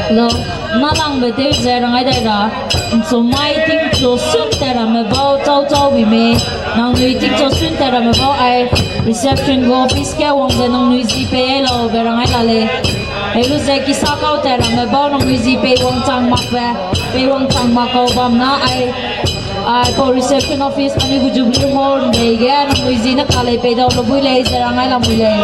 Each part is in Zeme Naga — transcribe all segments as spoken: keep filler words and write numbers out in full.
Hello, nalangbe tew ze rangai dai ra, nsomai tingcho sun te ramme bau, tau tau bi me, nangnui tingcho sun te ramme bau ai, reception gu office ge wang ze nangnui zi pei ai lau be rangai la lei. Helu ze kisa kau te ramme bau nangnui zi pei wangchang makbe, pei wangchang mak kau bam na ai, ai pau reception office ani gu jubilee hall lei ge nangnui zi ne ka lei pei dau lo bui lei ze rangai la mui lei.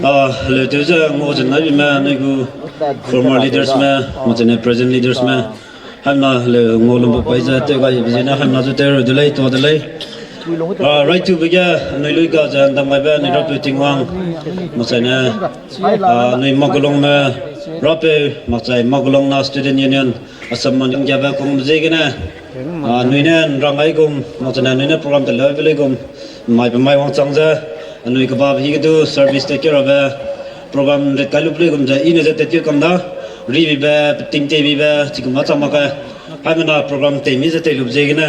Ah, le tew ze ngau ze nai bi me, anui gu former leaders me, ngau ze ne present leaders me. Haimna le ngau lum pai ze tew gai bi ze ne haimna zu tew ru de lei, to de lei. Ah, right to be ge, anui lui ga ze ndam gai be, anui rapeu Tingwang. Maksai ne, ah, anui Magualong me, rapeu, maksai Magualong na Student Union, Assam man ge be kung ziegene, ah, anui ne nrang gai gum, maksai ne anui ne program te leu be lei gum, mai pe mai wangchang ze, anui kebab hi ge du service te kerabe, program ret kai lu be lei gum ze, i ne ze tet keu kam da, ri bi be, peting te bi be, chi kum ma chang mak ge, haimena program te mi ze te lu ziegene,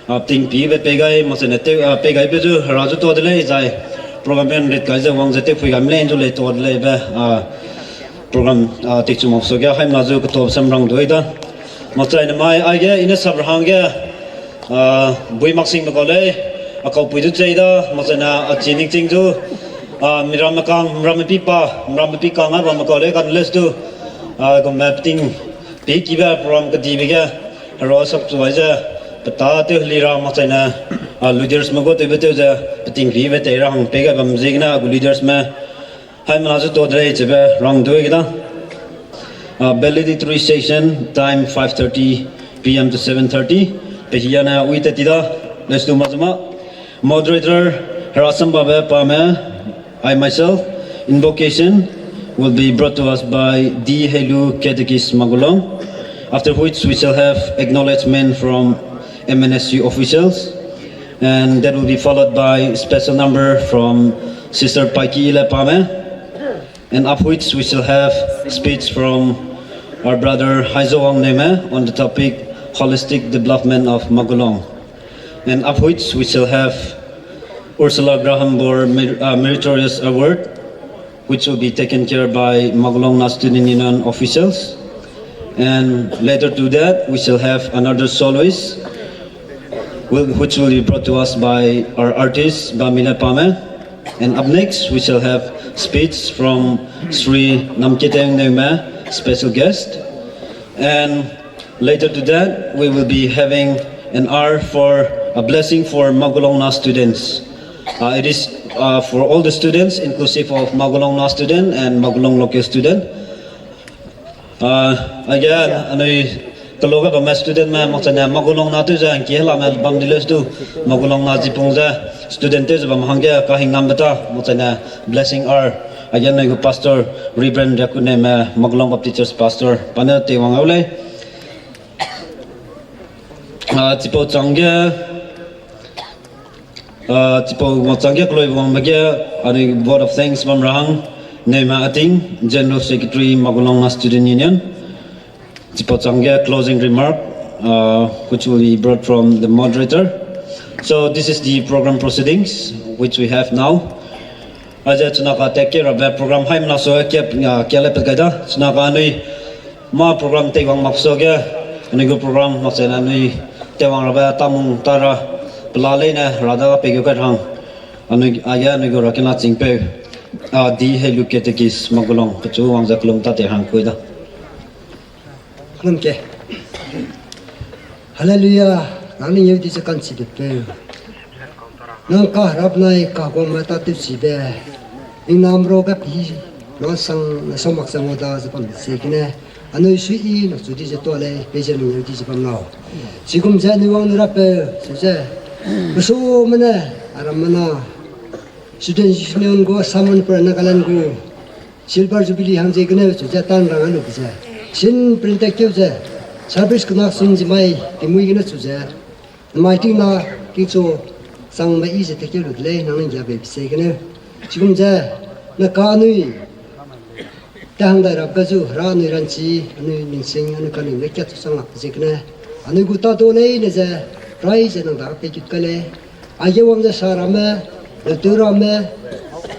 ah, peting pi be pei gai, maksai ne tew, ah, pei gai be zu, hera zu to de lei zai, program ben ret kai ze wang ze tew pui gai me lei zu lei to de lei be, ah, program, ah, tik chu mak so ge haimna zu keto sam rang dui da. Maksai ne mai, aige, i ne sap ra hangge, ah, bui maksing me kau lei, a kau pui du chei da, maksai ne a chi ning ching zu, ah, miram me kang, miram me pi pa, miram me pi kang a bam me kau lei kan les du, ah, gum me peting, pi ki be program kedi be ge, hera sap chu ai ze, peta tew heli ra maksai ne, ah, leaders me gu tew be tew ze, peting pi be tei ra hang pei gai bam ziegene, a gu leaders me, haimena zu to de lei chebe rang dui ge da. Ah, valedictory session, time five thirty P M to seven thirty. Pe hia ne ui tet ti da, let's do mazuma. Moderator, hera samba be pa me, I myself, invocation will be brought to us by D Helu Catechist Magulong, after which we shall have acknowledgement from M N S U officials, and that will be followed by special number from Sister Paiki Ilepame, and after which we shall have speech from our brother Haizowang Neme on the topic holistic development of Magulong. And after which we shall have Ursula Graham Bohr Mer-, uh, Meritorious Award, which will be taken care by Magulong Na Student Union officials. And later to that, we shall have another soloist, will, which will be brought to us by our artist, Bamile Pame. And up next, we shall have speech from Sri Namkiteng Neume, special guest. And later to that, we will be having an hour for a blessing for Magulong Na students. Uh, it is, uh, for all the students, inclusive of Magulong Na student and Magulong local student. Uh, again, anui keloge bamme student me, makchane Magulong Na tew ze ngki hela me bam di le stu, Magulong Na zipung ze student tew ze bam hangge kahingnam beta, makchane blessing hour. Again, anui gu pastor, Reverend Riakuneme, Magulong Baptist Church pastor, pa ne teiwang au lei. Ah, chipau changge, ah, chipau wangchangge keloi wangbe ge, anui vote of thanks bam ra hang, Neuma Ating, General Secretary, Magulong Na Student Union. Chipau changge closing remark, uh, which will be brought from the moderator. So this is the program proceedings which we have now. Aze chuna ka tat ke rabe program haimena so ke, uh, ke le pe kai da. Chuna ka anui mâ program teiwang mak so ge, anui gu program makchane anui teiwang rabe tamung tara pela leine ra da pe gu kai hang. Anui, aige anui gu rakena chingpeu, a, D Helu Catechist Magulong, pechu wang ze kelum ta tei hang kui da. Kelum ke. Hallelujah, nang ning eu di ze kanchibe peu. Nang kaherap nai kaguangme tâtewchibe. Ning namro ge pi, nang sang, nang sau mak sang da ze bam ziegene. Anui suiyi nang chu di ze tuâ lei, peize ning eu di ze bam lau. Chigum ze anui wang ne rapeu, chu ze. Besume ne, aramme na. Student Union gu summon per Nagaland gu Silver Jubilee hang ziegene chu ze tan rang a lu ze. Sin printed keu ze. Service kena sung zi mai, tingmui gene chu ze. Mai ting na, tingchu, changme yi ze tekeu lu de lei, nang ning gia bei ziegene. Chigum ze, ne ka anui, te hang dai rap ge zu, hera anui ranchi, anui ningsing, anui kaningbe kiat chu chang lak ziegene. Anui gu tâtew leine ze, rai ze nang da pei gut kai lei. Aige wang ze sa ramme, leuteu ramme,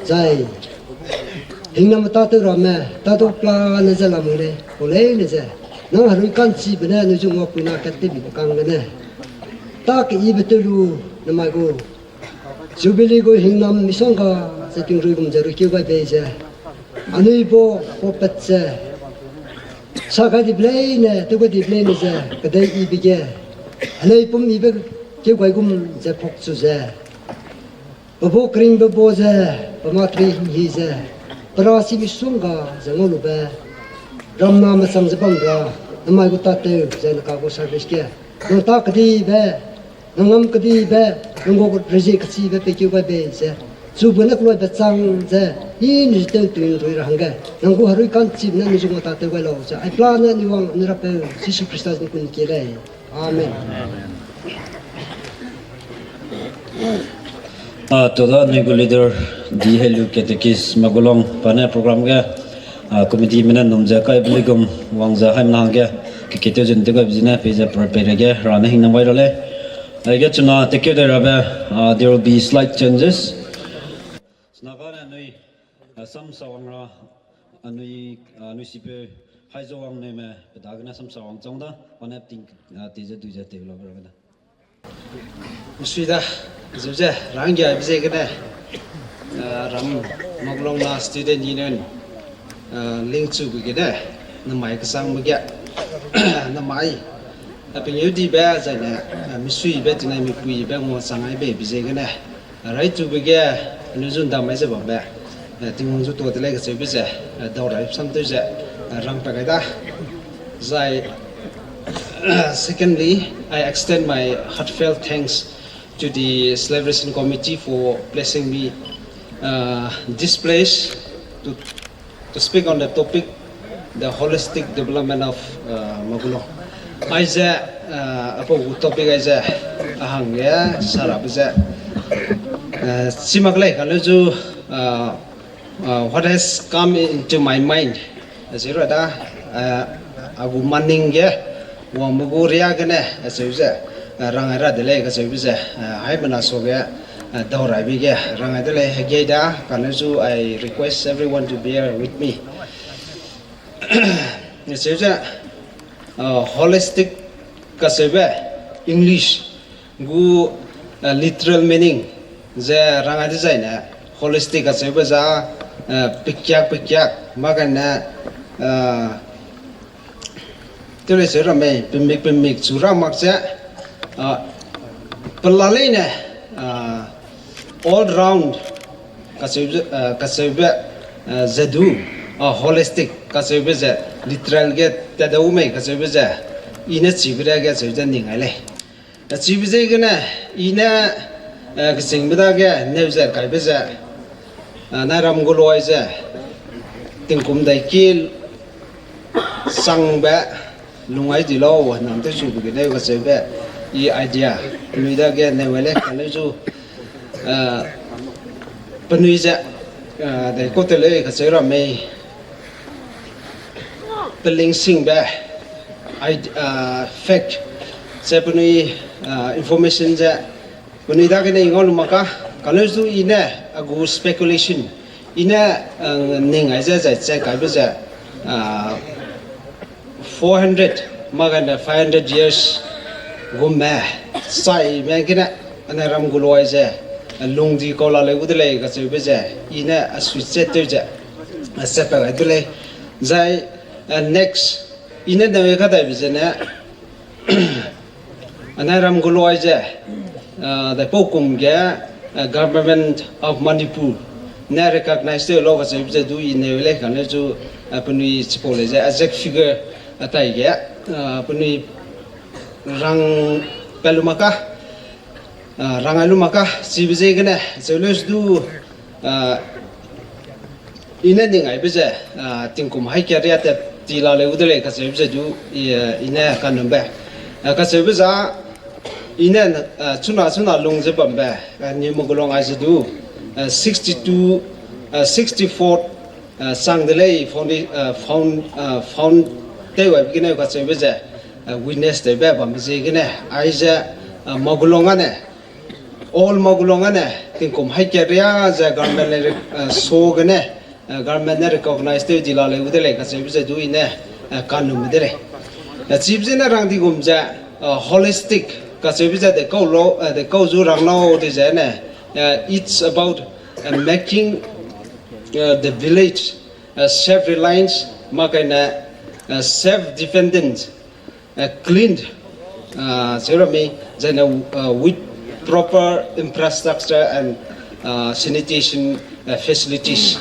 zai. Hingnam tâtew ramme, tâtew pla ne ze lamui lei, kau leine ze. Nang herui kanchibe ne, anui zu nguapuina kat tewbibe kang gene. Ta keyibe tew lu, nemai gu. Jubilee gu hingnam misongga, ze tingrui gum ze ruikeu gai bei ze. Anui bo, bo pat ze. Sa gai dibe leine, tew gai dibe leine ze, kedei yibe ge. Helei pum yibe keu gai gum ze phok chu ze. Pebo keringbe bo ze, pema tri hinghi ze, pera si misongga ze ngaulube, ramname chang ze bam ra, nemai gu tâtew ze ne ka gu service ge, nang ta kedibe, nang ngam kedibe, nang gu rezie kechibe peikeu gai bei ze, chube ne keloibe chang ze, i ne tew tuin rui ra hangge, nang gu herui kanchibe ne anui zu ngua tâtew gai lau ze, ai pla ne anui wang anui rapeu, Jisu Khrista zi ne kun kie lei. Amen. A, toda anui gu leader, D Helu Catechist Magulong, pa ne program ge, a, committee mene num ze kaibe luigum wang ze haimena hangge, keketew zun tew gaibe zene peize prepare ge, ra ne hingnam gai ra lei. Aige chuna tekeu dai rabe, a, there will be slight changes. Chuna kane anui, a, sam sawang ra, anui, a, anui sipeu, Haizowang Neme, pe dagene sam sawang chang da, pa ne ting, a, tei ze dui ze tei lau ra da. Misui da, zu ze, ranggiabe ziegene, a, ram Magulong Na Student Union, a, lingchube gene, nemai kesangbe ge, nemai, a, pengeu dibe, zaine, a, misuibe, tinai mipuibe, nguachang ai beibe ziegene, raitube ge, anui zu ndam mai ze bambe, a, Tingwang zu tuâ de lei kacheube ze, a, dau rai sam tew ze, a, rang pa gai da. Zai, secondly, I extend my heartfelt thanks to the celebration committee for blessing me Uh, this place to, to speak on the topic, the holistic development of, uh, Magulong. Aize, uh, apau gu topic aize, a hangge sarabe ze, uh, chi mak lei kane zu, uh, uh, what has come into my mind, acheu ra da, uh, a gu maning ge, wangme gu ria gene, acheu ze, uh, rangai ra de lei kacheube ze, uh, haimena suage, uh, dauraibe ge rangai de lei, hegei da, kane zu I request everyone to bear with me. Acheu ze, uh, holistic kacheube, English gu, uh, literal meaning ze rangai dezaine, holistic kacheube za, uh, pekiak pekiak, ma gane, uh, tew lei cheu ra mei, pemik pemik chu ra mak ze, uh, pela leine, uh, all round kacheube, uh, kacheube, uh, ze du, uh, holistic kacheube ze literal ge tadau mei kacheube ze, i ne chibe ria ge cheu ze ning ai lei. Achibe ziegene, i ne, eh, kechingbe dage neu ze kaibe ze, eh, nai ram gu luai ze, tingkum dai ki sangbe, lungai di lau, nam tew chube ge neu kacheube, i idea, penui dage neu ai lei, kane zu, eh, penui ze, eh, dai kau te lei kacheu ra mei, pelingsingbe, id-, ah, fact, ze penui, ah, information ze, penui dagene i ngau lu mak ka, kane zu i ne, a gu speculation, i ne, ah, ning ai ze, zai che kaibe ze, ah, four hundred, ma gane five hundred years gume, saime gene, anai ram gu luai ze, lung di kau la leu gu de lei kacheube ze, i ne a sui che tew ze, a se pa gai de lei. Zai, ah, next, i ne neu kadaibe zene, anai ram gu luai ze, ah, daipau kum ge, ah, Government of Manipur ne recognize tew lau kacheube ze du i neu lei kane zu, ah, penui chipau lei ze exact figure, ah, tai ge, ah, penui rang pa lu mak ka, ah, rangai lu mak ka, chibe ziegene, cheu leu du, ah, i ne ning aibe ze, ah, tingkum haî kat riâ tat ti la leu gu de lei kacheube ze du, i, ah, i ne kanumbe. Ah, kacheube za, i ne, ah, chuna chuna lung ze bambe, ah, New Magulong aize du, ah, sixty-two, ah, sixty-four, ah, chang de lei founda-, ah, found, ah, found tew aibe gene kacheube ze, ah, witness tewbe bambe ziegene, aize, ah, Magulong ane, all Magulong ane, tingkum haî kat riâ ze government le, ah, so gene, ah, government ne recognize tew di la leu gu de lei kacheube ze du i ne, ah, kanumbe de lei. Ah, chibe zene rang di gum ze, ah, holistic kacheube ze de kau lau, ah, de kau zu rang lau di zene, ah, it's about, ah, making, ah, the village, ah, self-reliance, ma kaine, ah, self-dependent, ah, cleaned, ah, cheu ra mei, zaine, ah, with proper infrastructure and, ah, sanitation, ah, facilities.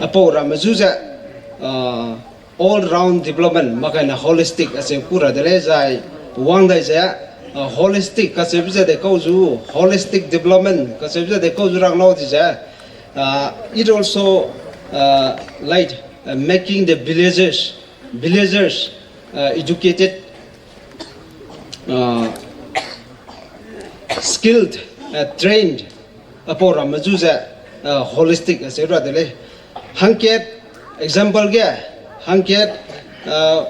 Apau ramme zu ze, ah, all round development, ma kaine holistic acheu ku ra de lei zai, wang dai ze, ah, holistic kacheube ze de kau zu, holistic development kacheube ze de kau zu rang lau di ze, ah, it also, ah, like, ah, making the villagers, villagers, ah, educated, ah, skilled, ah, trained, apau ramme zu ze, ah, holistic acheu ra de lei. Hangkat, example ge, hangkat, ah,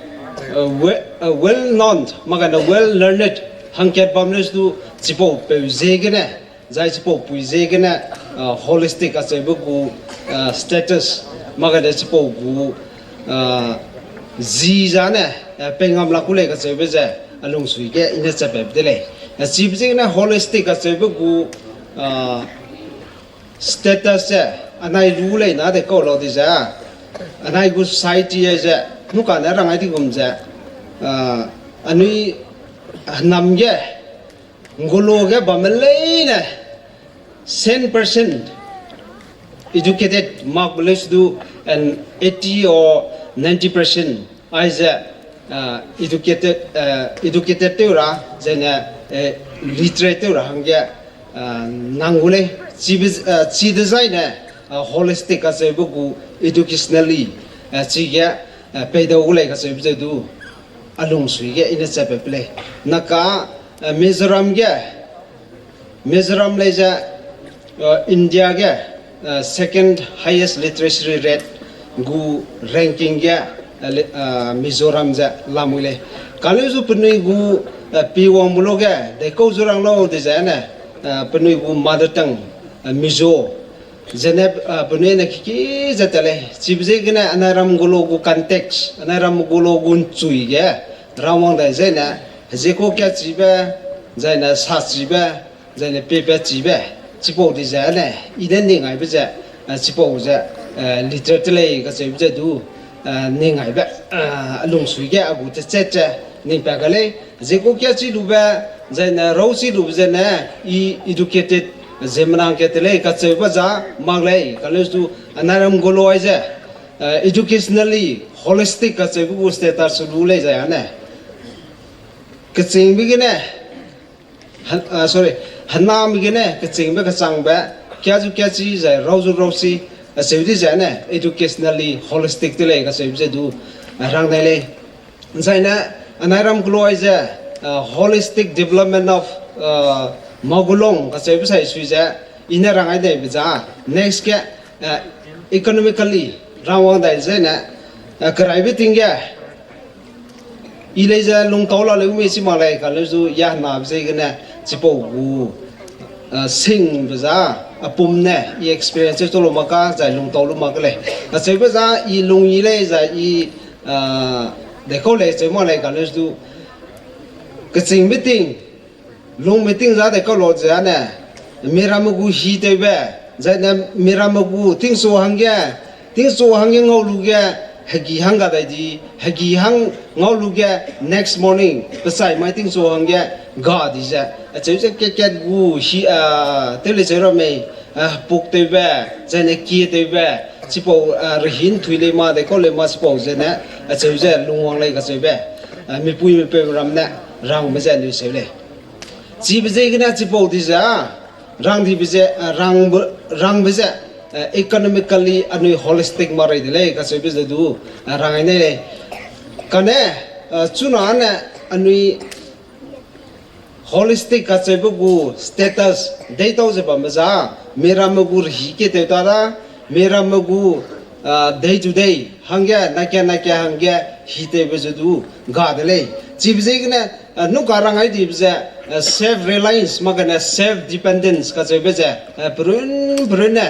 ah, we-, ah, well known, ma kaine well learned, hangkat bam leu du chipau peu ziegene, zai chipau pui ziegene, ah, holistic acheube gu, ah, status, ma kaine chipau gu, ah, zi zane, ah, pengam lak gu lei kacheube ze, a lungsui ge i ne chat paibe de lei. Ah, chibe ziegene holistic acheube gu, ah, status ze, anai lu lei na de kau lau di ze, anai gu society ai ze, nukane rangai di gum ze, ah, anui, ah, nam ge, ngulu ge bamme leine, ten percent educated mak leu du, and eighty or ninety percent aize, ah, educated, ah, educated tew ra, zene, eh, literate tew ra hangge, ah, nang gu lei, chi be-, ah, chi dezaine, holistic kacheube gu educationally, chige, peidau gu lei kacheube ze du, a lungsui ge i ne chat pe pe lei. Naka, Mizoram ge, Mizoram lei ze, India ge, second highest literacy rate gu ranking ge, Mizoram ze lamui lei. Kane zu penui gu, pi wangbe lo ge, dekau zu rang lau dezai ne, penui gu mother tongue, Mizo, zene, penui ne kiki ze ta lei. Chibe ziegene anai ram gu lo gu context, anai ram gu lo gu nchui ge, rawang dai zene, hezie kau kachibe, zaine sachibe, zaine pepechibe, chipau dezai ne, i ne ning aibe ze, chipau ze, literate lei kacheube ze du, ning aibe, a lungsui ge a gu techat ze, ning pa ga lei, hezie kau kachi lube, zaine rauchi lube zene, i educated, ziemmena hangkat te lei kacheube za, mak lei, kane zu du, anai ram gu lo ai ze, educationally holistic kacheube gu status lu lei zai ane. Kechingbe gene, sorry, hename gene kechingbe kechangbe, kazu kachi zai rauzu rauchi, acheu dezai ne educationally holistic te lei kacheube ze du, rang dai lei. Zaine, anai ram gu lo ai ze, holistic development of Magulong kacheube sai sui ze, i ne rang ai daibe za, next ge, economically, rawang dai zene, keraibe ting ge, i lei ze lungtau la leu mei chi mak lei kane zu ya henabe ziegene, chipau gu, singbe za, apum ne, i experience chu lu mak ka, zai lungtau lu mak ka lei. Kacheube za, i lung i lei zai i, dekau lei cheu mak lei kane zu du, kechingbe ting, lungbe ting za dekau lau ze ane, miramme gu hitewbe, zaine miramme gu tingchu hangge, tingchu hangge ngau lu ge, hegi hang ga dai di, hegi hang ngau lu ge, next morning, pechai mai tingchu hangge, ga di ze, acheu ze kat kat gu hi, tew lei cheu ra mei, puk tewbe, zaine kie tewbe, chipau, rehin thui lei ma, dekau lei ma chipau zene, acheu ze lungwang lei kacheube, mipui mipeu ram ne, rangbe ze anui seu lei. Chibe ziegene chipau di ze, rang dibe ze, rangbe, rangbe ze, economically anui holistic ma rei de lei kacheube ze du, rang ai nei lei. Kane, chuna ne anui holistic kacheube gu status deitau ze bambe za, miramme gu rehi kie tew ta da, miramme gu, day to day hangge, naka naka hangge, hitewbe ze du, ga de lei. Chibe ziegene, nuka rang ai dibe ze, self reliance mak gene self dependence kacheube ze, perun perun ne,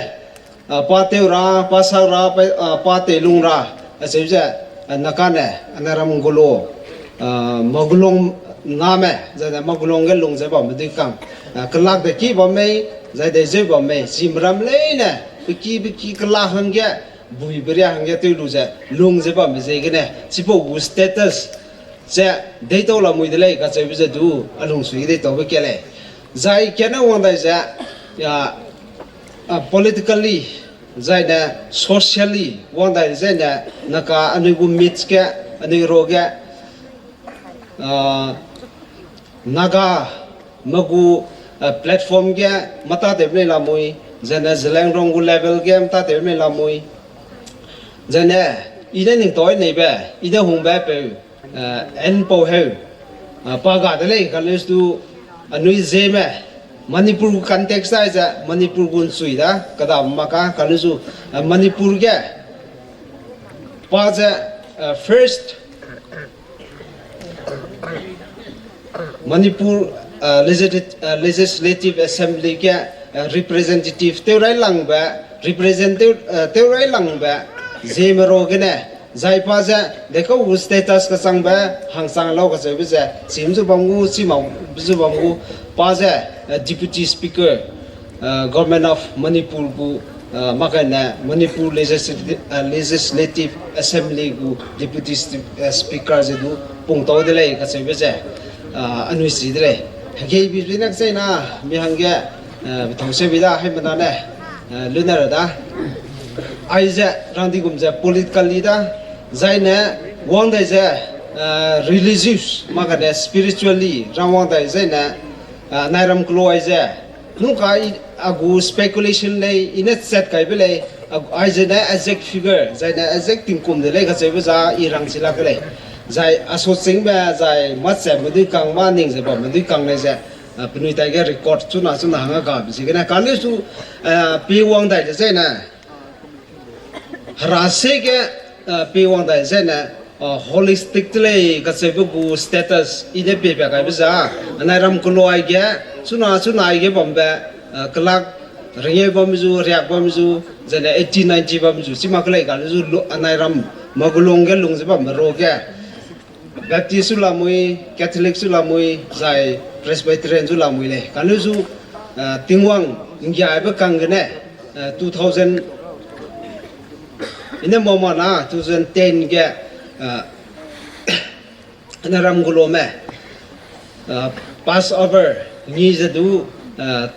pa tew ra, pa sak ra, pa, pa teilung ra, acheu ze, nakane, anai ram gu lo, Magulong name, zaine Magulong ge lung ze bambe dui kang, kelak de ki bam mei, zai dei zeu bam mei, chime ram leine, peki peki kelak hangge, buibe ria hangge tew lu ze, lung ze bambe ziegene, chipau gu status, ze, deitau lamui de lei kacheube ze du, a lungsui deitaube ka lei. Zai kane wang dai ze, politically, zaine socially wang dai zene, naka anui gu midst ge, anui ruage, Naga me gu, platform ge mâ tâtewbe lei lamui, zene Zeliangrong gu level ge mâ tâtewbe lei lamui. Zene, i ne ningtau neibe, i ne hungbe peu, Npau Heu, pa ga de lei, kane zu du, anui Zeme, Manipur gu context dai ze, Manipur gu nchui da, kedam mak ka, kane zu, Manipur ge, pa ze, first, Manipur, Legislative Assembly ge, representative tew railangbe, represent tew, tew railangbe, Zeme ro gene, zai pa ze, dekau gu status kachangbe, hangchang lau kacheube ze, chim zu bam gu, chim zu bam gu, pa ze, Deputy Speaker, Government of Manipur gu, makaine Manipur Legislative, Legislative Assembly gu Deputy Speaker ze du pungtau de lei kacheube ze, anui si de lei. Hegei bi bi ne kachei na, mi hangge, bethau se bi da, haimena ne, lune ra da. Aize rangdi gum ze politically da, zaine wang dai ze, religious, makaine spiritually rang wang dai zaine, nairam kelo aize, Nungka i, a gu speculation lei, i ne chat kaibe lei, a, aize ne exact figure, zai ne exact tingkum de lei kacheube za i rang chi lak lei. Zai a sachîngbe, zai mâ chatme dui kang, mâ ning ze bamme dui kang lei ze, a, penui taige record chuna chuna hangge gabe ziegene. Kane su, a, pi wang dai de zai ne, Hera se ge, eh, pei wang dai zene, eh, holistic te lei kacheube gu status i ne pei pa kaibe za, anai ram keloa aige, chuna chuna aige bambe, eh, kelak, rengeu bam zu, riak bam zu, zene eighty ninety bam zu, chi mak kelei kane zu lu-, anai ram, magulung ge lung ze bambe ro ge. Baptist zu lamui, Catholic zu lamui, zai Presbyterian zu lamui lei. Kane zu, eh, Tingwang nggiabe kang gene, eh, two thousand, i ne mama na two thousand ten ge, eh, anai ram gu lome, eh, Passover ngi ze du, eh,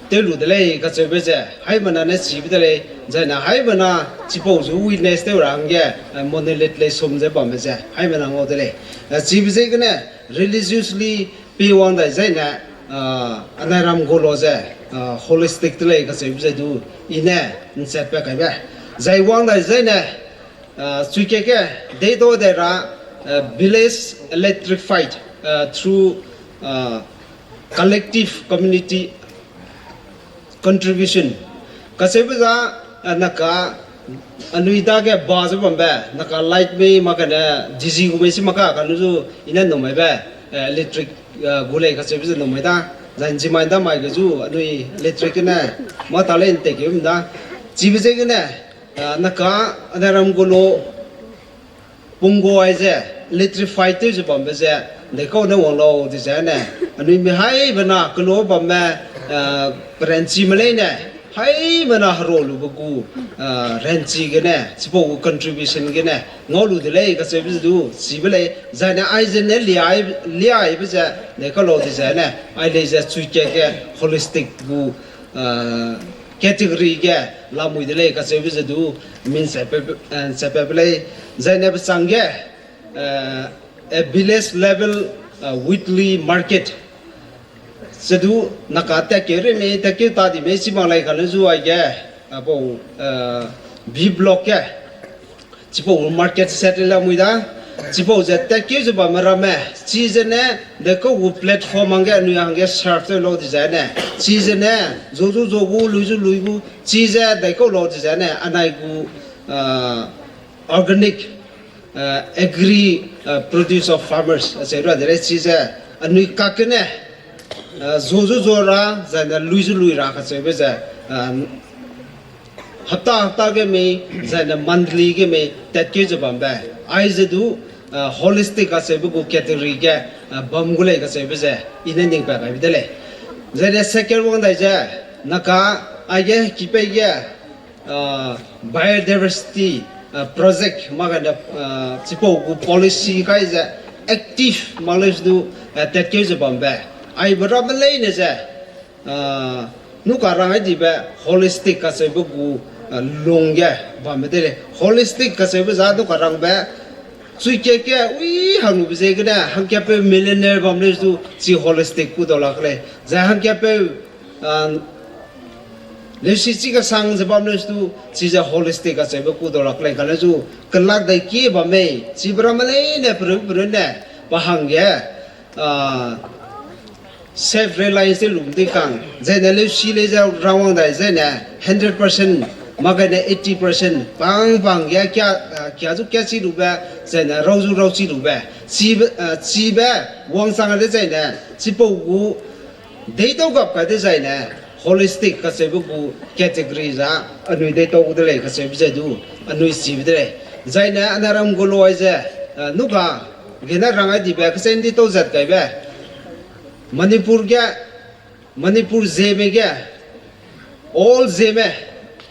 tew lu de lei kacheube ze, haimena ne chibe de lei, zaine haimena chipau zu witness tew ra hangge, eh, monolith lei sum ze bamme ze, haimena ngau de lei. Eh, chibe ziegene, religiously pei wang dai zaine, eh, anai ram gu lo ze, eh, holistic te lei kacheube ze du, i ne nchat pa kaibe. Zai wang dai zaine, eh, chuikat ge, dei do dai ra, eh, village electrified, eh, through, eh, collective community contribution. Kacheube za, eh, naka, anui dage ba ze bambe, naka light mei, mak kane, digi gu mei si maka, kane zu, i ne numaibe, eh, electric, eh, gu lei kacheube ze numai da, zai nzimai da mai ge zu, anui electric gene, mâ ta lei nte keu da. Chibe ziegene, eh, naka, anai ram gu lo, pungguai ze, electrified tew ze bambe ze, deikau ne wang lau dizene, anui mi haibena kelo bamme, eh, peranchime leine, haimena hero lube gu, eh, ranchi gene, chipau gu contribution gene, ngau lu de lei kacheube ze du, chibe lei, zaine aize ne liai, liaibe ze, deikau lau dizene, ai lei ze chuikat ge holistic gu, eh, category ge lamui de lei kacheube ze du, min se pe, eh, se pe lei, zaine bechang ge, eh, a village level, eh, weekly market. Ze du, naka tatkeu rei mei, tatkeu ta di mei, chi mak lei kane zu aige, apau, eh, B block ge. Chipau market set lamui da. Chipau ze tatkeu ze bamme ramme. Chize ne, deikau gu platform hangge, anui hangge serve tew lau dizene. Chize ne, zo zu zo gu, lui zu lui gu. Chize deikau lau dizene, anai gu, eh, organic, eh, agri, eh, produce of farmers, acheu ra de lei chize, anui kak gene, eh, zo zu zo ra, zaine lui zu lui ra kacheube ze, eh, hapta hapta ge mei, zaine monthly ge mei, tatkeu ze bambe, aize du, eh, holistic kacheube gu category ge, eh, bam gu lei kacheube ze, i ne ning pa kaibe de lei. Zaine second wang dai ze, naka, aige kipei ge, ah, biodiversity, ah, project, mak kane, ah, chipau gu policy kai ze active mak lei du, ah, tatkeu ze bambe. Aibe ramme leine ze, ah, nungka rang ai dibe holistic kacheube gu, ah, lung ge bamme de lei. Holistic kacheube za nungka rangbe, chuikat ge ui hangnube ziegene, hangkapeu millionaire bam lei du, chi holistic ku dau lak lei. Zai hangkapeu, ah, leusi chi kasang ze bam lei du, chize holistic kacheube ku dau lak lei kane zu, kelak dai kie bam mei, chibe ramme leine perun perun ne, pa hangge, ah, self reliance te lum di kang, zaine leusi lei ze rawang dai, zaine hundred percent, mak kane eighty percent, pang pang ge kia, ah, kia zu kia chi lube, zaine rau zu rau chi lube, chibe, ah, chibe, wangchang de zaine, chipau gu, deitau gap kai de zaine, holistic kacheube gu category za, anui deitau gu de lei kacheube ze du, anui chibe de lei. Zaine anai ram gu lo ai ze, ah, nungka, gene rang ai dibe, kesen deitau zat kaibe. Manipur ge, Manipur Zeme ge, all Zeme,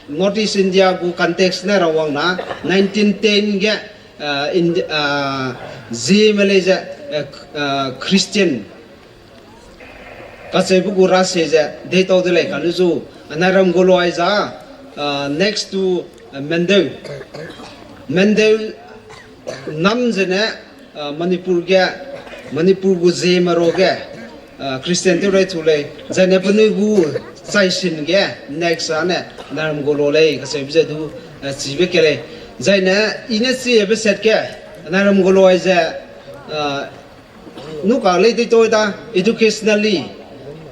North East India gu context ne rawang na, nineteen ten ge, ah, Indi-, ah, Zeme lei ze, eh, Christian kacheube gu ra se ze, deitau de lei kane zu, anai ram gu lo ai za, ah, next to, ah, Mendeu. Mendeu nam zene, ah, Manipur ge, Manipur gu Zeme ro ge, ah, Christian tew rai tu lei. Zaine penui gu Chaisin ge next ane Nairem Golo lei kacheube ze du, eh, chibe ke lei. Zaine i ne chibe set ge Nairem Golo aize, eh, nuka lei deitau da educationally,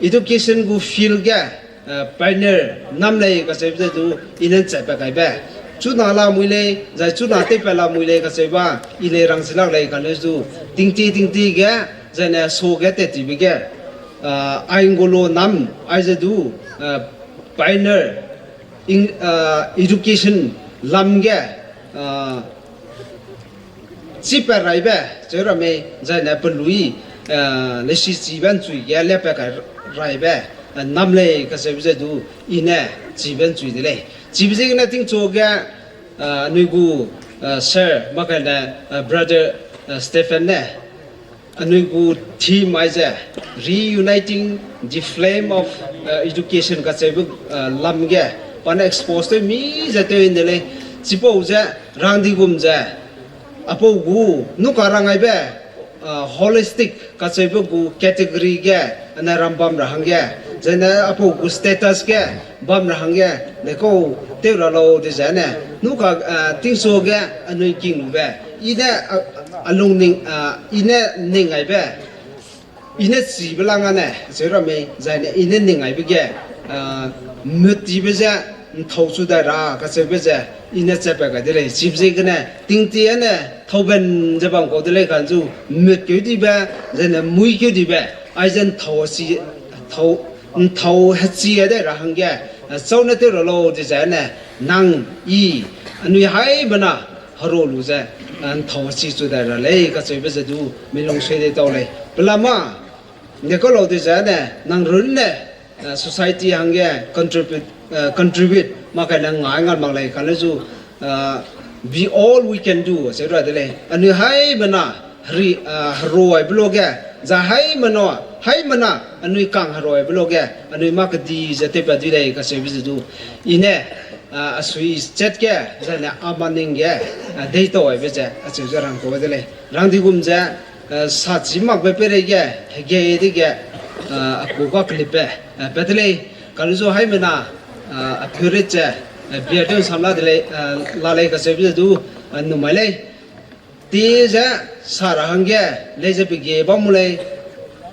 education gu field ge, eh, pioneer nam lei kacheube ze du i ne nchat pa kaibe. Chuna lamui lei, zai chuna tewpat lamui lei kacheube, i lei rangchilak lei kane du, tingti tingti ge, zaine so ge tettibe ge, eh, Nairem Golo nam, aize du, eh, pioneer, in, eh, education lam ge, eh, chipat raibe, cheu ramme, zaine pelui, eh, leisi chibe nchui ge lepat kai raibe, eh, nam lei kacheube ze du, i ne chibe nchui de lei. Chibe ziegene tingchu ge, eh, anui gu, eh, sir, makane, eh, brother, eh, Stephen ne, anui gu theme aize, Reuniting the Flame of, eh, Education kacheube, eh, lam ge, pa ne expose tew mi ze tew inde lei, chipau ze, rang di gum ze, apau gu, nuka rang aibe, eh, holistic kacheube gu category ge, ane rambam ra hangge, zaine apau gu status ge, bam ra hangge, dekau tew ra lau de zaine, nuka, eh, tingchu ge anui kinglube, i ne, a, alung ning, eh, i ne ning aibe, i ne chibe lang ane, cheu ramme, zaine i ne ning aibe ge, eh, mut tibe ze, nthau chu dai ra kacheube ze, i ne chat pa kai de lei, chibe ziegene, tingti ane, thauben ze bam kau de lei kane du, mut keu dibe, zaine mui keu dibe, aize nthau chi, nthau, nthau hechi dai ra hangge, eh, chau ne tew ra lau de zaine, nang, i, anui haimena, hero lu ze, eh, nthau hechi chu dai ra lei kacheube ze du, mi lungsui de tau lei. Pelama, dekau lau de zaine, nang runne, eh, society hangge contribute, eh, contribute, makane ngai ngal mak lei kane du, eh, be all we can do, cheu ra de lei. Anui haimena, heri, eh, hero aibe luage, zai haimena, haimena, anui kang hero aibe luage, anui mâ kedi ze tewpat di lei kacheube ze du, i ne, eh, asui chat ge, zaine amaning ge, eh, deitau aibe ze, acheu ze rang kau de lei. Rang di gum ze, eh, sa chi makbe peireige, hegei dege, eh, aku ga clip be, eh, pat de lei, kane du haimena, eh, apeurit ze, eh, beer tew nsam la de lei, eh, la lei kacheube ze du, eh, numai lei. Ti ze, sa ra hangge, lei ze pege bam mu lei,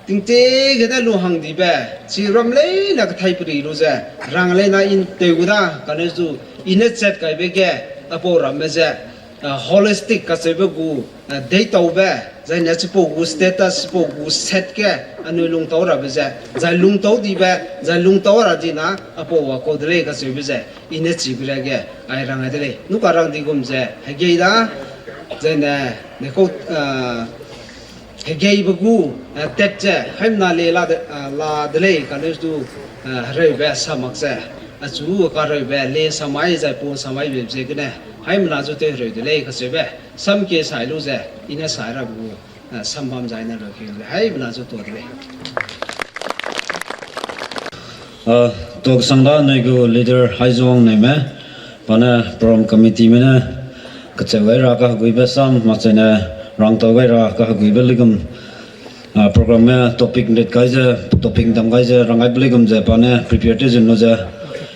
tingti gene lu hang dibe, chi ram leine kathai peri lu ze, rang leine i ntew gu da, kane du, i ne chat kaibe ge, apau ramme ze, eh, holistic kacheube gu, eh, deitaube, zaine chipau gu status, chipau gu set ge, anui lungtau rabe ze, zai lungtau dibe, zai lungtau ra dina, apau wa kau de lei kacheube ze, i ne chibe ra ge, ai rang ai de lei. Nuka rang di gum ze, hegei da, zaine, dekau, eh, hegeibe gu, eh, tat ze, haimena le la de, eh, la de lei, kane du, eh, hereube sa mak ze, achu kareube le samai zai pau samai be ziegene, haimena zu tew hereu de lei kacheube, sam ke sai lu ze, i ne sai rabe gu, eh, sam bam zaine lu ke le, haimena zu tuâ de lei. Ah, tuâ kesang da anui gu leader Haizuang Neume, pa ne program committeeme ne, kacheu gai ra kaheguibe sam, makchaine rangtau gai ra kaheguibe luigum, ah, programme topic nrit kai ze, topic dam gai ze, rang gaibe luigum ze, pa ne prepare tew zun lu ze,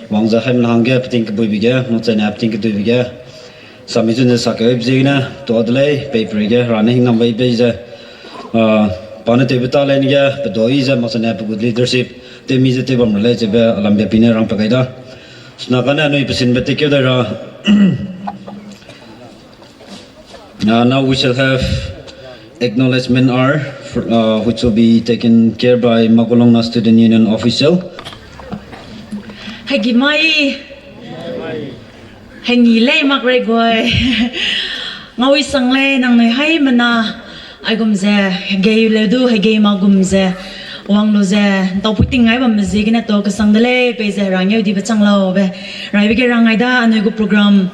wang ze haimena hangge peting kebuibe ge, makchaine peting keduibe ge, sami zun ze sakeu ziegene, tuâ de lei, peiperei ge, Hera ne hingnam bei bei ze, ah, pa ne tewbe ta lei ge, pedui ze, makchaine pe gu leadership, tewmi ze tew bam ra lei zebe, alambe pi ne rang pe gai da. Suna kane anui pesinbe tekeu dai ra, Uh, now we shall have acknowledgement hour, fr-, uh, which will be taken care by Makulongna Student Union official. Hegi mai. Hengi lei mak rei guai. Ngaui sang lei nangnui haimena. Aigum ze, hegei leu du, hegei ma gum ze. Wang lu ze, ntau pui ting ngai bambe ziegene tuâ kesang de lei, peize Hera ngeu dibe chang laube. Raibe ge rang ai da, anui gu program.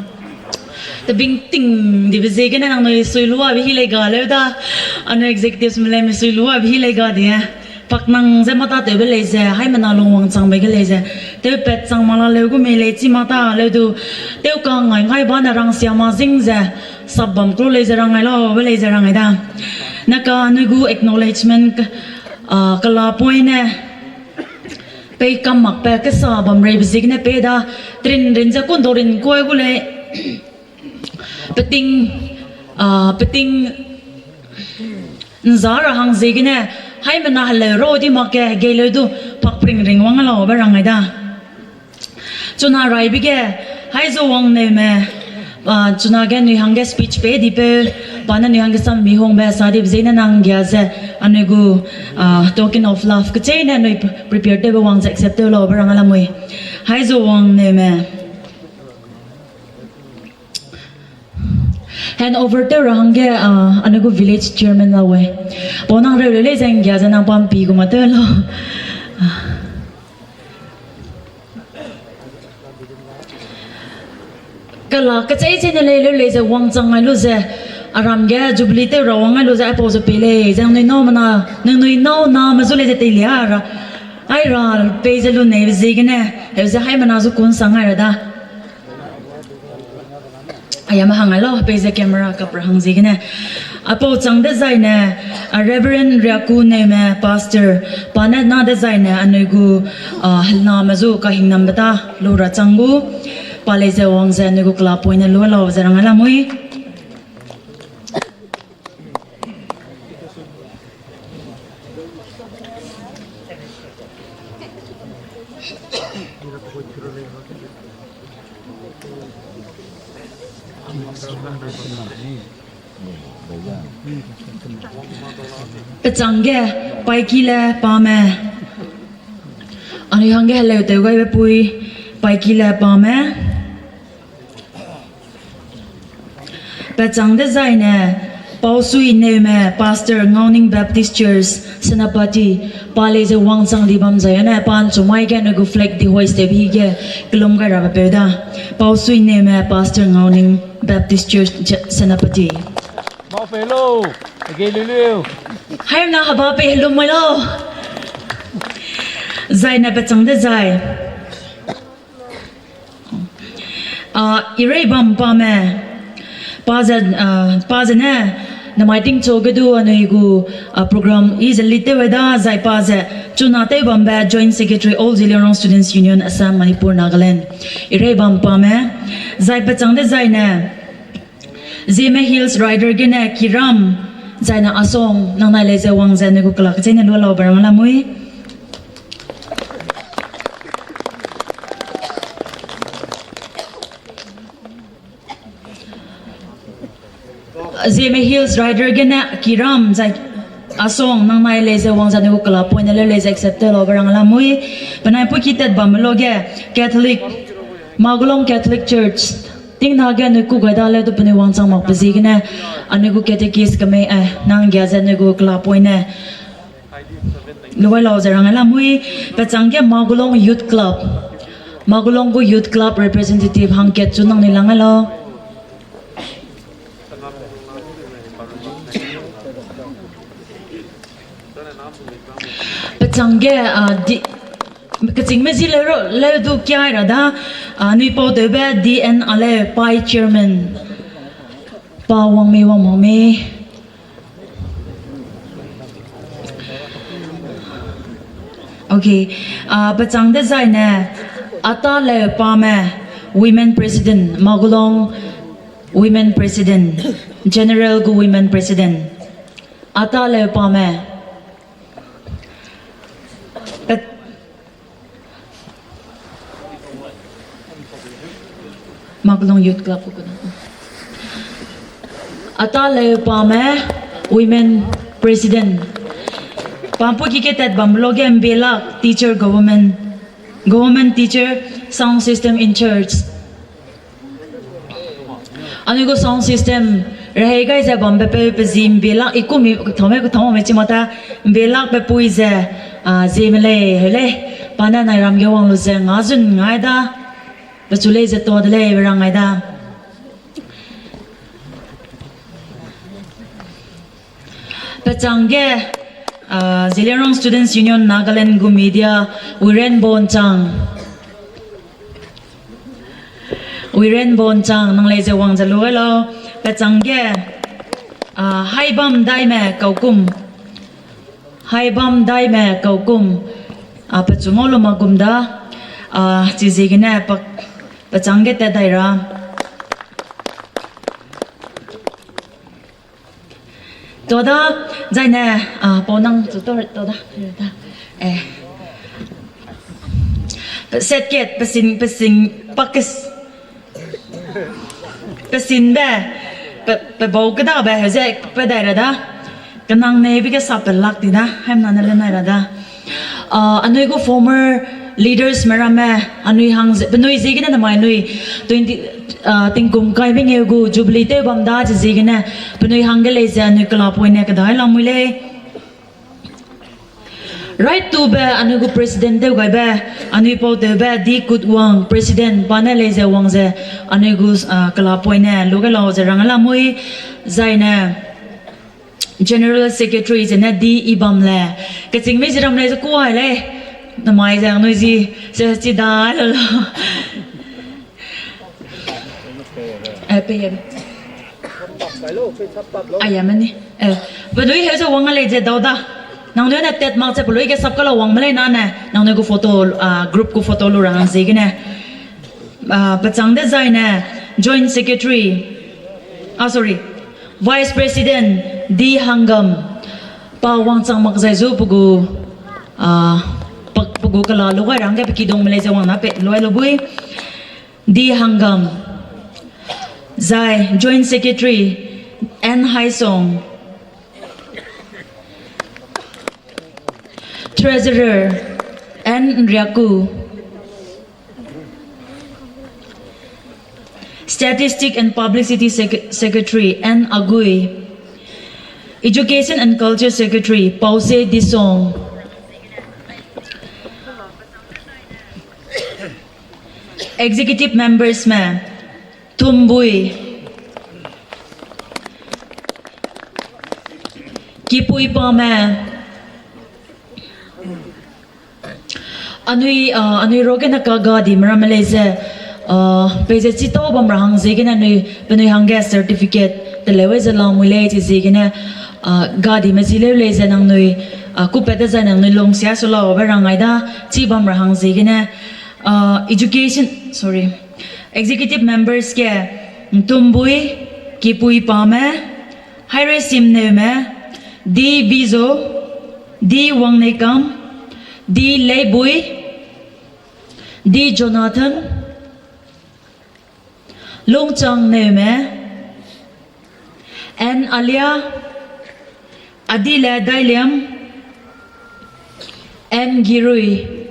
Tebing ting dibe ziegene nangnui sui luabe hi lei ga leu da. Anui executives me lei mi sui luabe hi lei ga die. Paknang ze mâ tatewbe lei ze, haimena lungwang changbe ge lei ze. Tewpat chang ma la leu gu mei lei chi mâ ta leu du. Tewka ngai ngai bane rangsia ma zing ze. Sap bam kru lei ze rang ai laube lei ze rang ai da. Naka anui gu acknowledgement, ah, kela point ne. pei kam makbe kesa bam reibe ziegene pei da, trin rin ze kundau rin kuai gu lei. Peting, ah, peting nza ra hang ziegene, haimena heleu rau di mak ge, hegeileu du pakpring ring wang laube rang ai da. Chuna raibe ge, haizu wang neume, ah, chuna ge nui hangge speech pei dipeu, pa ne nui hangge sam mi hungbe sa dibe ziegene nang gia ze, anui gu, ah, token of love kecheîne nui prepare tewbe wang ze accept tew laube rang lamui. Haizu wang neume. Hand over tew ra hangge, ah, anui gu village chairman lau e. Pau nang reu lei ze nggia ze nang pampi gu ma tew lau. Kela kecheî cheîne lei leu lei ze wangchang ai lu ze, aram ge jubilee tew ra wang ai lu ze, aipau ze pei lei ze, nangnui nau mena, nangnui nau name zu lei ze teilia ra. Ai ra, pei ze lu neibe ziegene, heu ze haimena zu kunsang ai ra da. Ayame hang ai lau, pei ze camera kap ra hang ziegene. Aipau chang dezaine, a, Reverend Riaku Neume, Pastor, pa ne na dezaine anui gu, a, hename zu kahingnambe ta lu ra chang gu, pa lei ze wang ze anui gu kela poine lu lau ze rang ai lamui. Pechangge, Paikile Pame. Anui hangge heleu tew gaibe pui, Paikile Pame. Pechang dezaine, Pausui Neume, Pastor, Ngaoning Baptist Church, Senapati, pa lei ze wangchang di bam zai ane, pa nchumai ge anui gu flag de hoist tewbe hige kelum gai rabe peu da. Pausui Neume, Pastor, Ngaoning Baptist Church, Je-, Senapati. Mau pe lo, age lu lu. Haimena heba pe helum mai lau. Zaine pechang dezai. A, Ireibam Pame, pa ze, a, pa zene, namai tingchu ge du anui gu, a, program i ze lead tew ai da, zai pa ze, chuna tew bambe Joint Secretary All Zeliangrong Students Union, Assam, Manipur, Nagaland. Ireibam Pame, zai pechang dezaine, Zeme Hills Rider gene Kiram, zaine Asong, nangnai lei ze wang ze anui gu kela kecheîne lu lau be rang lamui. Zeme Hills Rider gene Kiram zai Asong nangnai lei ze wang ze anui gu kela poine leu lei ze accept tew lau be rang lamui. Penai puiki tat bamme lo ge Catholic, Magulong Catholic Church, tingna ge anui ku gai da leu du penui wangchang makbe ziegene, anui gu catechist kemei, eh, nang gia ze anui gu kela poine lu ai lau ze rang lamui. Pechang ge Magulong Youth Club. Magulong gu Youth Club representative hangkat chu nangnui lang ai lau. Pechang ge, a, di, kechingme zi leu ro, leu du kiai ra da, a, nui pau tewbe D N Aleu, pai chairman. Pa wangmi wang mangmi. Okay, a, pechang dezaine, Ataleu Pame, Women President, Magulong Women President, General gu Women President. Ataleu Pame. Pe- Magulong Youth Club ku kuna. Ataleu Pame, Women President. Pampuiki ke tat bam lo ge Mbelak, teacher, government, government teacher, sound system in charge. Anui gu sound system, rehei gai ze bambe peu pe zi Mbelak, i kumi, thame, thame chi mata, Mbelak pe pui ze, a, Zeme lei, heu lei, pa ne nai ram ge wang lu ze, nga zun ngai da, pechu lei ze to de lei, be rang ngai da. Pechang ge, a, Zeliangrong Students Union Nagaland gu media, Wiren Bonchang. Wiren Bonchang, nang lei ze wang ze lu gai lau. Pechang ge, a, Haibam Daime Kaukum. Haibam Daime Kaukum. A, pechu ngau lu ma gum da, a, chiziegene pa, pechang ge tat dai ra. Tuada, zaine, a, pau nang chu to, tuada, tuada. Eh. Set kat, pesin, pesin, pakes, pesinbe, pe, pebau kedabe, heze, pe dai ra da. Kenang neibe ge sa pe lak di da, haimna ne le nai ra da. A, anui gu former leaders me ramme, anui hang ze, penui ziegene namai anui twenty, a, tingkum kaibe ngeu gu Jubilee tew bam da, chiziegene, penui hangge lei ze anui kelapoine kedai lamui lei. Right to be anui gu president tew gaibe, anui pau tewbe, di kut wang, president, pa ne lei ze wang ze, anui gu, a, kelapoine, lu ge lau ze rang lamui, zaine, General Secretary zene di i bam le. Kechingme ziram lei ze kuai lei. Namai ze anui zi, ze chi da lo lo. Eh, pe ye. Aya meni. Eh, penui heu ze wang lei ze dau da. Nangnui ne tet mak ze pelui ge sap kala wang me lei na ne. Nangnui gu photo, ah, group gu photo lu ra hang ziegene. Ah, pechang dezaine, Joint Secretary, ah, sorry, Vice President D Hangam, pa wangchang mak zai zu pe gu, ah, pe, pe gu kela lu gai ra hangge pe kidung me lei ze wang na pe lu ai lu bui. D Hangam, zai Joint Secretary N Haisong, Treasurer N Nriaku, Statistic and Publicity Sec-, Secretary N Agui, Education and Culture Secretary Pause Disong, Executive Members me, Thumbui, Kipui Pame, anui, ah, anui ruage ne ka gadi me ramme lei ze, ah, peize chi tau bam ra hang ziegene anui, penui hangge certificate teleu ze lamui lei chi ziegene, ah, gadi me chi leu lei ze nangnui, ah, kupat dezai nangnui lungsia su lau be rang ai da, chi bam ra hang ziegene, ah, education, sorry, executive members ge, Ntumbui, Kipui Pame, Haire Simneume, D Vizo, D Wangneikam, D Leibui, D Jonathan, Lungchang Neume, N Alia, Adile Dailiam, N Girui,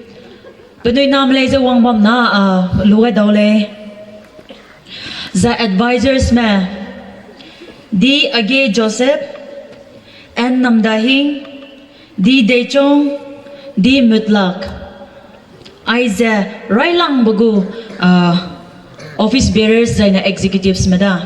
penui nam lei ze wang bam na, a, lu gai dau lei. Zai advisors me, D Age Joseph, N Namdahing, D Deichong, D Mutlak. Aize railangbe gu, ah, office bearers zaine executives me da.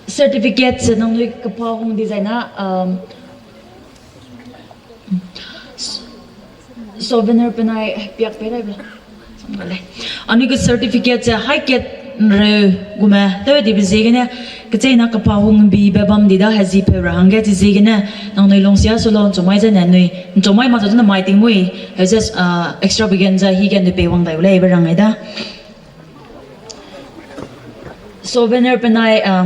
Certificate ze nangnui kapa hung di zaina, um, souvenir penai piak pei rai be. Anui gu certificate ze haikat nreu gume tew dibe ziegene, kecheina kapa hung bi be bam di da hezi peu ra hangge chi ziegene, nangnui lungsia su lau nchumai zene nui, nchumai ma zene mai ting mui, heze, ah, extravaganza hige nui pei wang dai u lei be rang ai da. Souvenir penai, ah,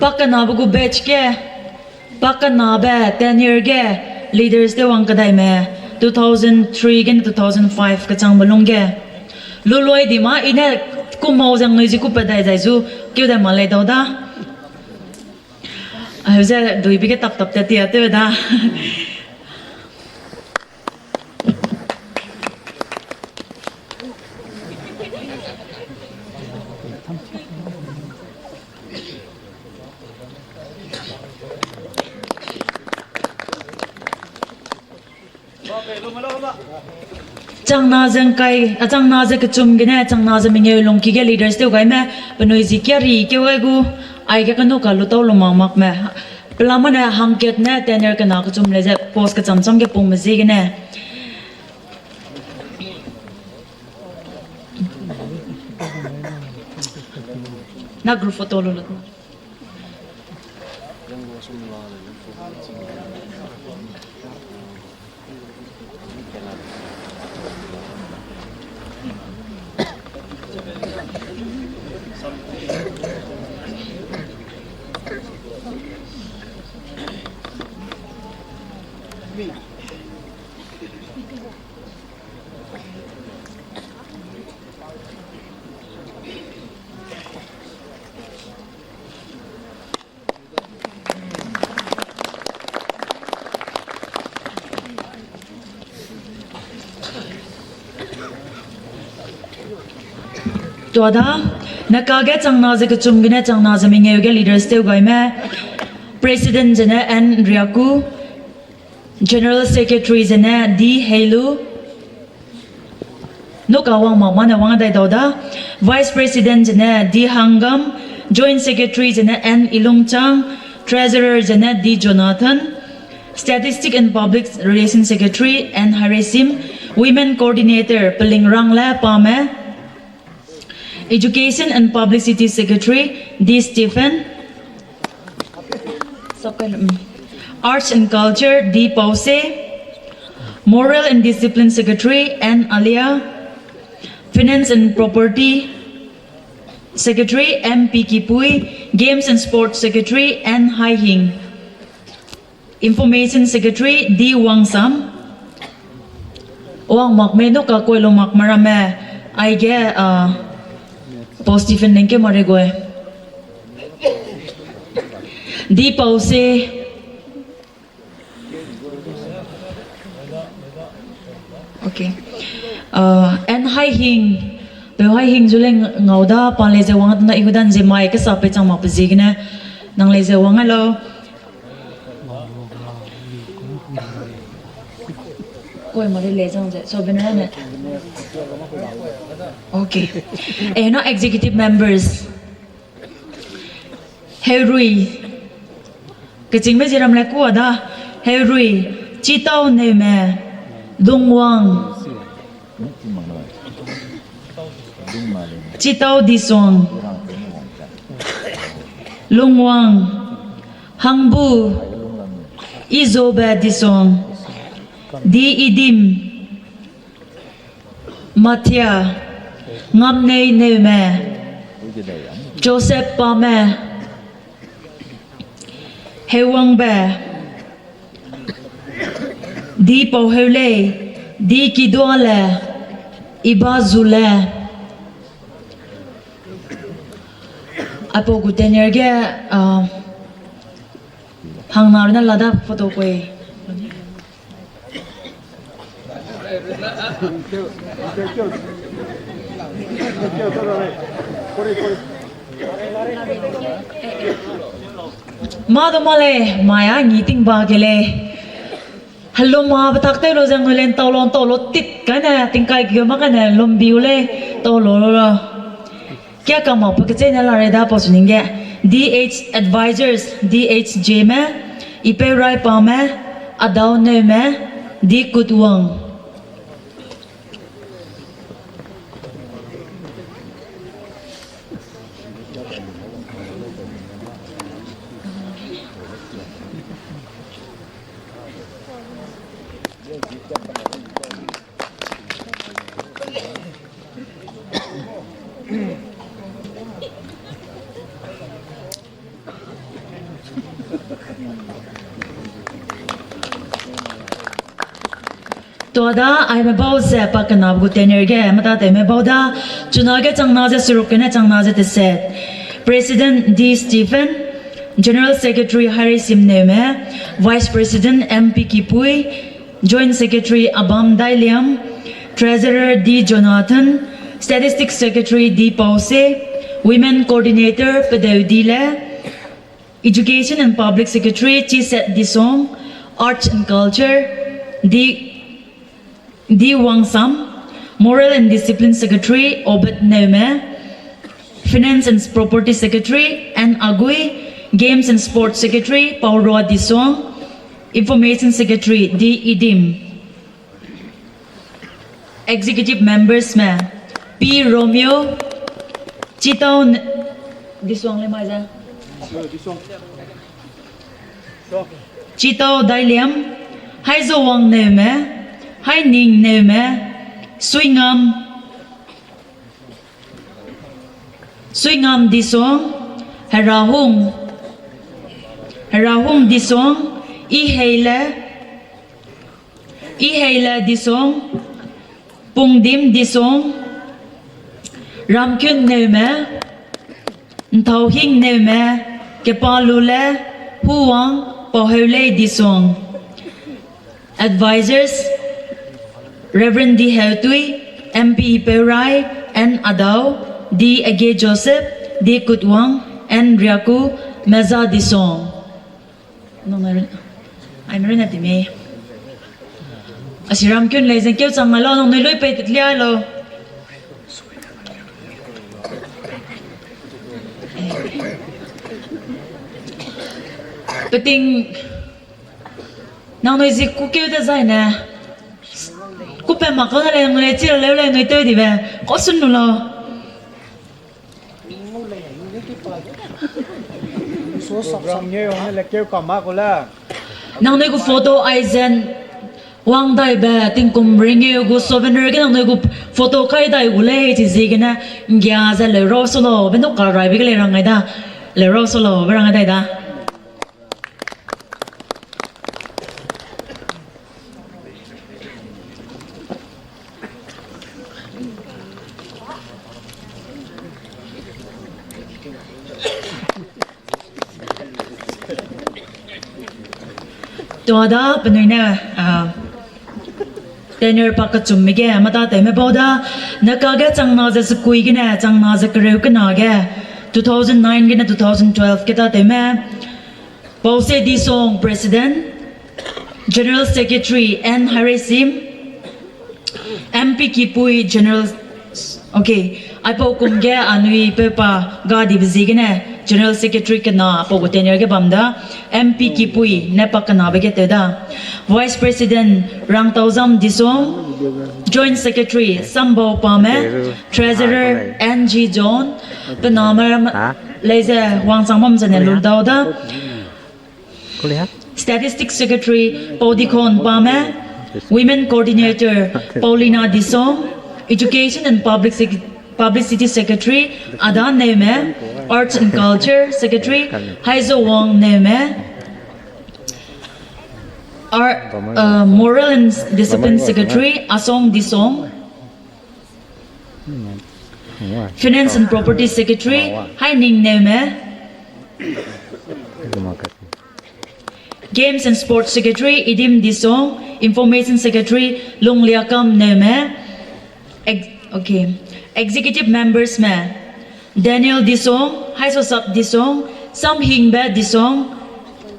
Pakenabe gu batch ge, pakenabe tenure ge, leaders de wang kedaime, two thousand three gene two thousand five kechangbe lungge. Luloi di ma, i ne kumau zang nui zi ku pedai zai zu, keu dai ma lei dau da. Aize duibe ge tap tap te tia tew da. Changna ze ngkai, a, changna ze kechum gene, changna ze mengeu lungki ge leaders tew gaime, penui zi kia ri keu gai gu, aige kanu ka lutau lu mak mak me. Pelama ne hangkat ne tenure kena kechum le ze post kecham cham ge pung me ziegene. Na group photo lu lu. Tuada, neka ge changna ze kechum gene changna ze mengeu ge leaders tew gaime, President zene N Riaku, General Secretary zene D Heilu, nuka wang mak mane wang dai dau da. Vice President zene D Hangam, Joint Secretary zene N Ilungchang, Treasurer zene D Jonathan, Statistic and Public Relations Secretary N Harisim, Women Coordinator Pelingrang le Pame, Education and Publicity Secretary D Stephen, Arts and Culture D Pause, Moral and Discipline Secretary N Alia, Finance and Property Secretary M P Kipui, Games and Sports Secretary N Haihing, Information Secretary D Wangsam. Wang mak me nuka koi lu mak me ramme, aige, ah, positive nengke mare goi. D Pause. Okay. Uh, N Haihing, peu Haihing zu le ngau da, pa le ze wang na igu dan ze mai kesa pe chang mak pe ziegene, nang le ze wang lau. Koi mari le zang ze, so bena ne. Okay. Eh, na executive members. Heurui. Kechingme ziram le kua da. Heurui. Chitau Neume. Lungwang. Chitau Disuang. Lungwang. Hangbu. Izobe Disuang. Di Idim. Mathia, Ngamnei Neume, Joseph Pame, Heuwangbe, Di Pauheulei, Di Kiduale, Iba Zule. Aipau gu tenure ge, ah, hangna rune lada photo koi. Ma du ma lei, mai a ngi ting ba ge lei. Helum ma betak tew lu zeng nu lei, ntau lu, ntau lu tit kai ne, tingkai ge ma kai ne, lum biu lei, tau lu lu la. Kia ka mak pe kechei ne la rei da pau su ning ge. D H advisors, D H Jeme, Ipeu Rai Pame, Adau Neume, D Kutwang. Tuada aime bau ze pa kena gu tenure ge meta tewme bau da, chuna ge changna ze seruk gene changna ze teset. President D Stephen, General Secretary Harisim Neume, Vice President M P Kipui, Joint Secretary Abam Dailiam, Treasurer D Jonathan, Statistics Secretary D Pause, Women Coordinator Pedeu Dile, Education and Public Secretary Chiset Disong, Arts and Culture D D Wangsam, Moral and Discipline Secretary Obed Neume, Finance and Property Secretary N Agui, Games and Sports Secretary Paurua Disuang, Information Secretary D Idim. Executive Members me, P Romeo, Chitau N-, Disuang le mai ze. Chitau Dailiam, Haizowang Neume, Haining Neume, Suingam, Suingam Disuang, Herahung, Herahung Disuang, Iheile, Iheile Disuang, Pungdim Disuang, Ramkun Neume, Nthauhing Neume, Kepalule, Huwang, Pauheulei Disuang. Advisors, Reverend D Heutui, M P Peurai, N Adau, D Age Joseph, D Kutwang, N Riaku, Meza Disuang. Nang nai, ai, meri na ti me. Asi Ramkun lei zeng keu chang ngai lau, nangnui lui pei tet lia lau. Peting, nangnui zi kû keu dezaine. Kû pe mak kau ne lei, nangnui lei chi ra leu lei, nui tew dibe. Kau sun lu lau. Nangnui gu photo aizen wang daibe tingkum ringeu gu souvenir ge nangnui gu photo kai dai gu lei, chiziegene nggia ze leu rau su lau, be nu karaibe ge lei rang gai da, leu rau su lau, be rang gai dai da. Tuada penui ne, ah, tenure pa kechumbe ge mata tewme bau da, ne kage changna ze sekui gene changna ze kereu kena ge, two thousand nine gene two thousand twelve keta tewme, Pause Disong President, General Secretary N Haresim, M P Kipui General, okay, aipau kum ge anui peu pa gadibe ziegene General Secretary kena pau gu tenure ge bam da, M P Kipui ne pa kenabe ge tew da. Vice President Rangtaozam Disong, Joint Secretary Sambau Pame, Treasurer N G John, pe name lei ze wangchang bam zene lundau da. Statistics Secretary Paudikhon Pame, Women Coordinator Paulina Disong, Education and Public Sec-, Publicity Secretary Ada Neume, Arts and Culture Secretary Haizowang Neume, Ar-, uh, Moral and Discipline Secretary Asong Disong, Finance and Property Secretary Haining Neume, Games and Sports Secretary Idim Disong, Information Secretary Lungliakam Neume, ex-, okay, Executive Members me, Daniel Disong, Haisosap Disong, Samhingbe Disong,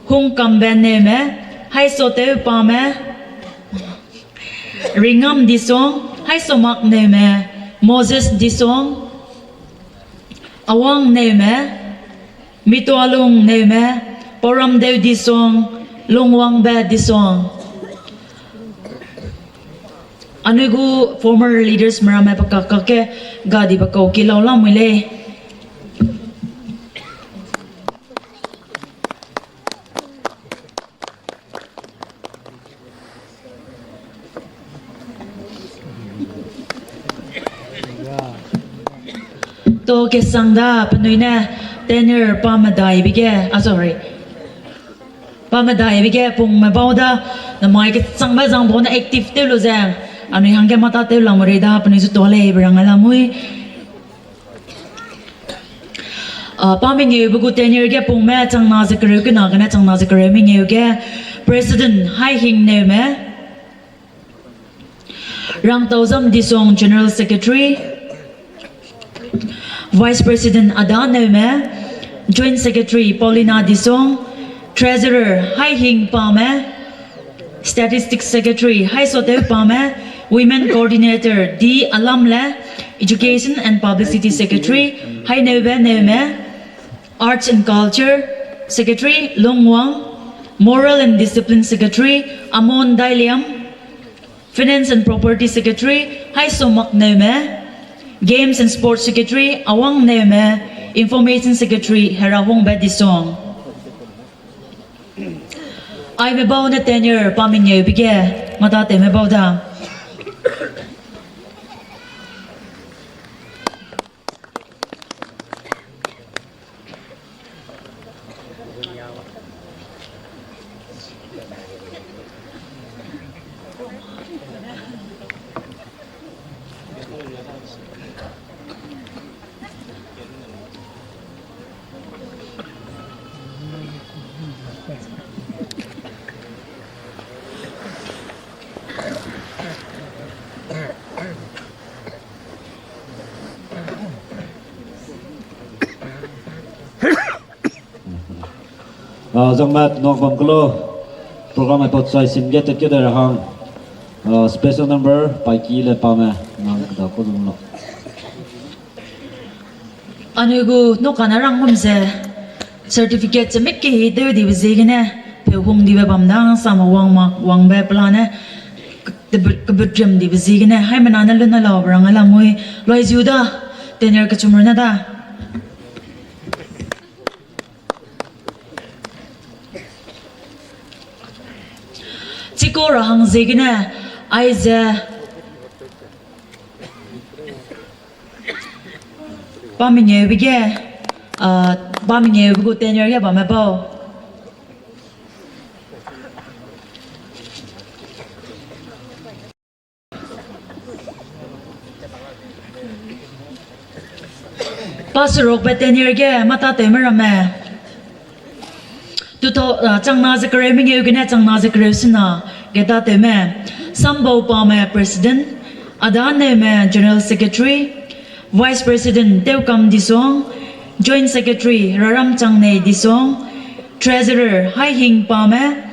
Hungkambe Neume, Haisoteu Pame, Ringam Disong, Haisomak Neume, Moses Disong, Awang Neume, Mitualung Neume, Pauramdeu Disong, Lungwangbe Disong. Anui gu former leaders meramme pe kakak ge gadibe kau ki lau lamui lei. To kesang da penui ne tenure pa medaibe ge, ah, sorry. Pa medaibe ge pungme bau da, namai kesangbe zang bau ne active tew lu ze, anui hangge mata tew lamui rei da, penui zu tuâ leibe rang lamui. Ah, pa mengeube gu tenure ge pungme changna ze kereu kena gene changna ze kereu mengeu ge President Haihing Neume, Rangtaozam Disong General Secretary, Vice President Ada Neume, Joint Secretary Paulina Disong, Treasurer Haihing Pame, Statistics Secretary Haisoteu Pame, Women Coordinator D. Alamle, Education and Publicity Secretary, Haineube Neume, Arts and Culture Secretary Longwang, Moral and Discipline Secretary Amon Dailiam, Finance and Property Secretary Haisomak Neume, Games and Sports Secretary Awang Neume, Information Secretary Herahongbe Disong. Aime bau ne tenure pa mengeube ge, mata tewme bau da. Ah, zangme nok bam kelo, program e pat sai sim ge tet ke de ra hang. Ah, special number paiki le pame nang keda ko zung lo. Anui gu nokane rang gum ze certificate ze mik kehi deu dibe ziegene, peu hung dibe bam dang sam wang mak wangbe pelane, kebut riam dibe ziegene, haimena ne luna lau be rang a lamui, loi ziu da, tenure kechum rune da. Chiko ra hang ziegene, aize pa mengeube ge, ah, pa mengeube gu tenure ge bamme bau. Pa serukbe tenure ge mata tewme ramme. Two thou-, ah, changna ze kereu mengeu gene changna ze kereu sena ge ta tewme. Sambau Pame President, Ada Neume General Secretary, Vice President Teukam Disong, Joint Secretary Raram Changnei Disong, Treasurer Haihing Pame,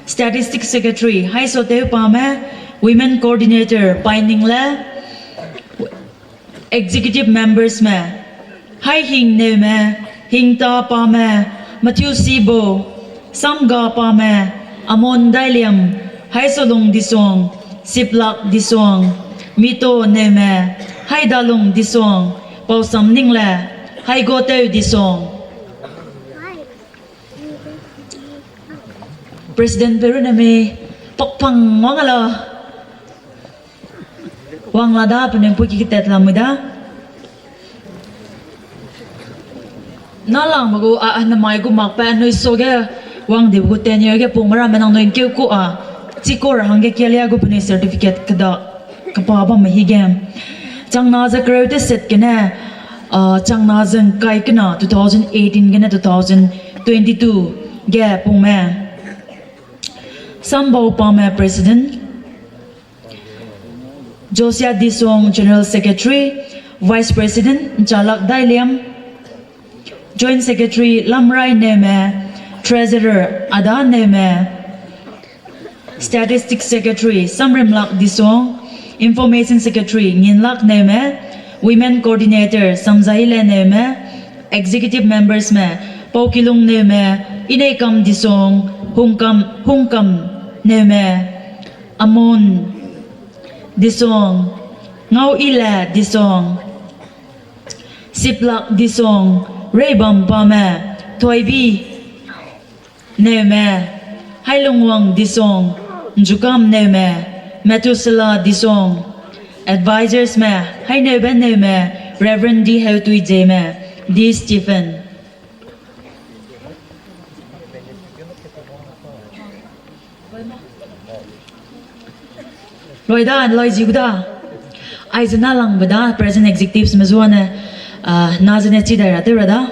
Statistics Secretary Haisoteu Pame, Women Coordinator Painingle, Executive Members me, Haihing Neume, Hingta Pame, Matthew Sibo, Samga Pame, Amon Dailiam, Haisolung Disong, Siplak Disong, Mito Neume, Haidalung Disong, Pausam Ningle, Haigoteu Disong. President peru name pakpang wang ala. Wang la da, penui pui ki ketet lamui da. Nâlangbe gu, a, a, namai gu makbe anui so ge wang dibe gu tenure ge pungme ramme nangnui ngkeu ku a, chikau ra hangge kialia gu penui certificate keda kepa bamme hige. Changna ze kereu teset gene, a, changna ze ngkai kena two thousand eighteen gene two thousand twenty-two ge pungme. Sambau Pame President, Josia Disong General Secretary, Vice President Nchalak Dailiam, Joint Secretary Lamrai Neume, Treasurer Ada Neume, Statistics Secretary Samrimlak Disong, Information Secretary Nginlak Neume, Women Coordinator Samzaile Neume, Executive Members me, Paukilung Neume, Ineikam Disong, Hungkam, Hungkam Neume, Amon Disong, Ngau Ile Disong, Siplak Disong, Reibam Pame, Thoibi Neume, Hailungwang Disong, Njukam Neume, Methuselah Disong, Advisors me, Haineube Neume, Reverend D Heutui Jeme, D Stephen. Loi da, loi ziu da. Aize nâlangbe da, present executives me zuane, ah, na zene chi dai ra tew ra da.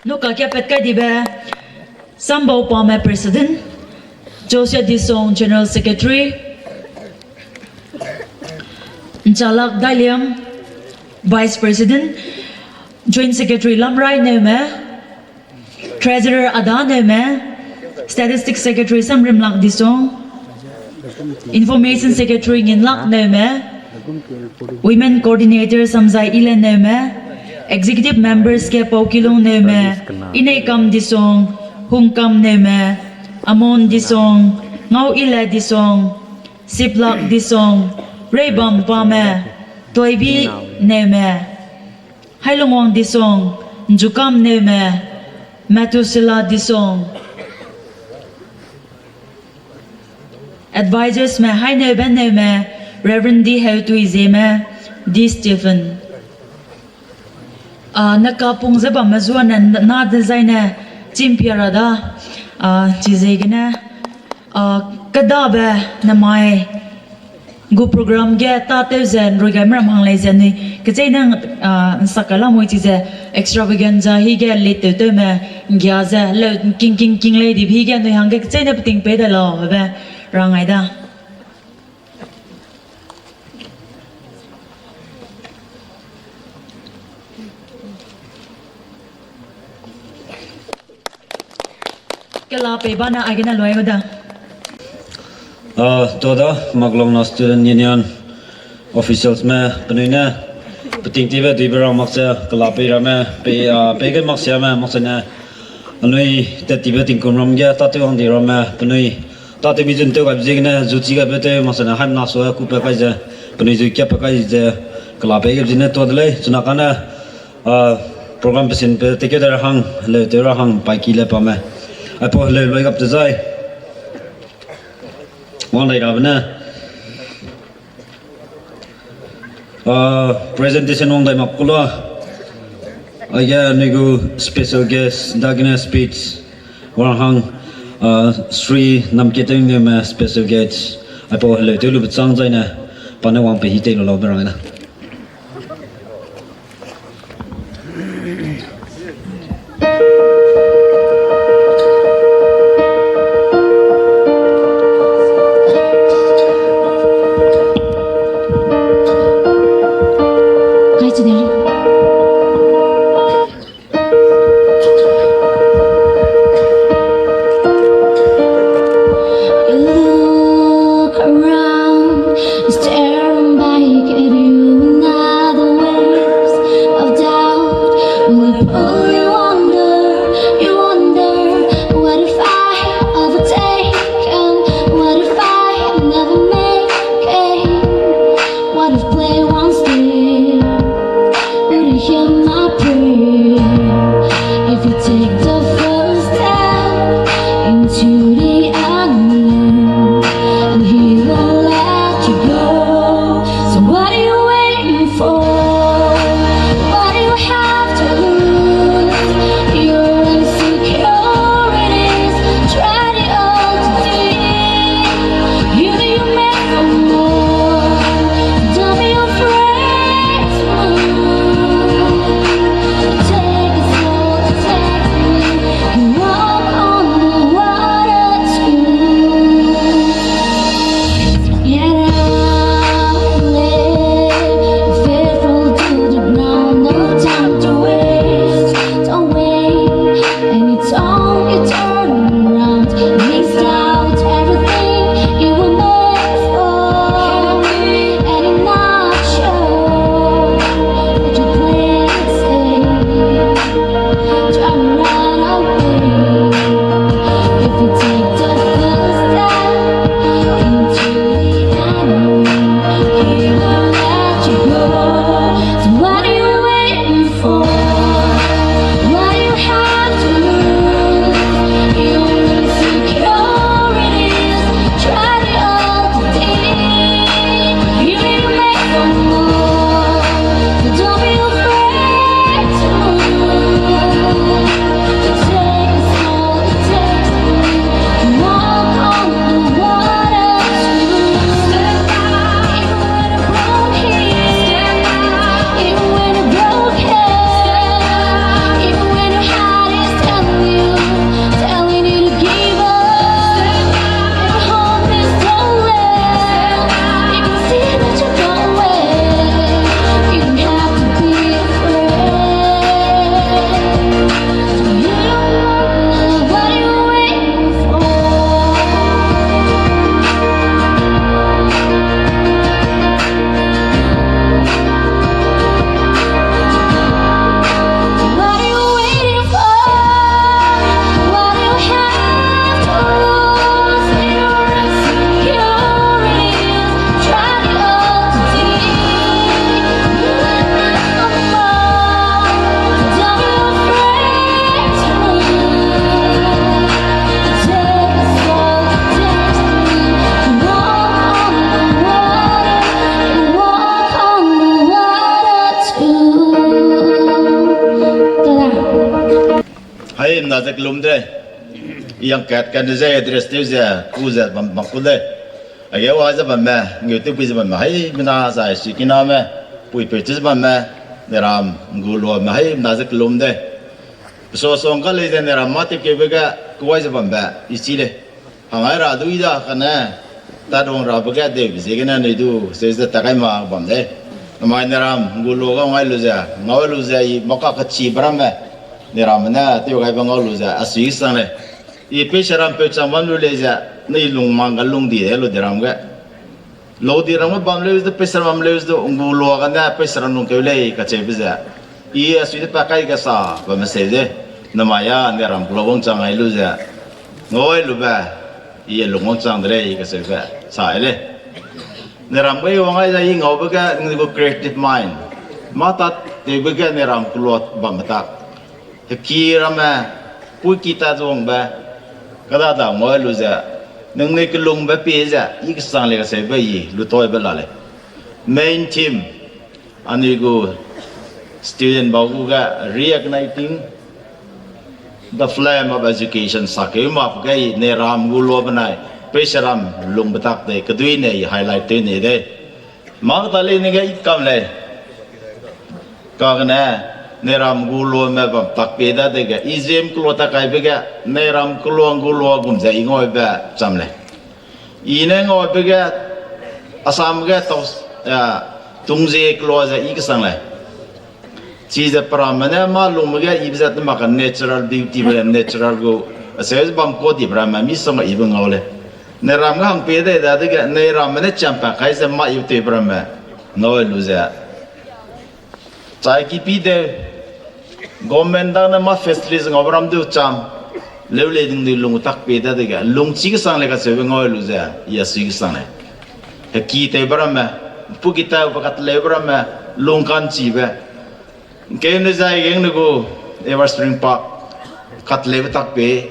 Nuka kia pat kai dibe, Sambau Pame President, Josia Disong General Secretary, Nchalak Dailiam Vice President, Joint Secretary Lamrai Neume, Treasurer Ada Neume, Statistics Secretary Samrimlak Disong, Information Secretary Nginlak Neume, Women Coordinator Samzai Ile Neume, Executive Members ge Pau Kilung Neume, Ineikam Disong, Hungkam Neume, Amon Disong, Ngau Ile Disong, Siplak Disong, Reibam Pame, Toibi Neume, Hailungwang Disong, Njukam Neume, Matusila Disong. Advisors me, Haineube Neume, Reverend D Heutui Zeme, D Stephen. Ah, ne kapung ze bamme zuane na dezaine chimpia ra da, ah, chizegene, ah, kedabe nemai gu program ge tâtew ze nruigaime ram hang lei ze nui kecheîne, ah, nsak kai lamui chize extravaganza hige lead tewtewme nggia ze leu king king king lei dibe hige nui hangge kecheîne peting pei de lau hebe rang ai da. Kela pei bane aigene luai gu da. Ah, to da, Maglongna Student Union officials me, penui ne, peting tibe duibe rang makse, kela pei ramme, pei, ah, pei ge maksiame, maksene, anui tat tibe tingkum ram ge, tâtew wang di ramme, penui, tâtew mi zun tew gaibe ziegene, zu chi gaibe tew, maksene, haimna sua kupe kai ze, penui zu kiape kai ze, kela pei ge zine to de lei, chuna kane, ah, program pesin pe teke de ra hang, leu tew ra hang, paiki le pame. Aipau heleu loi gap dezai. Wang dai rabe ne. Ah, presentation wang dai mak kula. Aige anui gu special guest, dagene speech. Wang hang, ah, Shri Namketeng Neume special guest. Aipau heleu tew lu bechâng zaine. Pa ne wang pe hi tei lu lau be rang na. You look around, staring back at you, and now the waves of doubt will pull you under. You wonder, what if I overtake? And what if I never make it? What if play once failed? Would you hear my prayer if you take the first step into the unknown? And he won't let you go. So what are you waiting for? What do you have to lose? Your insecurities, try the altitude. You know you make a move. Don't be afraid to move. Take it slow, take it. You walk on the water. ze kelum de lei. I yang kat kat ne ze address tew ze, ku ze bam, bam ku lei. Age wa ze bamme, ngeu tew pui ze bamme, haimena zai sikiname, puipeu tew ze bamme, neram gu luame haimena ze kelum de. Pesuasuang ka lei ze neram mâ tewkeube ge, kuai ze bambe, i chi lei. Hangai ra dui da kane, tat wang rabe ge deu ziegene nui du, se ze takai ma bam de. Namai neram gu lua ga ngai lu ze, ngau lu ze, i maka kachibe ramme, neram ne tew gaibe ngau lu ze, a sui sang lei. I peiseram peu chang bam lu lei ze, nui lung mang ga lung di de lu de ram ge. Lu di ram ge bam leu de, peiseram bam leu de, nggu lua gane peiseram lungkeu lei kacheube ze. I a sui de pa kai kasa bamme seu de. Namai a neram kela wangchang ai lu ze. Ngau ai lube, i lung wangchang de lei kacheube sa ai lei. Neram ge i wang ai ze i ngaube ge, ninggu creative mind. Mâ tat tewbe ge neram kela bambe tak. Heki ramme, puiki tat wangbe, kada da ngau lu ze, ningnui kelungbe pie ze, i kesang lei kacheube i, lu toibe la lei. Main theme, anui gu student bau gu ge reigniting the flame of education sakeu map ge i, neram gu lua benai, peiseram lungbe tak de, kedui ne i highlight tew ne de. Mâ kata lei ne ge i kam lei. Kagene, neram gu luame bam tak pie dadege, i ziem kelua tak kaibe ge, neram kelua nggu lua gum ze i ngaube cham lei. I ne ngaube ge, Assam ge tau, tungzie kelua ze i kesang lei. Chize peramme ne mâ lungme ge ibe ze temak ka natural beauty be lei, natural gu, aseu ze bam ka dibe ramme misongga ibe ngau lei. Neram ge hang pie dei dadege, neiramme ne champa kai ze mâ ibe tewbe ramme ngau lu ze. Chai ki pi de, government dang ne mâ facilities ngaube ram du cham, leu lei ningnui lung tak pie dadege, lungchi kesang lei kacheube ngau lu ze, i a sui kesang lei. Heki tewbe ramme, puiki tewbe katleube ramme, lungkanchibe. Ngkeu ne zai geng ne gu, Ever Spring Park, katleube tak pie.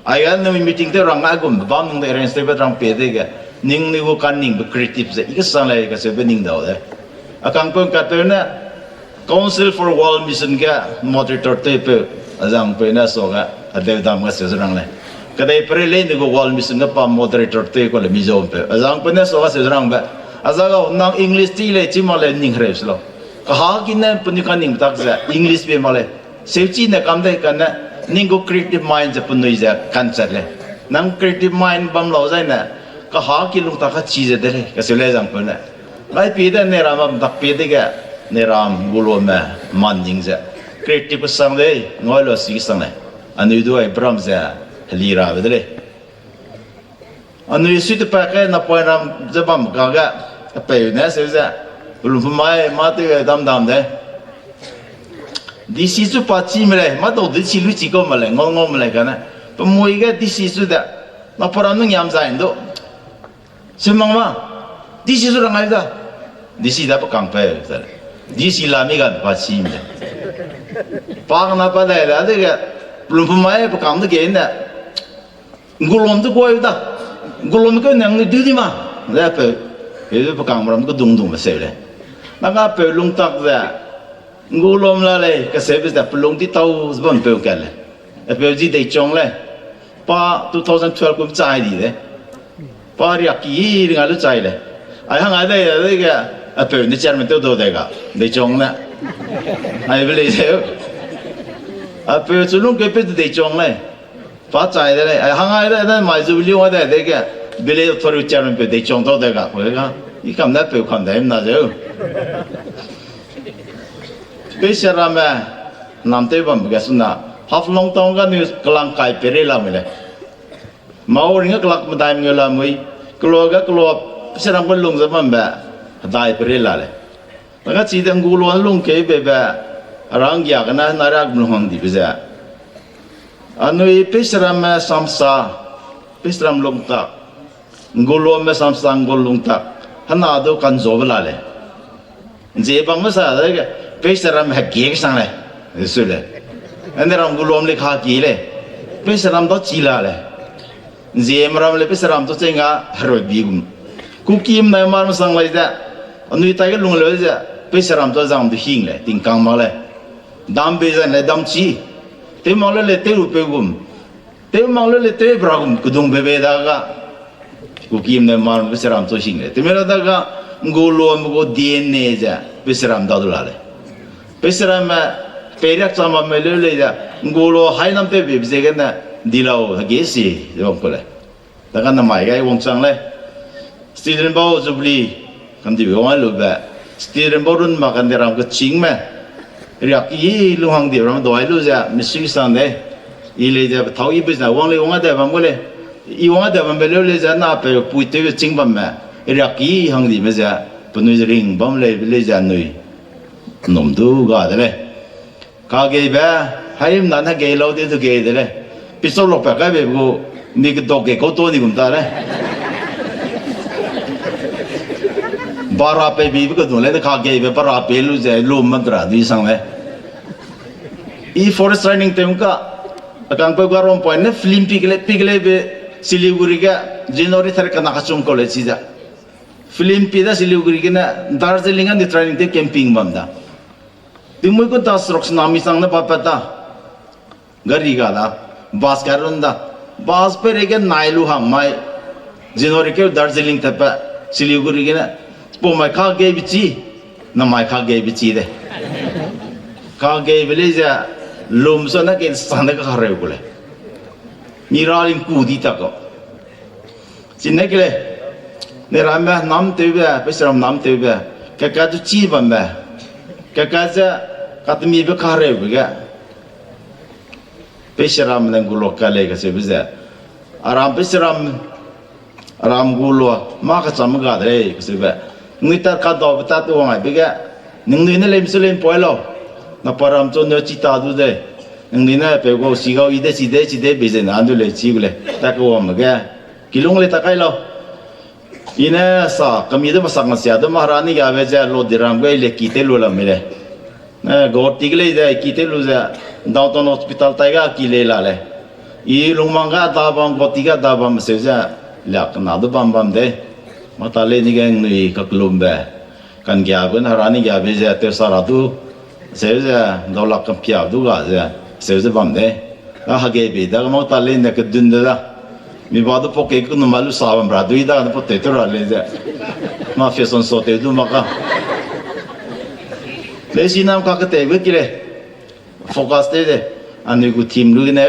Aige nui meeting tew rang aigumbe bam nung de arrange tewbe rang pie dege, ningnui gu kaningbe creative ze, i kesang lei kacheube ning dau de. A kangpeu katpeu ne, Council for World Mission ge moderator tewpeu, azangpeu ne suage, adeu dam ga seu ze rang lei. Kedei pere lei ne gu World Mission ge pa moderator tew ka le Mizompeu, azangpeu ne suage seu ze rangbe. Aza ga nang English chi lei chi mak lei ning hereu se lau. Kaha ki ne penui kaningbe tak ze English pie mak lei. Seuchi ne kam dei kane, ning gu creative mind ze penui ze kanchat lei. Nang creative mind bam lau zai ne, kaha ki lung tak kachi ze de lei, kaseu lei zangpeu ne. Ngai pie de neram bam tak pie dege, neram gu luame, man ning ze. Creative kesang dei, ngau lu si kesang lei. Anui du ai bram ze, heli rabe de lei. Anui sui tepat ge napoiram ze bam kage, apeu ne seu ze, pelum pemai mâ tew dam dam de. DC chu pa chime lei, mâ dau DC lu chi kau ma lei, ngau ngau ma lei kane. Pemui ge DC chu de, napoiram nung yam zai ndu. Seu mang ma, DC chu rangai da. DC da pe kangpeu ze lei. DC la mi ga pa chime lei. Pa kena pa dai da dege, pelum pemai pe kang dege ne. Ngulom du kuai da. Ngulom keu ne nang du di ma. Ze peu, peu du pe kangme ram kedungdungme seu lei. Nang a peu lung tak ze, ngulom la lei, kaseube ze pelung di tau ze bampeu kat lei. Apeu zi Deichong lei. Pa two thousand twelve kum chai di de. Pa riak ki ringa lu chai lei. Ai hang ai dai dege, apeu ne chairman tew dau dai ga, Deichong ne. Aibe lei zeu. Apeu chu lungkeupeu Deichong lei. Pa chai de lei, ai hang ai dai, dai mai zu liu ai dai dege, village authority chairman peu Deichong dau dai ga, koi ga. I kam ne peu kam dai mna zeu. Peiserame, namtew bambe ge suna, Haflong town ga nu kelang kai pere lamui lei. Mâu ring ge kelak medai mengeu lamui, kelua ge kelua, Peiseram ge lung ze bambe, hedai pere la lei. Daga chide ngulua lungkeubebe, aranggia gene nariak melung hang dibe ze. Anui Peiseramme samsa, Peiseram lungtak, nguluame samsa ngul lungtak, hena du kanzuabe la lei. Nzie bangme sa dege, Peiseram hegie kesang lei, su lei. Ane ram nguluam lei kaki lei, Peiseram dau chi la lei. Nzieme ram lei Peiseram dau chei nga herui bi gum. Kukime nai mar mesang lei ze, anui taige lung lei ze, Peiseram dau zang du hing lei, tingkang mak lei. Dam bei zan lei dam chi. Tew mak le le tew lu peu gum. Tew mak le le tew bra gum kedung bebe da ga. Kukim ne mar pe seram chu hing le. Teme la da ga nggu lo me gu D N A ze pe seram da du la le. Pe seram me pe riak cham me le le ze nggu lo hai nam pe be ze gene di lau hage si ze bam ku le. Daga namai gai wangchang lei. Student bau Jubilee, kam dibe wang lu be. Student bau run ma kan de ram kechîngme. Riak i lu hang di ram doi lu ze, misui sang de. I lei ze, thau i business wang lei wang a de bam gu lei. I wang a de bam be leu lei ze, na pe pui tew chîng bam me. Riak i hang di me ze, penui ze ring bam lei, lei ze nui. Num du ga de lei. Kageibe, haimna ne gei lau de du gei de lei. Pichau lok pa kai be gu, ni kedok ge kau to ni gum ta lei. Bara pe bi be kedung lei, kageibe bara pe lu ze, lu mantra di sang lei. I forest training tew ka, akang pe ga rom point ne film pi ke lei, pi ke lei be, Siliguri ge, January thare kana kachum kau lei chi ze. Film pi da Siliguri gene, Darjeeling a ni training tew camping bam da. Tingmui kun ta srok sena mi chang ne ba pat da. Gari ga da. Bus ga run da. Bus pe rei ge nai lu hang mai. January keu Darjeeling tat pa. Siliguri gene. Pau mai kageibe chi. Namai kageibe chi de. Kageibe lei ze. Lum so na ke sang de ka hareu gu lei. Ni ra ling ku di ta kau. Chine ke lei, ne ramme namtewbe, pe seram namtewbe, kaka du chi bambe, kaka ze katemibe kareube ge, pe seram ne gu lo ka lei kacheube ze, aram pe seram, aram gu lo, mâ kacham ga de lei kacheube, ningnui tat kadaube tat wang aibe ge, ningnui ne lei msu lei mpoi lau, na param chu ne chi ta du de, ningnui ne pe gau si gau i de chi de chi de be ze na du lei chi gu lei, tat kawangme ge, kilung lei ta kai lau. I ne sa, kami de masak masia de ma hera ni gabe ze lo diram ge le ki tew lu la mi lei. Eh, Guwahati ge lei ze ki tew lu ze, Downtown Hospital tai ga ki lei la lei. I lungmang ga da bam, Guwahati ga da bam seu ze, liak na du bam bam de. Mata lei ni ge nui kaklumbe. Kan giabe ne hera ni giabe ze tew sa ra du. Seu ze, daulak kampia du ga ze, seu ze bam de. A hagei bei da, mâ ta lei ne kedun de da. Mi ba du pau kei kenu ma lu sa bam ra dui da, ne pau tew tew ra lei ze. Mâ fashion show tew du mâ ka. Lei si nam kaketeibe ki lei. Focus tew de. Anui gu theme lu gene.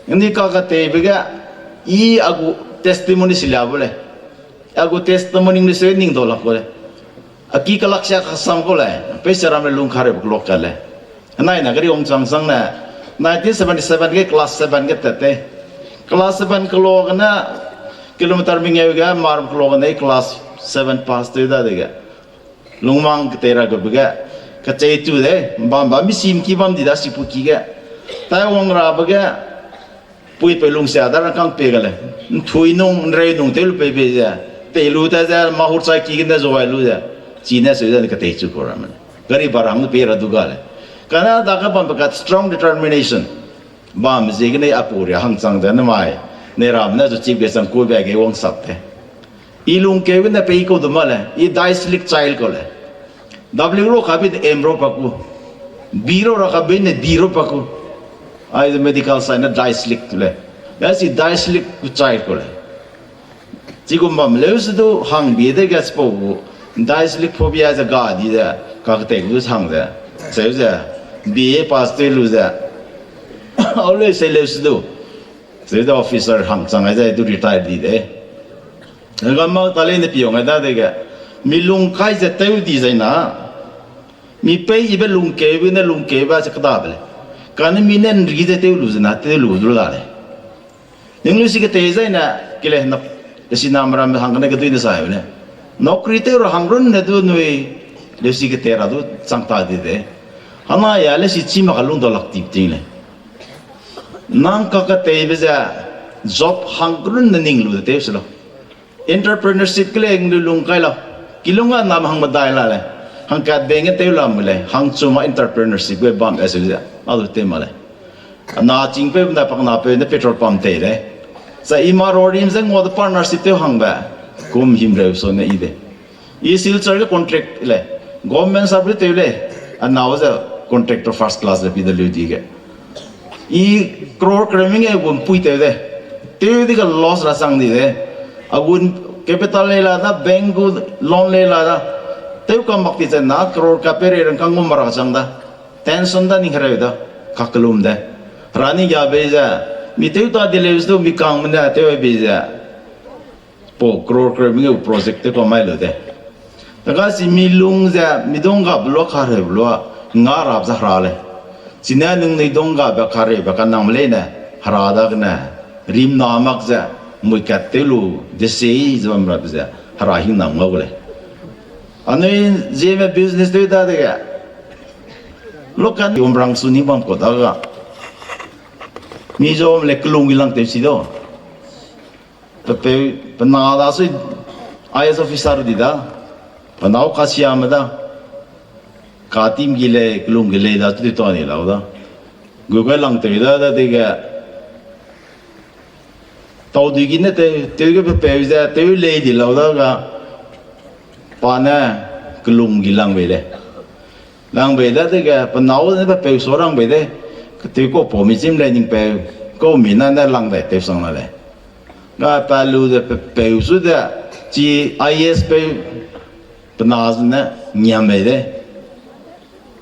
Anui kaketeibe ge, i a gu testimony si lia bu lei. A gu testimony lu se ning daulak bu lei. A ki kalak sia kasam kau lei, peiseram le lung karebe kelok ka lei. Anai na gari wangchang sang ne, nineteen seventy seven ge class seven ge tat tei. Class seven kelo gene, kilometer mengeu ge, maram kelo gene class seven pass tew dadege. Lungmang ketei ra gebe ge, kecheichu de, bam bam mi sim ki bam di da sipu ki ge. Tai wang rabe ge, puipeu lungsia da rangkâng pei ga lei. Nthui nung, nrei nung tew lu pei bei ze. Tei lu ta ze, mahur chai ki gene zuai lu ze. Chine seu ze keteichu kau ramme lei. Gari ba rang pei ra du ga lei. Kane dage bambe ka strong determination. Bam ziegene apau ria hangchang ze nemai. Neram ne zu chip ge chang ku be ge wangsak te. I lungkeu gene pei kau du ma lei. I dyslexic child kau lei. W ro kabe ne M ro pa ku. B ro ra kabe ne D ro pa ku. Ai ze medical sign ne dyslexic tu lei. Asi dyslexic ku child kau lei. Chigum bam leu se du hang bi de ge chipau gu. Dyslexic phobia ze ga di ze. Kaketei gu du hang ze. Seu ze. B A pass tew lu ze. Au lei se leu se du. Seu ze officer hangchang ai ze du retire di de. Ga mâ ta lei ne piong ai dadege. Mi lungkai ze tew di zai na. Mi pei ibe lungkeube ne lungkeube ze kedabe lei. Kane mi ne nri ze tew lu ze na tew lu du la lei. Ning lu si ketei zai ne, ke lei na, lesi na meram hang kane kedui ne sai ne. Naukri tew ra hang run ne du nui, lesi ketei ra du chang ta di de. Hana ya lesi chi mak ka lung daulak tip ting lei. Nang kaketeibe ze, job hang run ne ning lu de tew se lau. Entrepreneurship ke lei ndu lung kai lau. Kilung a nam hang medai la lei. Hangkat beng ge tew lam lei. Hangchum a entrepreneurship ge bam e se ze. A du tew ma lei. Na chingpeu na paknapeu ne petrol pump tei lei. Zai i ma ro rim ze ngua de partnership tew hangbe. Kum himreu so ne i de. I Silchar ge contract lei. Government service tew lei. A nâu ze contractor first class le P W D ge. I crore kereu mengeu gu mpui tew de. Tew di ga loss ra chang di de. A gu capital lei la da, bank gu loan lei la da. Tew ka mak di ze na crore ka pere rang kang gu mara chang da. Tension da ning hereu da. Kakelum de. Hera ni ga bei ze. Mi tew ta di leu du mi kangme ne tew bei ze. Pau crore kereu mengeu project tew ka mai lu de. Daga si mi lung ze, mi donggabe lua kahereube lua, nga rap ze hera lei. Chine ningnui donggabe kahereube kanangme leine, hera dagene, rimna mak ze, mui kat tew lu, desei ze bam rabe ze, hera hingnam ngau gu lei. Anui Zeme business tew dadege, lokan umrang su ni bam kau daga. Mi zom le kelung gi lang tew si dau. Pepeu, pe na da sui I A S officer di da. Pe nâu kasiame da. Katim gi lei, kelung gi lei da, tu di ta ni lau da. Gu gai lang tew da, dadege. Tau dui gene tew, tew ge pepeu ze, tew lei di lau da ga. Pa ne, kelung gi lang bei lei. Lang bei dadege, pe nâu ne pepeu su rang bei de. Ketew kau pau mi chim lei ning peu. Kau mi na ne lang dai tew sang la lei. Ga pa lu ze pepeu su de, chi I A S peu pe na zene ngiam bei de.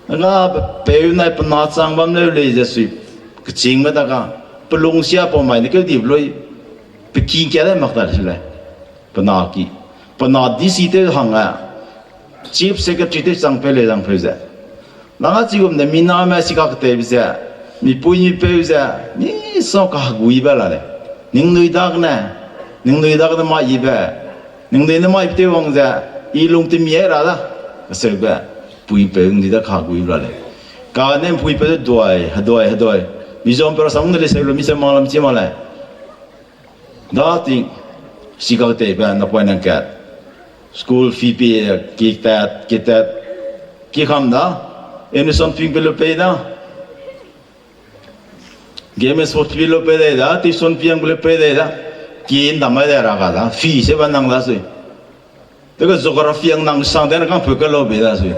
Ga pepeu nai pe na chang bam leu lei ze sui kechîngme daga, pe lung sia pau mai ne keu di lui, pe ki kia dai mak da le. Pe na ki, pe na D C tew hang a, Chief Secretary tew chang peu lei zang peu ze. Nang a chigum de mi name si kaketeibe ze, mipui mipeu ze, misong kaheguibe la lei. Ningnui dagene, ningnui dagene mai ibe, ningnui ne mai tew wang ze, i lung temi ai ra da, kaseube, puipeu ningnui da kaheguibe la lei. Kane puipeu de duai, heduai, heduai. Mi zom pe rasam de lei seu lu mi se ma lam chi ma lei. Da ting, si kaketeibe napoine kat. School fee pie, kitat, kitat. Kikam da, admission fee pe lu pei da. Game sports fee lu pei dai da, tuition fee pe lu pei dai da. Ki ndam mai dai ra ga da, fee se ba nang da sui. Tege geography ang nang sang de na kang peu ka lau bei da sui.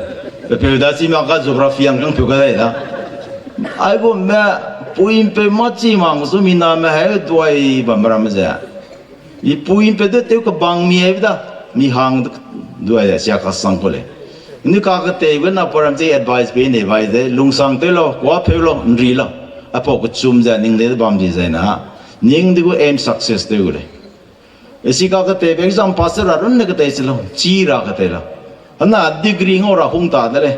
Pe peu da chi ma ka geography ang kang peu ka dai da. Aigumme, puipeu ma chi mang su mi name hei duai bam ramme ze. Mipui mpe du tew kebang mi ai da, mi hang du, duai de sia kasang ku lei. Ni kaketeibe na program ze advice pe nei bai de, lungsang tew lau, kuâ pheu lau, nri lau. Apau kechum ze ning de bam di zai na, ning di gu aim success tew gu lei. Esi kaketeibe exam pass ra runne ketei se lau, chi ra ketei lau. Ana degree ngau ra hung ta de lei.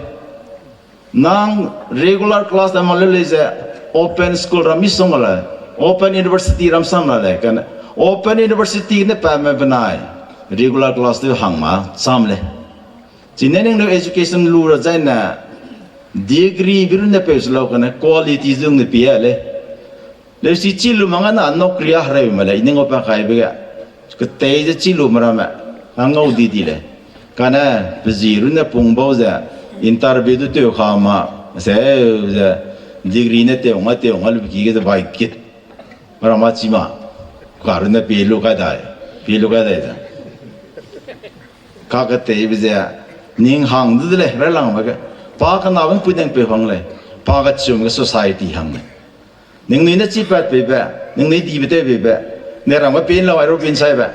Nang regular class da ma le lei ze, open school ram misong la lei, open university ram sam la lei, kane open university ne pa me benai, regular class tew hang ma cham lei. Chine ning lu education lu ra zai ne, degree bi runne peu se lau kane quality zung ne pie lei. Leusi chi lu ma nga na nokri a hereu ma lei, ning open kaibe ge. Ketei ze chi lu ma ramme, a ngau di di lei. Kane, pe zi runne pung bau ze, interview du tew ka ma, se, ze, degree ne tew nga, tew nga lu ki ge ze bai kit. Ma ram ma chi ma, ka runne pie lu kai dai, pie lu kai dai ze. Kaketeibe ze, ning hang du de lei, railangbe ge. Pa kenabe pui deng peu hang lei, pa kechum ge society hang lei. Ningnui ne chipat peibe, ningnui dibe tew peibe, ne ram ge pin lau aero pin saibe.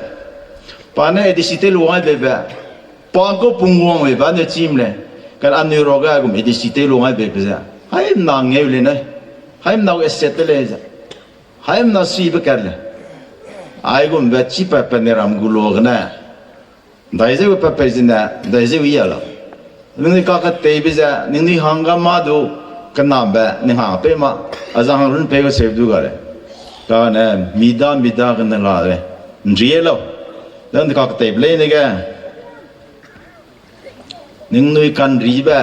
Pa ne A D C tew lu ngai peibe, pa kau pung wang peibe ne chim lei. Kan anui ruage gum A D C tew lu ngai peibe ze, haimna ngeu lei ne, haimna asset te lei ze, haimna suibe kat lei. Aigumbe chipatpat ne ram gu lu gene, dai zeu pe pei zene, dai zeu i a lau. Ningnui kaketeibe ze, ningnui hangge mâ du, kenambe, ning hang pei ma, a zang hang run pei ge seu du ga lei. Kane, mida, mida gene la lei. Nri e lau. Dang de kaketeibe leine ge, ningnui kanribe,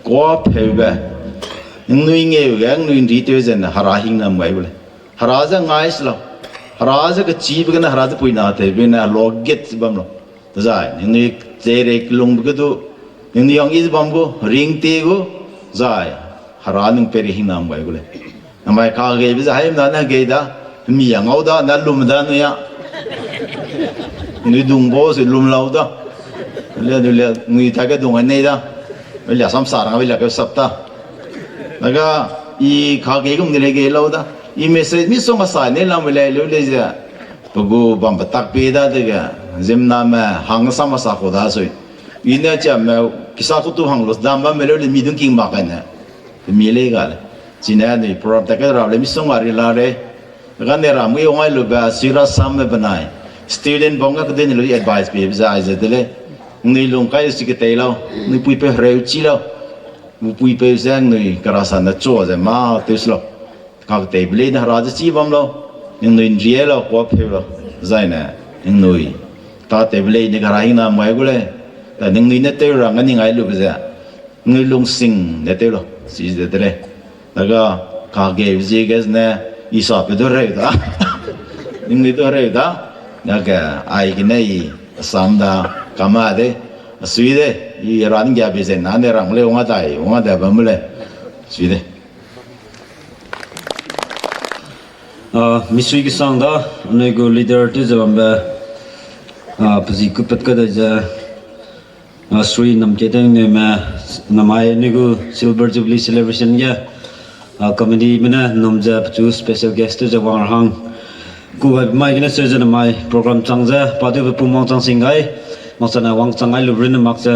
kuâ pheube, ningnui ngeu ge, ningnui nri tew zene, hera hingnam gai gu lei. Hera ze ngai se lau. Hera ze kechibe gene, hera ze puina tewbe gene, lo get bam lau. Zai, ningnui cherei kelungbe ge du, ningnui hang i ze bam gu, ring te gu, zai, hera ning peri hingnam gai gu lei. Namai kageibe ze haimna ne gei da, mi a ngau da, na lum da nui a. Nui dung bo se lum lau da. Le, le, nui ta ge dung a nei da. Le sam sa rang be le ke sap ta. Daga, I kage gum de lei ge lau da. I message misongga sa ne lam lei lu lei ze. Pe gu bam petak pe dadege, ziemmename hang sam sa ku dasui. I ne chiame kisa kutu hang lu dam bamme lu lei mi dung king mak kai ne. Pe mi lei ga lei. Chine anui program ta ke ra lei misongga ri la lei. Gane ram ge wang ai lube, sui ra samme benai. Student bam ge kedei ne lu advice pebe ze ai ze de lei. Nui lung kai si ketei lau, nui puipeu hereu chi lau. Puipeu ze nui kera sa ne chu ze mâ tew se lau. Kakteibe lei ne hera ze chi bam lau. Ningnui nrie lau, kuâ pheu lau. Zai ne, ningnui. Kateibe lei ne kera hingna mai gu lei. Ta ningnui ne tew ra ngga ning ai lube ze. Ningnui lungsing ne tew lau. Si ze de lei. Daga, kageu ziege zene, i sa pe du reu da. Ningnui du reu da. Dage, aigene i, asam da, kama de, asui de, i ra ning ga be ze na ne rang lei wang a dai, wang a dai bam lei. Sui de. Ah, misui kesang da, anui gu leader tew ze bambe, ah, pezi kupat kadai ze, ah, sui nam ke deng neu me, namai anui gu Silver Jubilee Celebration ge, ah, committee me ne nam ze pechu special guest tew ze wang ra hang. Ku gai mai gene seu ze namai program chang ze, pa tew pe pum wangchang sing gai, makchane wangchang gai lu rune mak ze,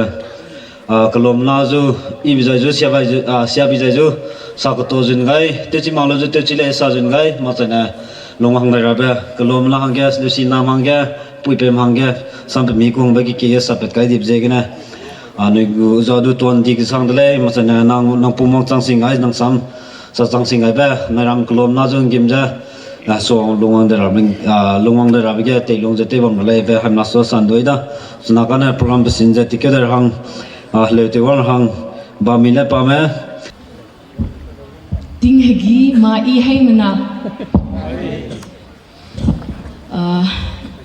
ah, kelomna zu, ibi zai zu, siabai zu, ah, siabi zai zu, sa keto zun gai, tewchi mak lu zu, tewchi lei sa zun gai, makchane lungwang dai rabe, kelomna hangge, lusi nam hangge, puipem hangge, sam pe mi kungbe kekie ge sapat kai dibe ziegene. Ah, anui gu za du tuan di kesang de lei, makchane nang, nang pum wangchang sing gai, nang sam, sa chang sing gaibe, nai ram kelomna zu nggim ze, ah, so lungwang de ra, ah, lungwang de rabe ge teilung ze tew bam ra lei be, haimna so san dui da. Chuna kane program pesin ze tikeu de ra hang, ah, heleu tew wang ra hang, bam mi le pa me. Ting hegi ma i heimena. Ah,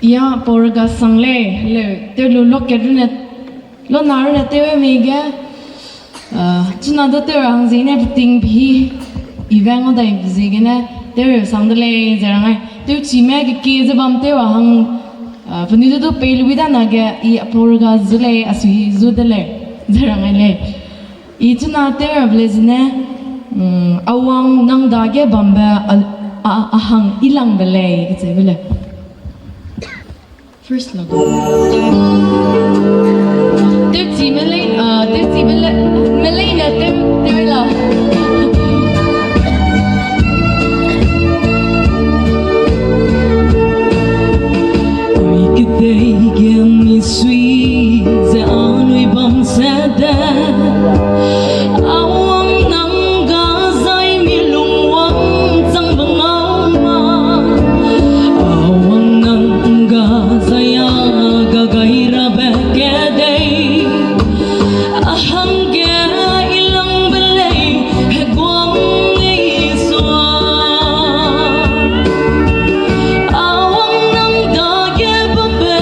ia pau rega sang lei, heleu, tew lu lokat rune, lona rune tew mei ge, ah, chuna du tew ra hang ziegene peting pi, i veng o dai ziegene, tew reu sang de lei, ze rang ai. Tewchime kekie ze bam tew ra hang, ah, penui du du pei lui da na ge, i apau rega zu lei, asui zu de lei, ze rang ai lei. I chuna tew rabe le zene, mm, awang nang dage bambe a, a, a hang i langbe lei, kacheube lei. First lo. Tewchi melei, ah, tewchi melei, melei ne tew, tew la. Ui kedei ge misui ze anui bam se de. Awang nang ga zai mi lungwang chang bang ngau ma. Awang nang ga zai a ga gai rabe kedei. A hangge i langbe lei, heguang nei sua. Awang nang dage bambe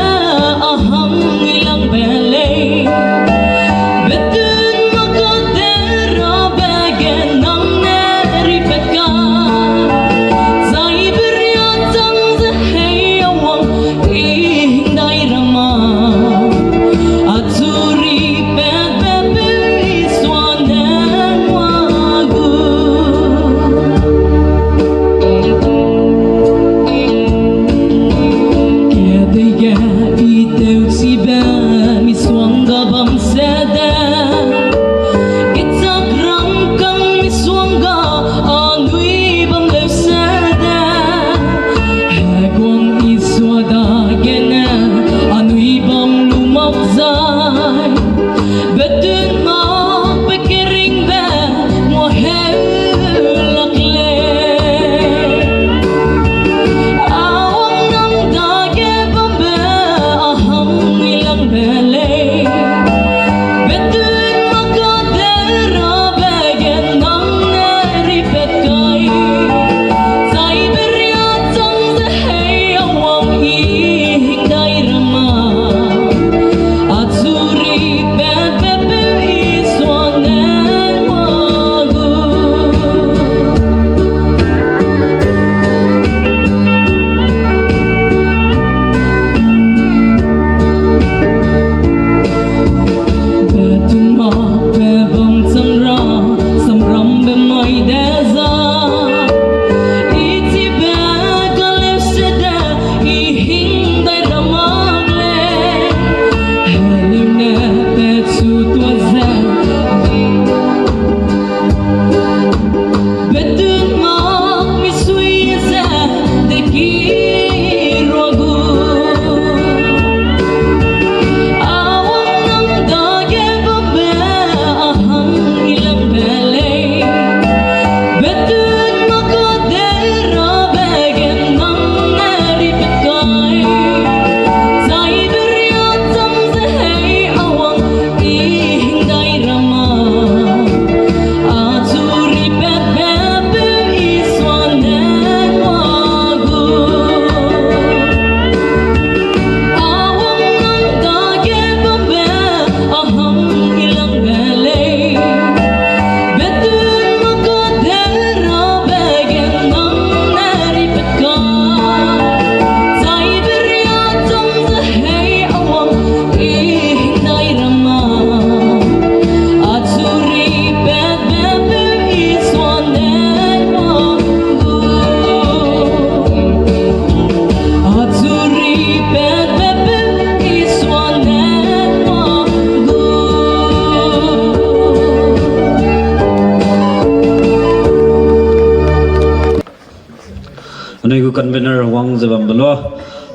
Convener wang ze bambe lua.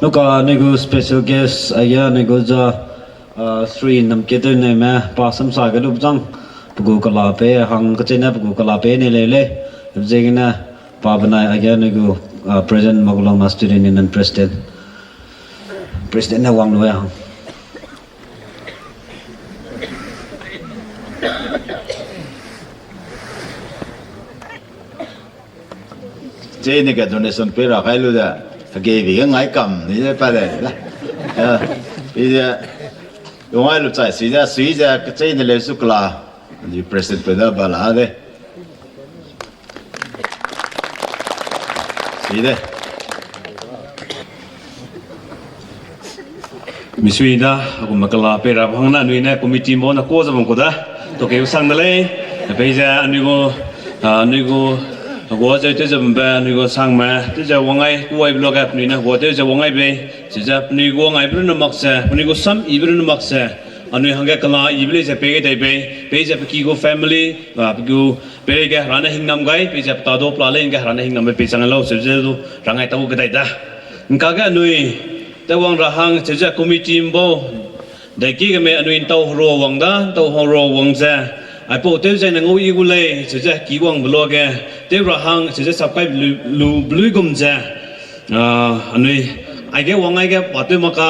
Nuka anui gu special guest aige anui gu za, uh, Sri Namketew Neume pa samsa ge lubzang pe gu kela pe hang kecheîne pe gu kela pe ne lei lei. Ziegene pa benai aige anui gu, uh, President Magulong Student Union President. President ne wang lu hang. Chene ke donation pei ra kai lu de, hegei bi ge ngai kam ni de pa de da. Eh, i de, yongai lu chai si de, si de, kechei ne le su kela, di president pe da ba la de. Si de. Misui da, agu makala pei ra hang na anui ne committee bau na ko ze bam ku da. Tokeu sang de lei. Pei ze anui gu, ah, anui gu, agu ze tew ze bambe, anui gu sangme, tew ze wangai, kuai block ge, penui ne gu tew ze wangai bei. Chize penui gu wangai be run mak se, penui gu sam i be run mak se. Anui hangge kala i be lei ze pei ge dai bei. Pei ze pe ki gu family, ah, pe gu pei ge rane hingnam gai, pei ze pe ta do pla lei ge rane hingnam be pei chang lau, chize du rangai tau ge dai da. Nka ge anui, te wang ra hang, chize committee bau, dai ki ge me anui ntau hero wang da, ntau hero wang ze, aipau tew ze ne ngau i gu lei, chize ki wang be lua ge, tew ra hang, chize subscribe lu, lu, belui gum ze, ah, anui, aige wang aige pa tew maka,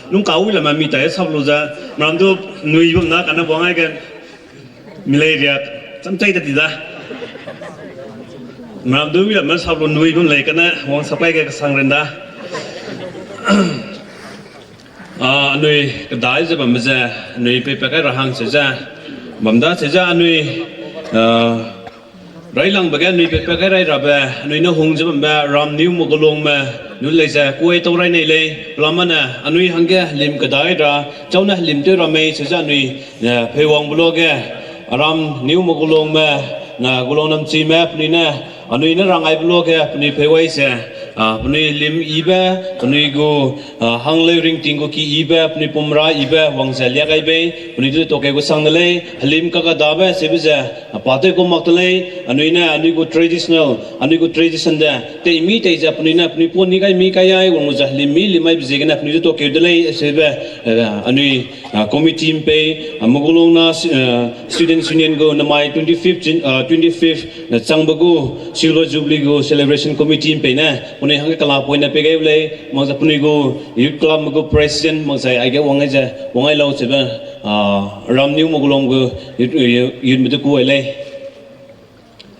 nung ka wi la ma mi tai sap lu ze, mram du nui bam na kane wang aige, mi lei riak, cham chai ta ti da. Mram du wi la ma sap lu nui bam lei kane, wang subscribe ge kesang ren da. Ah, anui kedai ze bam ze, anui peipat kai ra hang se ze, bam da se ze anui, ah, railangbe ge anui peipat kai rai rabe, anui ne hung ze bambe, Ram New Magulongme, nu lei ze, kuai tau rai nei lei, pelamane, anui hangge helim kedai ra, chau ne helim tew ra mei, se ze anui, eh, peiwang be lua ge, Ram New Magulongme, na Gulong Namchime, penui ne, anui ne rangai be lua ge, penui peiwai se, ah, penui helim ibe, penui gu, ah, hangleu ringting gu ki ibe, penui pumra ibe, wang ze liak gai bei, penui du tokeu gu sang de lei, helim kakadabe, sebe ze, ah, pa tew gu mak de lei, anui ne, anui gu traditional, anui gu tradition de, tei mi tei ze penui ne, penui pon ni kai mi kai ai, wang lu ze helim mi lim aibe ziegene, penui du tokeu de lei, sebe, eh, anui, ah, committee mpei, ah, Magulong na, eh, Students Union gu namai twenty-fifth Jun-, ah, twenty-fifth, na changbe gu Silver Jubilee gu Celebration Committee mpei ne, penui hangge kela point ne pei gai u lei, mak ze penui gu Youth Club me gu President, mak ze aige wang ai ze, wang ai lau zebe, ah, Ram New Magulong gu youth, youth me du ku ai lei.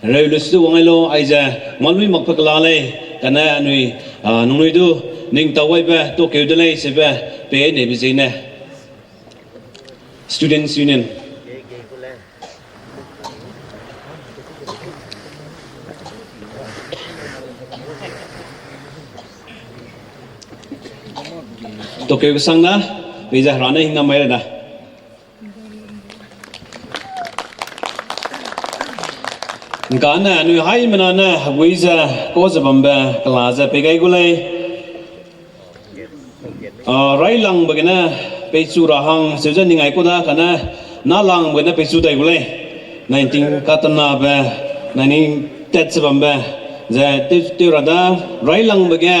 Reu lu su wang ai lau, aize, malui mak pe kela lei, kane anui, ah, nangnui du, ning tau aibe, tokeu de lei, sebe, pei ai neibe ziegene. Students Union. Tokeu kesang da, pei ze herane hingnam mai ra da. Ngkane anui haimena ne hegui ze, ko ze bambe, kela ze pei gai gu lei. Ah, railangbe gene peichu ra hang, seu ze ning ai ku da kane, nalangbe gene peichu dai gu lei. Nineteen katenabe, nineteen tet ze bambe, ze tew, tew ra da, railangbe ge,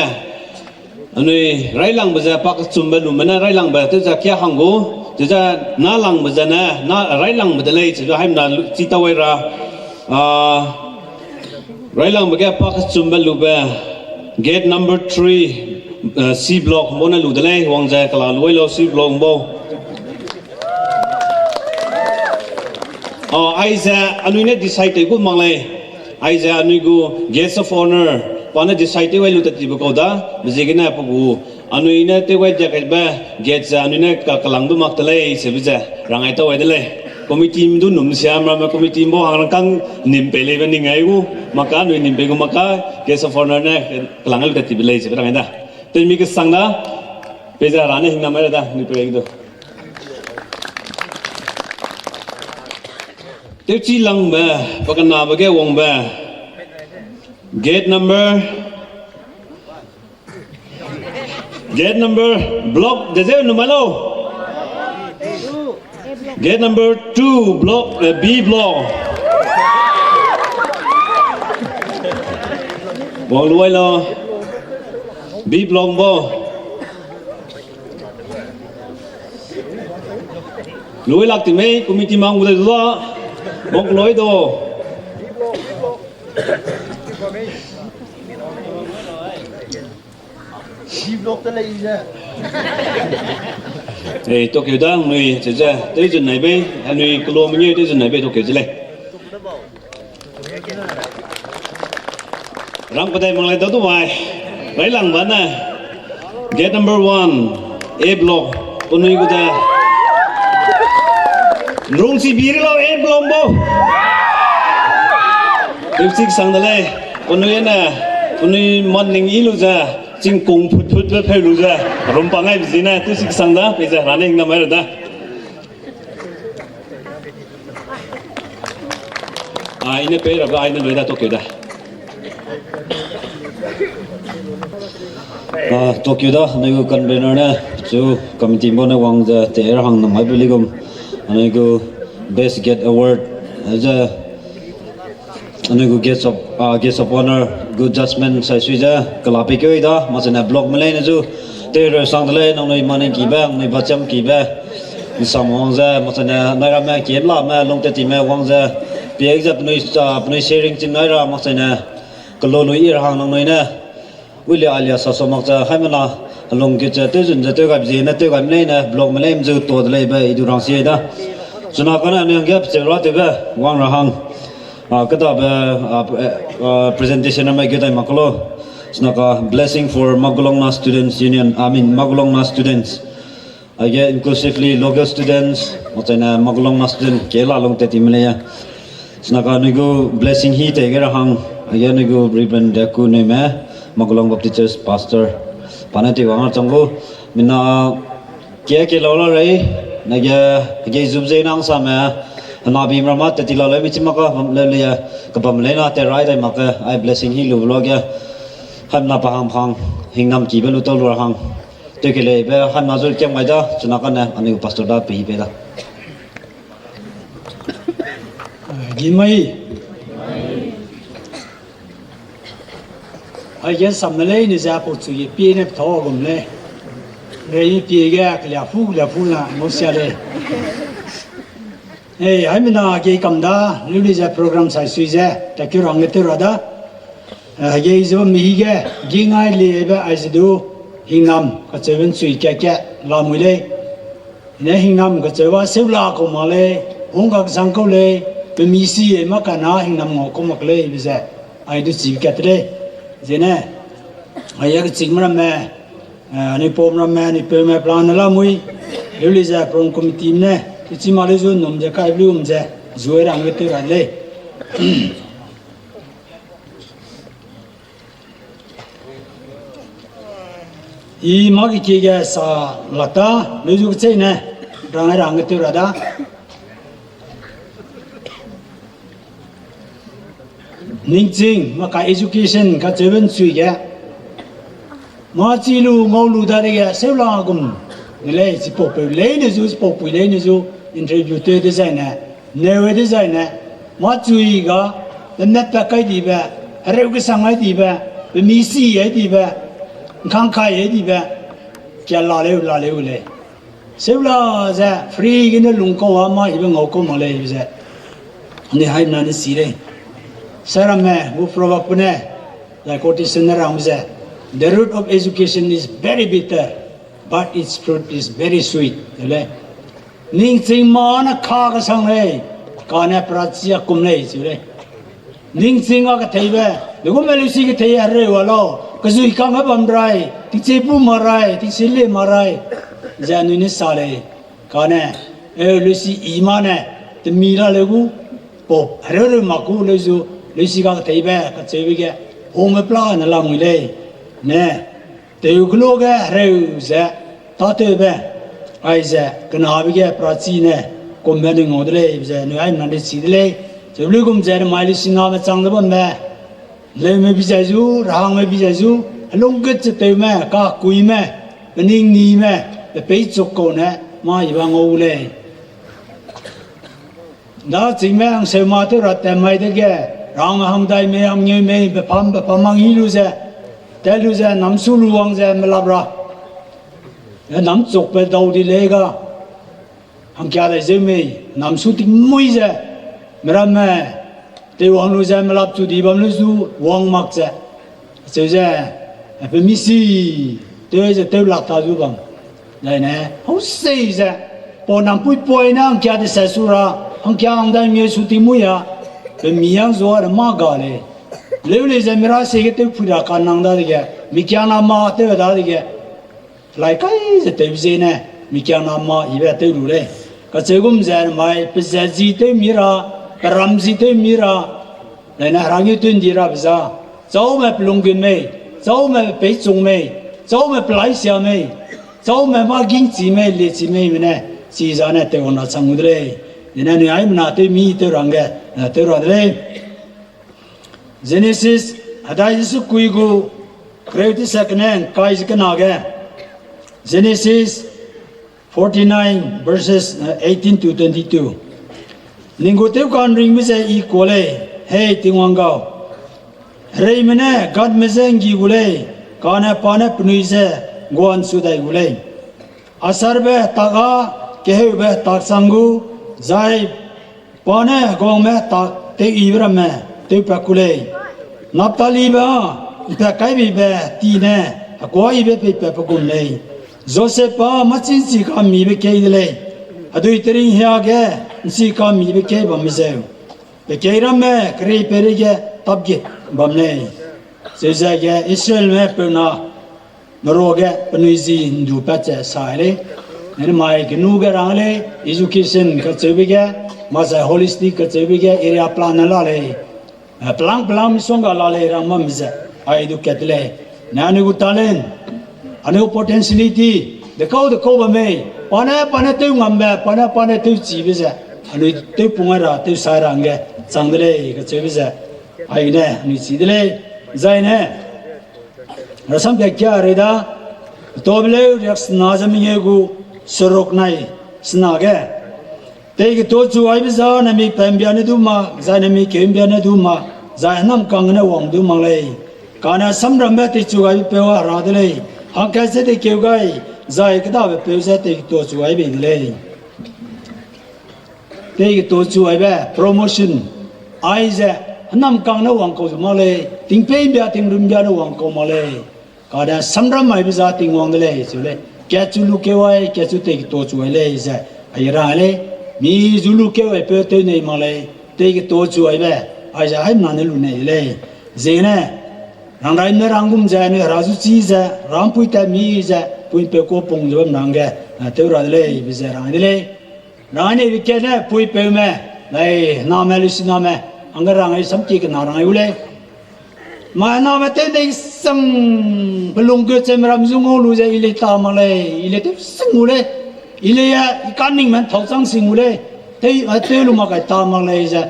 anui railangbe ze pa kechumbe lume ne railangbe tew ze kia hang gu, ze ze nalangbe ze ne, na railangbe de lei, ze haimena lu, chi tau ai ra, ah, railangbe ge pa kechumbe lube, gate number three, eh, C block bau ne lu de lei, wang ze kela lu ai lau C block bau. Ah, aize anui ne decide tew gu mak lei. Aize anui gu guest of honour, pa ne decide tew ai lu tat tibe kau da, ziegene pe gu, anui ne tew ai diak kaibe, gate ze anui ne ka kelang du mak te lei, sebe ze, rang ai tau ai de lei. Committee du num siam ramme committee bau hang rangkâng nim pei leibe ning ai gu, maka anui nim pei gu maka, guest of honour ne kelang ai lu tat tibe lei, sebe rang ai da. Temi kesang da, pei ze herane hingnam mai ra da, ni pei du. Tewchilangbe, pakenabe ge wangbe. Gate number, gate number, block, de zeu numai lau. Gate number two, block, eh, B block. Wang lu ai lau. B block bo. Lui lak ti mei committee mang gu de du da. Bong kloi do. Ei, tokeu da, nui, ze ze, tewzun nai bei, anui kelo mengeu tewzun nai bei, tokeu ze lei. Rang pedai mang lei da du mai. Railang ba ne. Gate number one, A block, penui gu da. Nrung si biri lau A block bo. Tewsik sang de lei, penui ne, penui man ning i lu ze, chingkung phut phut be pheu lu ze, rum pa ngai be zi ne, tewsik sang da, peize, ra ning na mai ra da. Ai ne pei rabe ai ne lui da tokeu da. Ah, tokeu da, anui gu convener ne, chu committee bo ne wang ze, te er hang na mai be ligum, anui gu Best Gate Award, ze, anui gu guest of, ah, guest of honour gu judgment sai sui ze, kela pe keu da, maksene block me leine zu, te re sang de lei, nangnui maning kibe, nangnui bacham kibe, nsam wang ze, maksene, nai ramme, kiem lame, lungte time wang ze, pie ze penui, ah, penui sharing ching nai ra, maksene, kelo lui i ra hang nangnui ne, ulia alia sa so mak ze, haimena, alung ki ze, tewzun ze, tewgaibe zie ne, tewgaibe leine, block me leime zu, to de lei be, i du rang si da. Chuna kane, anui hangge, pecheu ra tewbe, wang ra hang. Ah, kedabe, ah, eh, ah, presentation na mai ge dai mak lo. Chuna ka blessing for Magualongna Students Union, I mean, Magualongna students. Aige inclusively local students, maksene Magualongna student ke la lungte time lei ya. Chuna ka anui gu blessing hi te ge ra hang, aige anui gu Reverend Deku Neume, Magualong Baptist Church Pastor. Pa ne tei wang ra chang gu, mina ke ke lau la rei, nage, age zub ze nang same, hena bim ra ma te ti la lei mi chi ma ka bam lei lei, ka bam lei na te rai dai mak ke, ai blessing hi lu vlog ge, haimena pa hang phang, hingnam kibe lu tau lu ra hang. Tewke lei be, haimena zu kiam gai da, chuna kane, anui gu pastor da pe hi pe da. Gimai. Aige sam ne leine ze pau chu ge pie ne pethau gum lei. Rei pie ge kelia pu, kelia pu na, ngau sia lei. Ei, haimena ge kam da, leu lei ze program sai sui ze, takeu rang ge tew ra da. Eh, hegei ze bam mi hige, gingai liebe aize du, hingnam kacheube nchui kat kat lamui lei. Ne hingnam kacheube seula kau mak lei, hungkak sang kau lei, pe mi si e mak kana hingnam ngau kau mak lei be ze, ai du chibe kat lei. Zene, ai ya kechikme ramme, eh, anui pum ramme, anui peume plan ne lamui, leu lei ze program committee ne, kechima leu zu num ze kai blum ze, zue rang ge tew ra lei. I mâ kekie ge sa lak ta, leu zu kecheîne, rang ai rang ge tew ra da. Ningching, mâ ka education kacheube nchui ge. Mâ chi lu ngau lu dadege, seula gum. Ne lei, chipaupeu leine zu, chipaupui leine zu, interview tew dezaine, neu dezaine, mâ chui ga, pe netpat kai dibe, hereu kesang ai dibe, pe mi si ai dibe, ngkang kai ai dibe, kia la leu, la leu lei. Seula ze free gene lungkau a mâ ibe ngau kau mak lei ze. Ni haimena ne si lei. Saramme gu proverb ne, zai quotation ne rang ze, the root of education is very bitter, but its fruit is very sweet. Lei. Ningching mâ ne ka kesang lei, kane perachi a kum lei, chi lei. Ningching a ketheibe, de gume leusi kethei hereu a lau, kezui kangge bam rai, tingchie pu ma rai, tingchie le ma rai, ze anui ne sa lei, kane, eu leusi i mâ ne, temi la leu gu, pau, hereu reu mak gu leu zu, leusi ka ketheibe, kacheube ge, hungbe pla ne lamui lei, ne, teu kelo ge hereu ze, tâtewbe, aize, kenabe ge perachi ne, kumbe ne ngau de lei, ze, anui haimena ne chi de lei, ze luigum ze, ne mai leusiname chang de bambe, leume bi zai zu, rahangme bi zai zu, helungkut ze tewme, kakuime, peningnime, pepeichuk kau ne, mâ iba ngau lei. Da chingme hangseuma tew ra tat mai dege, rang hangdaime, hangngeumei, bepam, bepam hang hi lu ze, Helu ze namsu lu wang ze melap ra. Namchukbe dau di lei ga. Hangkia dai zeu mei, namsu tingmui ze. Meramme, teiwang lu ze melap chu di bam lu zu wang mak ze. Acheu ze, pe misi, tew ze tew lak ta zu bam. Zaine, hau sei ze, pau nampui poine hangkia deset su ra, hangkia hang dai mie su tingmui a, pe mi hang zua de mâ ga lei. Leu lei ze mira siege tew pui ra kanang dadege, mi kiangna mâ tew dadege, lai kai ze tewbe ziene, mi kiangna mâ ibe tew lu lei. Kacheu gum ze mai, pe zat zi tew mi ra, pe ram zi tew mi ra, zaine herangeu tun di rabe za, châume pe lunggun mei, châume pe peichung mei, châume pe laisia mei, châume mâ gingchi mei, liechi mei mene, chi zane teiwang ra chang gu de lei. Dene anui aimena tew mi tew ra hangge, tew ra de lei. Jenesis, hedai Jisu kui gu, kereu tese kene ngkai ze kena ge. Genesis forty-nine, verses eighteen to twenty-two. Ning gu tewka'nringbe ze I kuâ lei, hei Tingwang gau. Hereime ne Gadme je nggi gu lei, kane pa ne penui je gua'nsu dai gu lei. Asherbe hetak â keheube hetak chang gu, zai pa ne heguangme hetak tewyibe ramme tewpat ku lei. Naphtalibe â ’mpat kai beibe ti ne hekuâyibe peipatbe gum lei. Josepbe â mâchî ’nchi kamibe kei de lei, hedui tering hiage ’nchi kamibe kei bambe zeu, pe kei ramme kerie peireige tapgit bam lei. Cheu zege Israelme peuna meruage penui ji ’ndupat ze sai lei. Nemai kenu ge rang lei, education kacheube ge, makchai holistic kacheube ge area plan ne la lei. Pelang pelang misongga la lei rang bamme ze, ai du kat lei. Ne anui gu talent, anui gu potentiality, dekau dekau bam mei, pa ne pa ne tew ngambe, pa ne pa ne tewchibe ze, anui tewpung ra tewsai ra hangge chang de lei kacheube ze, aine anui chi de lei. Zaine rasam ke kia rei da, Tobeleu riaksena ze mengeu gu seruk nai sena ge, tei getuachu aibe za nemik pa ’mbia ne du mak, zai nemik keu ’mbia ne du mak, zai hênamkang gene wang du mak lei. Kane samrambe teichu aibepeu â hera de lei, hangkat ze teikeu gai, zai kêdabe peu ze tei getuachu ai bei de lei. Tei getuachu aibe, promotion. Aize, hênamkang ne wang kau zu mak lei, tingpeî ’mbia tingrum ’mbia ne wang kau mak lei. Kane samram aibe za Tingwang de lei, cheu lei. Katchu lukeu ai, katchu tei getuachu ai lei ze, ai rang lei. Mi zu lukeu aipeu tew nei mak lei, tei getuachu aibe, aize haimena ne lu nei de lei. Ziegene, rangrai ne rang gum ze, anui hera zu chî ze, rampui tat mi ze, puipeu kuâ pung ze bam ra hangge, tew ra de lei, be ze rang de lei. Rang neibe kene puipeume, nai name lusiname, hangge rang ai samkie kena rang ai gu lei. Mai name tew nei sang, pe lunggut ze meram zu ngau lu ze I lei ta mak lei, I lei tew sang gu lei, I lei a, I kaningme ’nthau chang sing gu lei, tew, tew lu mak kai ta mak lei ze,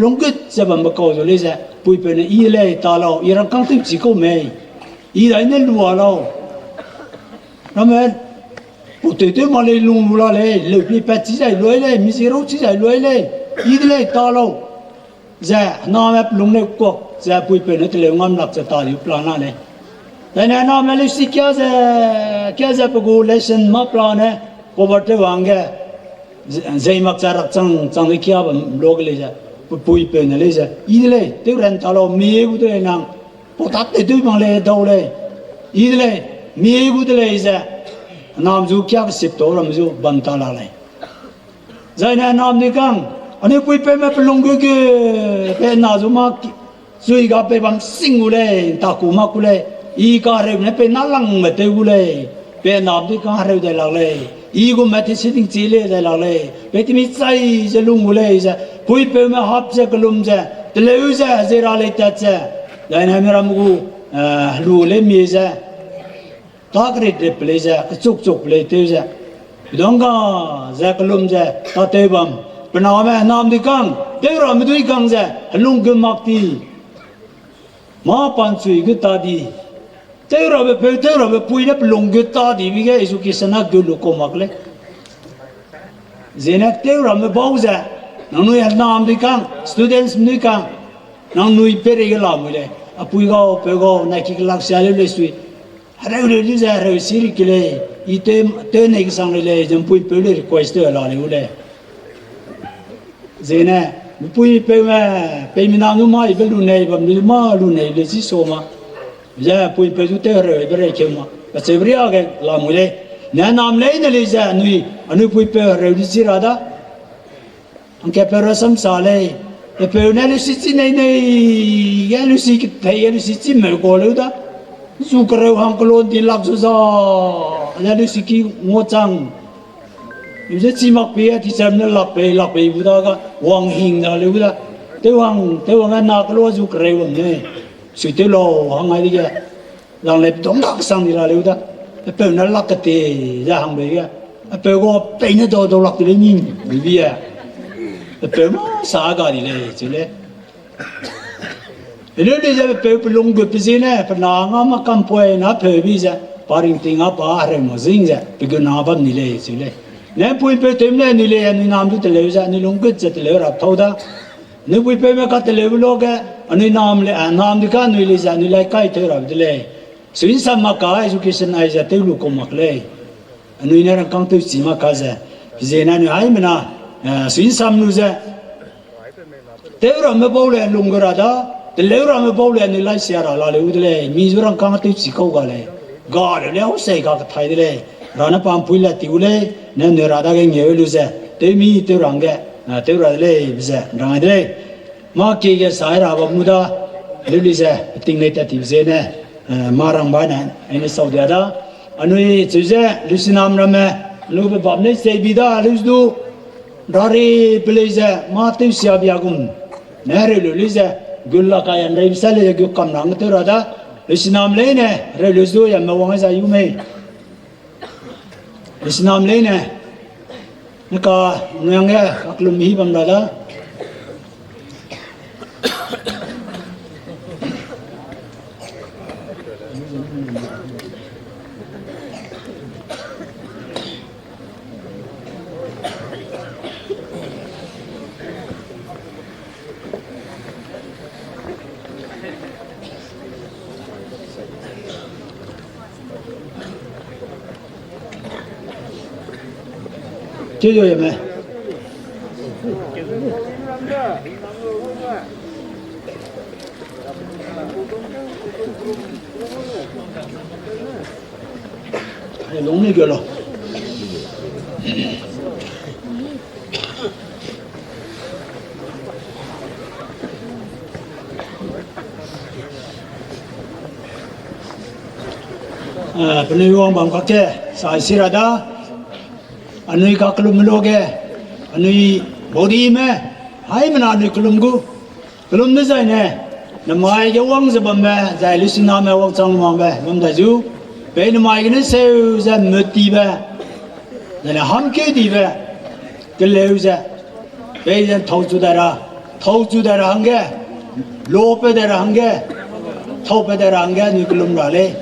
lunggut ze bambe kau zu lei ze, puipeu ne, I de lei ta lau, I rangkâng tewchi kau mei, I dai ne lua lau. Ramme, pau tew tew mak lei lung lu la lei, leupi pat chi zai luai lei, mizirau chi zai luai lei, I de lei ta lau. Ze, name pelung ne kuak, ze puipeu ne teleu ngam lak ze ta diu plan la lei. Zaine name leusi kia ze, kia ze pe gu lesson mâ plan ne, cover tew hangge, ze, zei mak ze rak chang, chang de kia bam luage lei ze, pe puipeu ne lei ze, I de lei, tew ran ta lau, mi gu de lei nang, pau tak tew tew mak lei dau lei, I de lei, mi gu de lei ze, nam zu kia kesip tau ram zu bam ta la lei. Zaine nam di kang, anui puipeume pe lunggut ge, pe na zu mâ ki, chui ga pei bam sing gu lei, ’ntaku mâ ku lei, I kahereu ne pei nâlangbe tew gu lei, pe nam di kang hereu dai lak lei, I gu mâ ti si tingchi le dai lak lei, pei timi chai ze lung gu lei ze, puipeume hap ze kelum ze, teleu ze, zera lei tat ze, zaine meram gu, eh, helu lei mi ze, tak rit rit pe lei ze, kechuk chuk pe lei tew ze, pedang ga ze kelum ze, tâtew bam, pe name nam di kang, tew ramme dui kang ze, helung gu mak ti, mâ panchui gu ta di, tew rabe peu, tew rabe pui ne pe lunggut ta dibe ge education a gu lu kau mak lei. Ziegene tew ramme bau ze, nangnui henam di kang, students mi dui kang, nangnui peireige lamui lei. Apui gau, peu gau, nai ki kelak sia leu lei sui. Hereu leu di ze hereu si ri ki lei, i tew, tew nei kesang lei lei, ze mpui peu le request tew la leu lei. Zene, mpui peu me, pei mina nu ma ibe lu nei, bam lu ma lu nei le zi so ma. Ze mpui peu zu tew hereu ibe rei keu ma. Kacheube ria ge lamui lei. Ne nam lei ne lei ze, anui, anui pui peu hereu di zi ra da. Angkapeu rasam sa lei, pepeu ne lusi chi nei nei, ge lusi kethei ge lusi chi meu kau leu da. Zu kereu hang kelon di lak zu za, ge lusi ki nguachang. Ze chi mak pei, teacher ne lak pei, lak pei bu da ga, wang hing da leu da. Tew hang, tew hang ge na kelo zu kereu wang ne. Sui tew lau hang ai dege. Lang lei pedong dak sang di la leu da. Pepeu ne lak kete, ze hang bei ge. Pepeu ga pei ne dau dau lak di lei ning, bi bi e. Pepeu ma sa ga di lei, chi lei. Leu lei ze pepeu pelung gut pe ziene, pe na nga ma kampoi na peu bi ze, pa ringting a pa hereu ma zing ze, pe gu na bam ni lei, chi lei. Ne pui peu tew ne nui lei, anui nam du teleu ze, anui lung gut ze teleu ra tau da. Anui pui peu me ka teleu lo ge, anui nam le, a, nam di ka anui lei ze, anui lai kai tew ra de lei. Suinsam mak ka education ai ze tew lu kau mak lei. Anui ne rangkâng tew chi mak ka ze, ziene anui haimena, eh, suinsam lu ze, tew ramme bau le lung gu ra da, teleu ramme bau le anui lai sia ra la leu de lei, mi zu rangkâng tew chi kau ga lei, ga leu lei, hau sei ga kethai de lei, ra ne pampui le tiu lei, ne anui ra dage ngeu lu ze, tew mi tew ra hangge, eh, tew ra de lei, be ze, rang ai de lei. Mâ kie ge sai ra bam mu da, leu lei ze, peting lei tat ti ziene, eh, mâ rang ba ne, aine sau dia da. Anui cheu ze, lusinam ramme, lube bam lei sei bi da, leu du, rari pe lei ze, mâ tew sia bia gum. Ne reu leu lei ze, gu la kai anrei be sa lei ze, gu kam rang tew ra da. Lusinam leine, reu leu du, ya me wang za yu mei. Lusinam leine, ne ka, nang ge, kakelum hi bam ra da. Ke yo ye me. Ai, lung ni ge lo. Ah, penui wang bam kakge, sai si ra da, anui kakelum lo ge, anui body me, haimena anui kelum gu, kelum dezaine, namai ge wang ze bamme, zai lusiname wangchang wangbe, bam dai zu, pei namai gene seu ze mutibe, zaine hamkeu dibe, keleu ze, pei ze thau chu dai ra, thau chu dai ra hangge, lo pe dai ra hangge, thau pe dai ra hangge, anui kelum ra lei.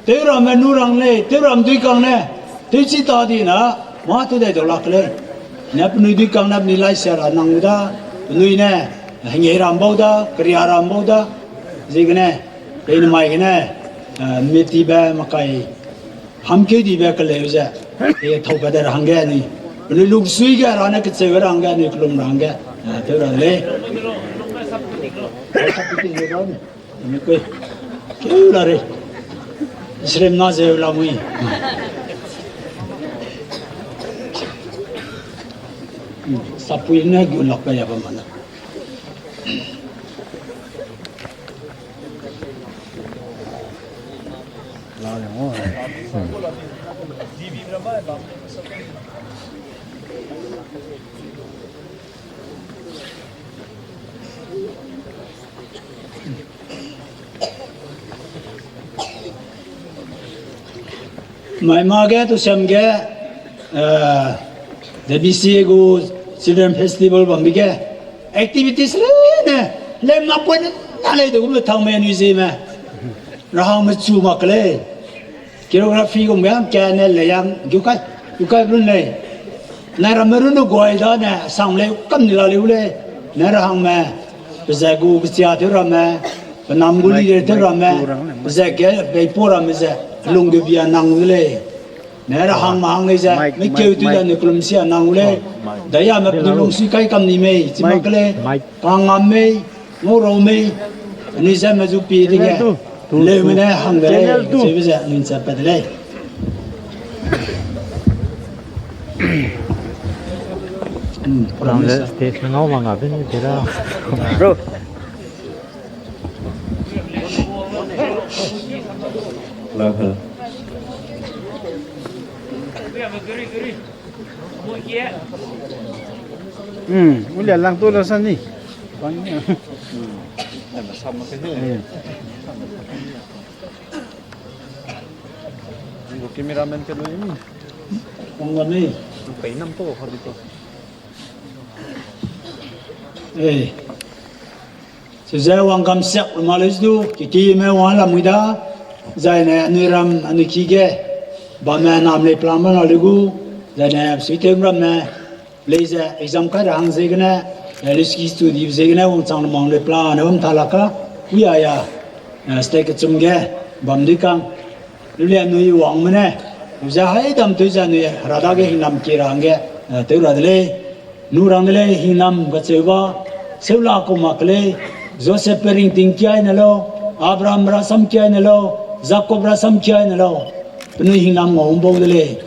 Tew ramme nu rang lei, tew ram dui kang ne, tew chi ta di na, mâ tew dai dau lak lei. Ne penui dui kang ne penui lai sia ra nang da, penui ne, hengei ram bau da, keria ram bau da, ziegene, pei namai gene, eh, mitibe makai, hamkeu dibe keleu ze, e thau pe dai ra hangge anui, penui lungsui ge ra ne kecheu ra hangge anui kelum ra hangge, eh, tew ra lei. Keu la rei. Srem na zeu la mui. Sapui ne gu lak pe ya ba ma na. Mai ma ge tu sem ge, eh, the B C A gu Children Festival bam bi ge activities le ne, lem na point na lei de gu me thang me nui zi me. Rahang me chu mak lei. Choreography gum ge ka ne le yang gu kai, gu kai run lei. Na ramme run guai da ne sang lei kam ni la leu lei. Na rahang me, pe ze gu pe chia tew ramme, Pe nam gu leader tew ramme, ze ge peipo ramme ze, lung ge bia nang de lei. Ne ra hang ma hang lei ze, mekeu tew ze anui kelum sia nang gu lei. Dayame penui lungsui kai kam ni mei, chi mak ke lei. Kangam mei, ngaurau mei, anui ze me zu pi dege, leume ne hang de lei, chibe ze anui ncha pat de lei. Stage ngau ma nga bini de ra. Bro. Hmm, ulia lang tu la sani. Cameraman ke lui mi. Wang la mi. Pei nam to, ha di to. Eh. Chize wang kam siak lu ma lei du, kikime wang lamui da, zaine anui ram, anui ki ge, bamme nam lei plan ma na lei gu, zaine suitew ramme, lei ze exam kai ra hang ziegene, eh, lei ski study ziegene wangchang lu mang lei plan ne bam ta la ka, ui a ya, eh, state kechum ge, bam di kang. Lu le anui wangme ne, lu ze haidam tew ze anui hera dage hingnam kie ra hangge, eh, tew ra de lei. Nu rang de lei hingnam kacheu ba, seu la kau mak ke lei, Josepbe ringting kiai ne lau, Abraham rasam kiai ne lau, Jacob rasam kiai ne lau, penui hingnam ngau mbau de lei,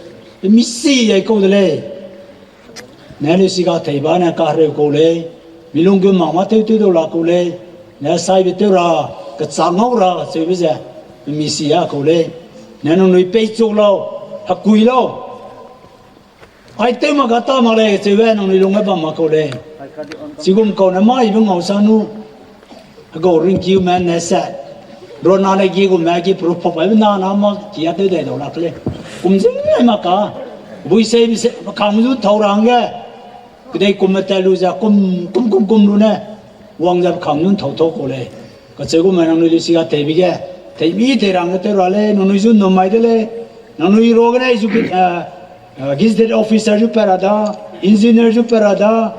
pe misi ai kau de lei. Ne lei siga thei ba ne kahereu kau lei, mi lung gu mak mâ tew tew dau la kau lei, ne saibe tew ra, kechâ ngau ra kacheube ze, pe misi a kau lei, ne nangnui peichu lau, hekui lau. Ai tew mak ga ta mak lei, cheube nangnui lung ge bam mak kau lei. Chigum kau ne mâ ibe ngau sa nu, hegau ringkiume ne se, rona ne gi gume gi proof pop aibe na na mâ ki a tew dai dau lak lei. Kum zing ai mak ka, bui sei bi se, kang zu ntau ra hangge, kedei kumme tat lu ze kum, kum, kum, kum lu ne, wang ze kang zu ntau tau kau lei. Kacheu gume nangnui lei siga teibe ge, teimi tei ra hangge tew ra lei, nangnui zu nnum mai de lei, nangnui ruagene zu, eh, eh, gazetted officer zu pat ra da, engineer zu pat ra da,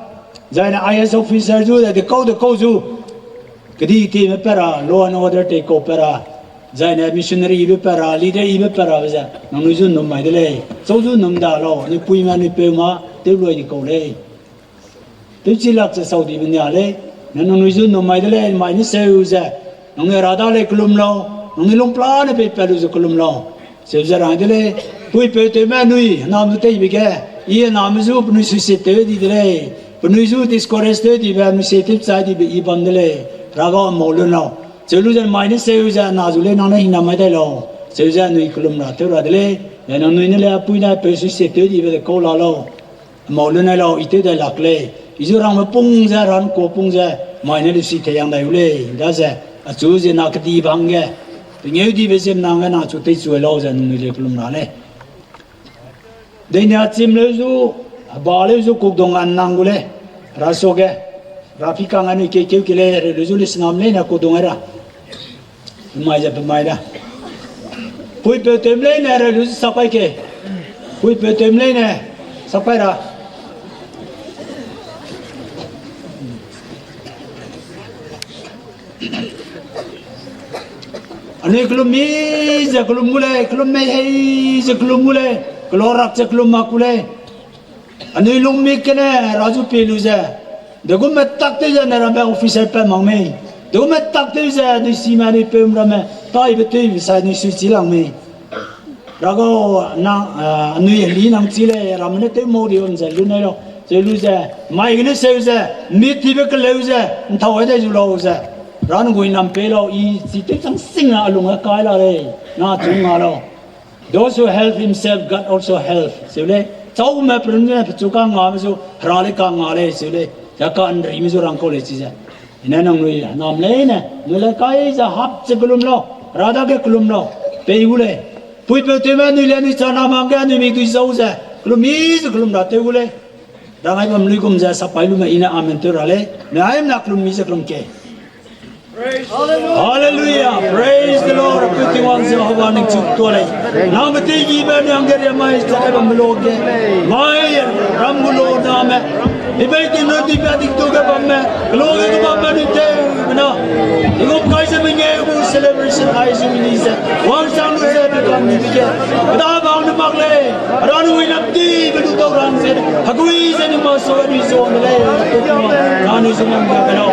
zaine I A S officer zu, de kau de kau zu, kedi teme pat ra, law and order tei kau pat ra, zaine missionary ibe pat ra, leader ibe pat rabe ze, nangnui zu nnum mai de lei, chau zu nnum da lau, anui puime, anui peu ma, tew luai di kau lei. Tewchi lak ze sau dibe nia lei, ne nangnui zu nnum mai de lei, mai ne seu ze, nangnui ra da lei kelum lau, nangnui lungpla ne peipat lu ze kelum lau. Seu ze rang de lei, puipeu tewme anui, henam du teibe ge, i hename zu penui suicide tew di de lei, penui zu discourage tew dibe, anui se tew chai dibe i bam de lei, ra ga mau lun lau. Cheu lu ze mai ne seu ze, na zu lei nang ne hingnam mai dai lau. Seu ze anui kelum ra tew ra de lei, ne nangnui ne lei apui ne peu suicide tew dibe de kau la lau. Mau lun ai lau, i tew dai lak lei. I zu rangbe pung ze, ran kua pung ze, mai ne lei si tei yang dai u lei. Daze, achu ziemmena kedibe hangge, pengeu dibe ziemmenang ge nang achu teichu ai lau ze nangnui lei kelum ra lei. Deinia chim leu zu, ba leu zu kukdung a nang gu lei. Ra suage, ra pi kang anui keikeu ke lei, reu lu zu lei senam leine kukdung ai ra. Pemai ze pemai da. Puipeu tewme leine reu lu zu sapai ke. Puipeu tewme leine sapai ra. Anui kelum mi ze kelum gu lei, kelum mei hei ze kelum gu lei, kelorak ze kelum mak gu lei. Anui lungmik gene ra zu pie lu ze, de gu metak tew ze ne ramme officer pat mak mei, de gu metak tew ze anui sime anui peu ramme taibe tewbe sai anui suichi lang mei. Ra gau, nang, eh, anui heli nang chi lei, ramme ne tew mau di bam ze lu nai lau. Cheu lu ze, mai gene seu ze, mi tibe keleu ze, nthau ai dai zu lau ze, ra nang gui nam pei lau, i chi tew chang sing na a lung a kai la lei, na chu nga lau. Those who help himself, God also help. Seu lei, chaume perun ne pechu kangame zu, Hera lei kanga lei, seu lei, ya ka nrime zu rang kau lei chize. I ne nangnui nam leine, nui le kai ze hap ze kelum lau, Hera dage kelum lau, pei gu lei. Puipeu tewme anui le anui chana mang ge anui mikdui zau ze, kelum mi ze kelum ra tew gu lei. Rangai bam luigum ze sapai lume i ne amen tew ra lei. Ne aimna kelum mi ze kelum ke. Hallelujah, praise the Lord, Tingwang Jehovah ningchu tua lei. Nang beteigibe nang geriamai chai bam lo ge, mai ram gu lo name. Ibe tingna di pe dikto ge bamme, kelo ge bamme ni te, bena. Igum kai ze menge gu celebration ai zu ni ze. Wang sang lu ze pe kan ni ge. Keda bang ne mak lei. Ara nu wina ti be lu tau ran ze. Hagui ze ni ma so ni zo ne lei. Ra ni zo nam ge bena.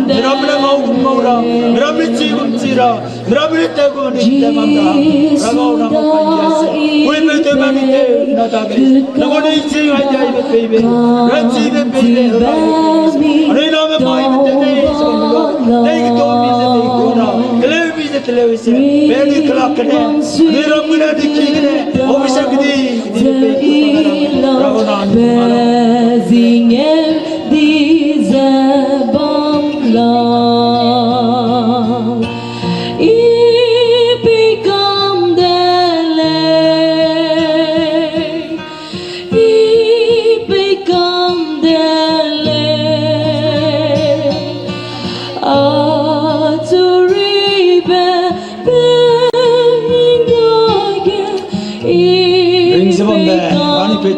Miram ne ngau gum ngau ra, miram ne chi gum chi ra, miram ne te gum ne te bam ra, ra ngau ra ngau kan ya se. Pui pe te ma ni te na ta be. Na ngau ne chi ai ai be pe be. Ra chi be pe be ra. Are na me mai be te ne so lo. Dei ki to mi se dei ki na. Kele mi se kele se. Be ni kala kene. Miram ne di ki kene. Officer ki di ki di be pe ki na. Ra ngau na ni ma ra. Zingeu di ze bam lau. I pe kam de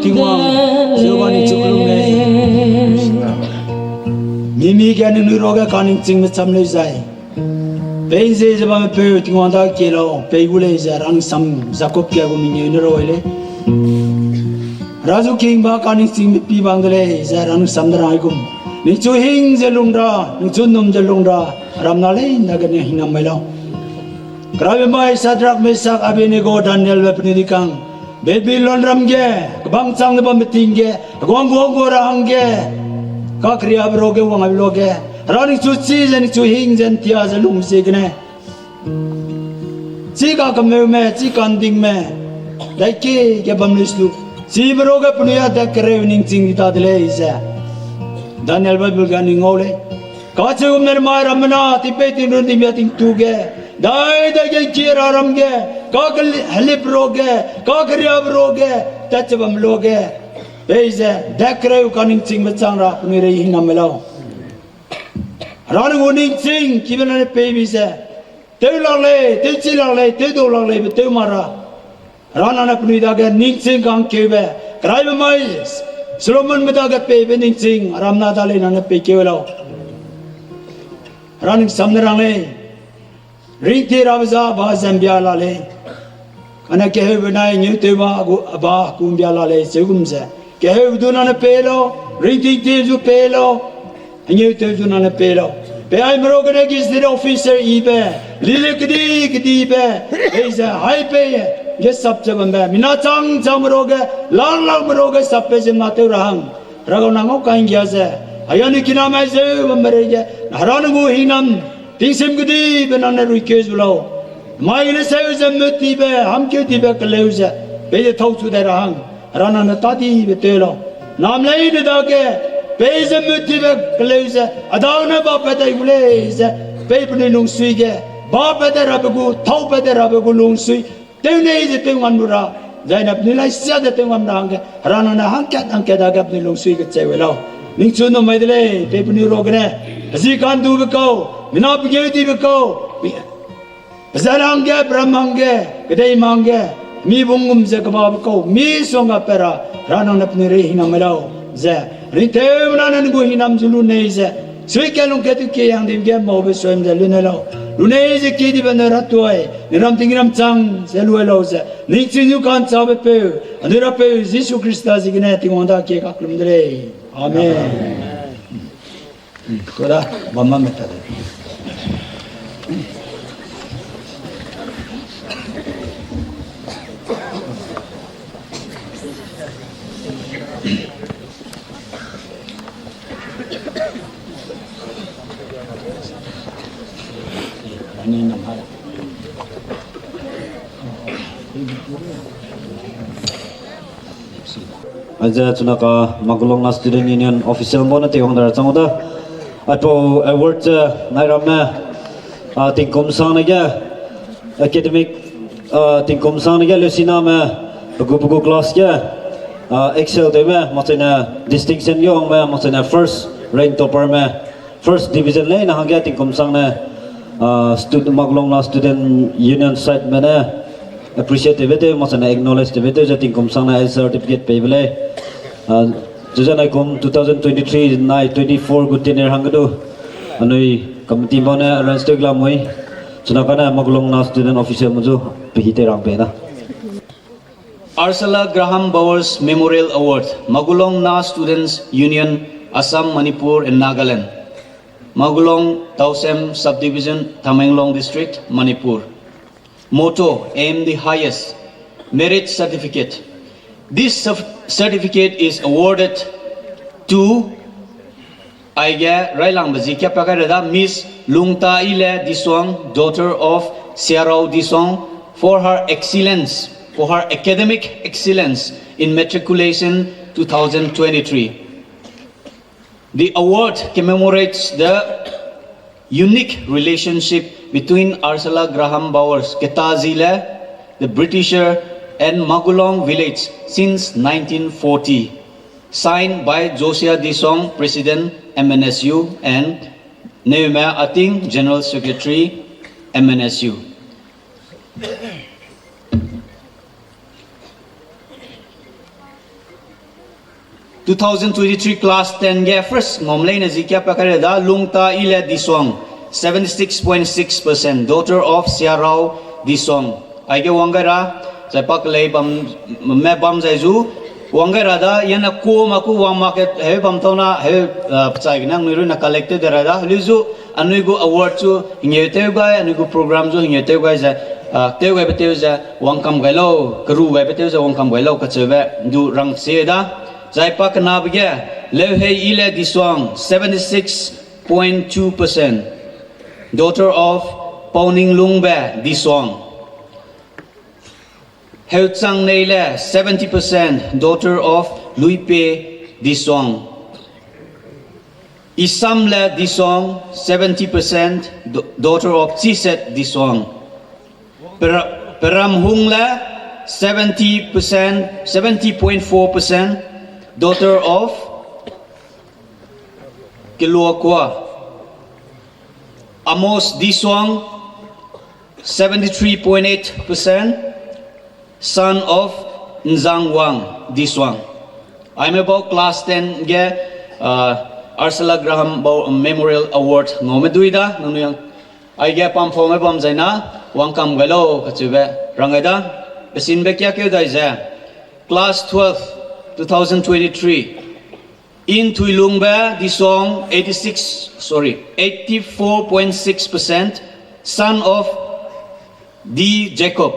Tingwang, Jehovah ningchu kelum lei. Mimi ge ningnui ruage kaningchingbe cham lei zai. Peize ze bamme peu Tingwang da kie lau, pei gu lei ze rang sam Jacob ge gu mengeu ne roi lei. Hera zu kingba kaningchingbe pi bang de lei ze rang sam de rai gum. Ningchu hing ze lung ra, ningchu num ze lung ra, ram na lei na gene hingnam mai lau. Keraibe mai Sadrak, Mesak, Abednego, Danielbe penui di kang. Babilon ram ge, kebang chang de bambe ting ge, heguang guang gu ra hangge, kakeriabe ruage wang aibe luage, Hera ningchu chi ze ningchu hing ze ntia ze lung ziegene, chi kakemeume, chi kandingme, dai kie ge bam lei su, chibe ruage penui a de kereu ningching di ta de lei ze Daniel Bible ge ning ngau lei. Kacheumne mai ramme na, tingpei tingrun tingbia tingtu ge, dai dai ge kie ra ram ge, kake helip ruage, kakeriabe ruage, tat che bam luage, peize, de kereu kaningchingbe chang ra penui rei hingnam mai lau. Hera ne gu ningching kibe nane peibi ze, tew lak lei, tewchi lak lei, tewdau lak leibe tew ma ra, Hera nane penui dage ningching kangkeube, keraibe mai Solomonbe dage peibe ningching, ram na da lei nane peikeu lau. Hera ning sam ne rang lei, ringtie rabe za ba ze mbia la lei. Kane keheube nai ngeutew ba gu, ba ku mbia la lei, cheu gum ze. Keheube du nane pei lau, ringting tie zu pei lau, ngeutew zu nane pei lau. Pe aime ruagene gazetted officer yibe, lile kedi kedibe, peize hai pei, ge sap ze bambe, mina chang changme ruage, lang langme ruage sapbe ze na tew ra hang. Hera gau na ngau kanggia ze, aya ni kinamai zeu bambe reige, Hera ne gu hingnam, tingsim kedibe nane ruikeu zu lau. Mai gene seu ze mut tibe, hamkeu tibe keleu ze, peize tauchu dai ra hang. Hera nane tadibe tew lau. Nam leine dage, peize mut tibe keleu ze, a dang ne ba pat dai gu lei ze, pei penui lungsui ge, ba pat dai rabe gu, tau pat dai rabe gu lungsui, tew nei ze tew ngam lu ra, zaine penui laisia ze tew ngam ra hangge, Hera nane hangkat hangkat dage penui lungsui kecheu lau. Ningchu num mai de lei, pei penui ruagene, zi kandube kau, mina pengeu dibe kau, pezat hangge, peram hangge, kedei hangge, mi bung gum ze kebabe kau, misongga pat ra, Hera nane penui rei hingnam mai lau, ze, ringtewme nane ne gu hingnam zu lu nei ze, suikat lungkat tu kie hang dibe ge maube suim ze lu nei lau. Lu nei ze kie dibe ne ra tuai, ne ram ting ram chang ze lu lau ze, ningching zu ka'nchâbe peu, anui Rapeu Jisu Khrista ziegene Tingwang da kie kakellum de lei. Amen. Koda, bam ma me ta de. Aize chunaka Magualong Na Student Union official bau ne teiwang da ra chang da. Aipau award ze nai ramme, a, tingkum sangne ge, academic, a, tingkum sangne ge leusiname, pegu pegu class ge, a, excel tewme, makchaine distinction ge wangme, makchaine first rank topperme, first division leine hangge tingkum sangne, a, stud-, Magualong Na Student Union side me ne appreciate tewbe tew, makchaine acknowledge tewbe tew ze tingkum sangne certificate peibe lei. A, chize naikum two thousand twenty-three nai twenty-four gu tenure hangge du, anui committee bau ne arrange tew lamui, chunakane Magualong Na Student Official me zu pehi tei rang pei da. Ursula Graham Bowers Memorial Award, Magualong Na Students Union, Assam, Manipur, and Nagaland. Magualong Tausem Subdivision, Tamenglong District, Manipur. Motto, aim the highest. Merit certificate. This cer-, certificate is awarded to Aige railangbe zi kia pa kai ra da Miss Lungtaile Disuang, daughter of Siarao Disuang, for her excellence, for her academic excellence in matriculation two thousand twenty-three. The award commemorates the unique relationship between Ursula Graham Bowers, Ketazile, the Britisher, and Magualong village since nineteen forty. Signed by Josiah Disuang, President, M N S U, and Neume Ating, General Secretary, M N S U. Two thousand twenty-three class ten ge first ngam leine zi kia pa kai ra da, Lungta Ile Disuang, seventy-six point six percent, daughter of Siarao Disuang. Aige wang gai ra, zai pa kelei bam, me bam zai zu, wang gai ra da, yane ko ma ku wang ma ke heu bam tau na, heu, uh, pechai gene anui runne collect tew de ra da, helu zu, anui gu award zu hingeu tew gai, anui gu program zu hingeu tew gai ze, uh, tew gaibe tew ze, wangkam gai lau, keru gaibe tew ze, wangkam gai lau, kacheube, du rang si da. Zai pa kenabe ge, Leuhei Ile Disuang, seventy-six point two percent, daughter of Pauninglungbe Disuang. Heuchangneile, seventy percent, daughter of Luipe Disuang. Isamle Disuang, seventy percent, da-, daughter of Chiset Disuang. Pera-, Peramhungle, seventy percent, seventy point four percent, daughter of Keluakua. Amos Disuang, seventy-three point eight percent, son of Nzangwang Disuang. Aime bau class ten ge, uh, Ursula Graham bau Memorial Award ngaume dui da, nangnui yang. Aige pamphaume bam zai na, wangkam gai lau, kacheube, rang gai da. Pesinbe kia keu dai ze, class twelve, two thousand twenty-three. Inthuilungbe Disuang, eighty-six, sorry, eighty-four point six percent, son of D Jacob.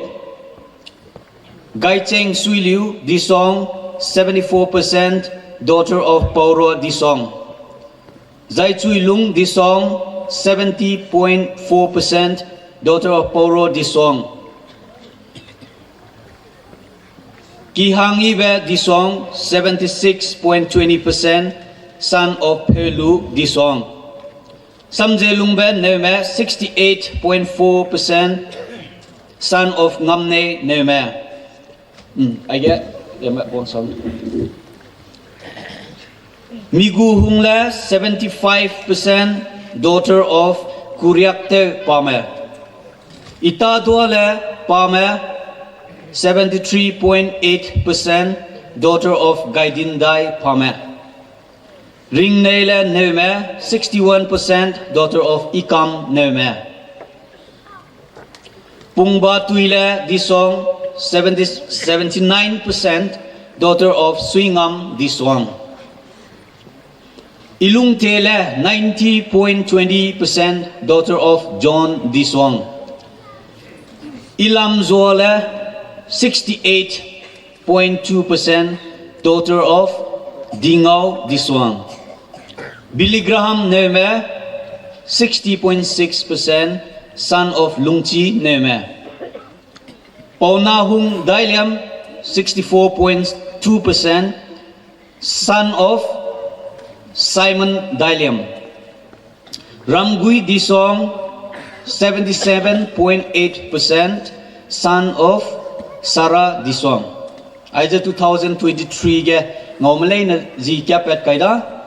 Gaicheng Suiliu Disuang, seventy-four percent, daughter of Pauro Disuang. Zaichuilung Disuang, seventy point four percent, daughter of Pauro Disuang. Kihangibe Disuang, seventy-six point twenty percent, son of Phelu Disuang. Samzelungbe Neume, sixty-eight point four percent, son of Ngamnei Neume. Hmm, aige, yame bon sam. Miguhungle, seventy-five percent, daughter of Kuriakteu Pame. Itaduale Pame, seventy-three point eight percent, daughter of Gaidindai Pame. Ringneile Neume, sixty-one percent, daughter of Ikam Neume. Pungbatuile Disuang, seventy, seventy-nine percent, daughter of Suingam Disuang. Ilungtele, ninety point twenty percent, daughter of John Disuang. Ilamzuale, sixty-eight point two percent, daughter of Dingau Disuang. Billy Graham Neume, sixty point six percent, son of Lungchi Neume. Paunahung Dailiam, sixty-four point two percent, son of Simon Dailiam. Ramgui Disuang, seventy-seven point eight percent, son of Sarah Disuang. Aize two thousand twenty-three ge ngaume leine zi kiapat kai da.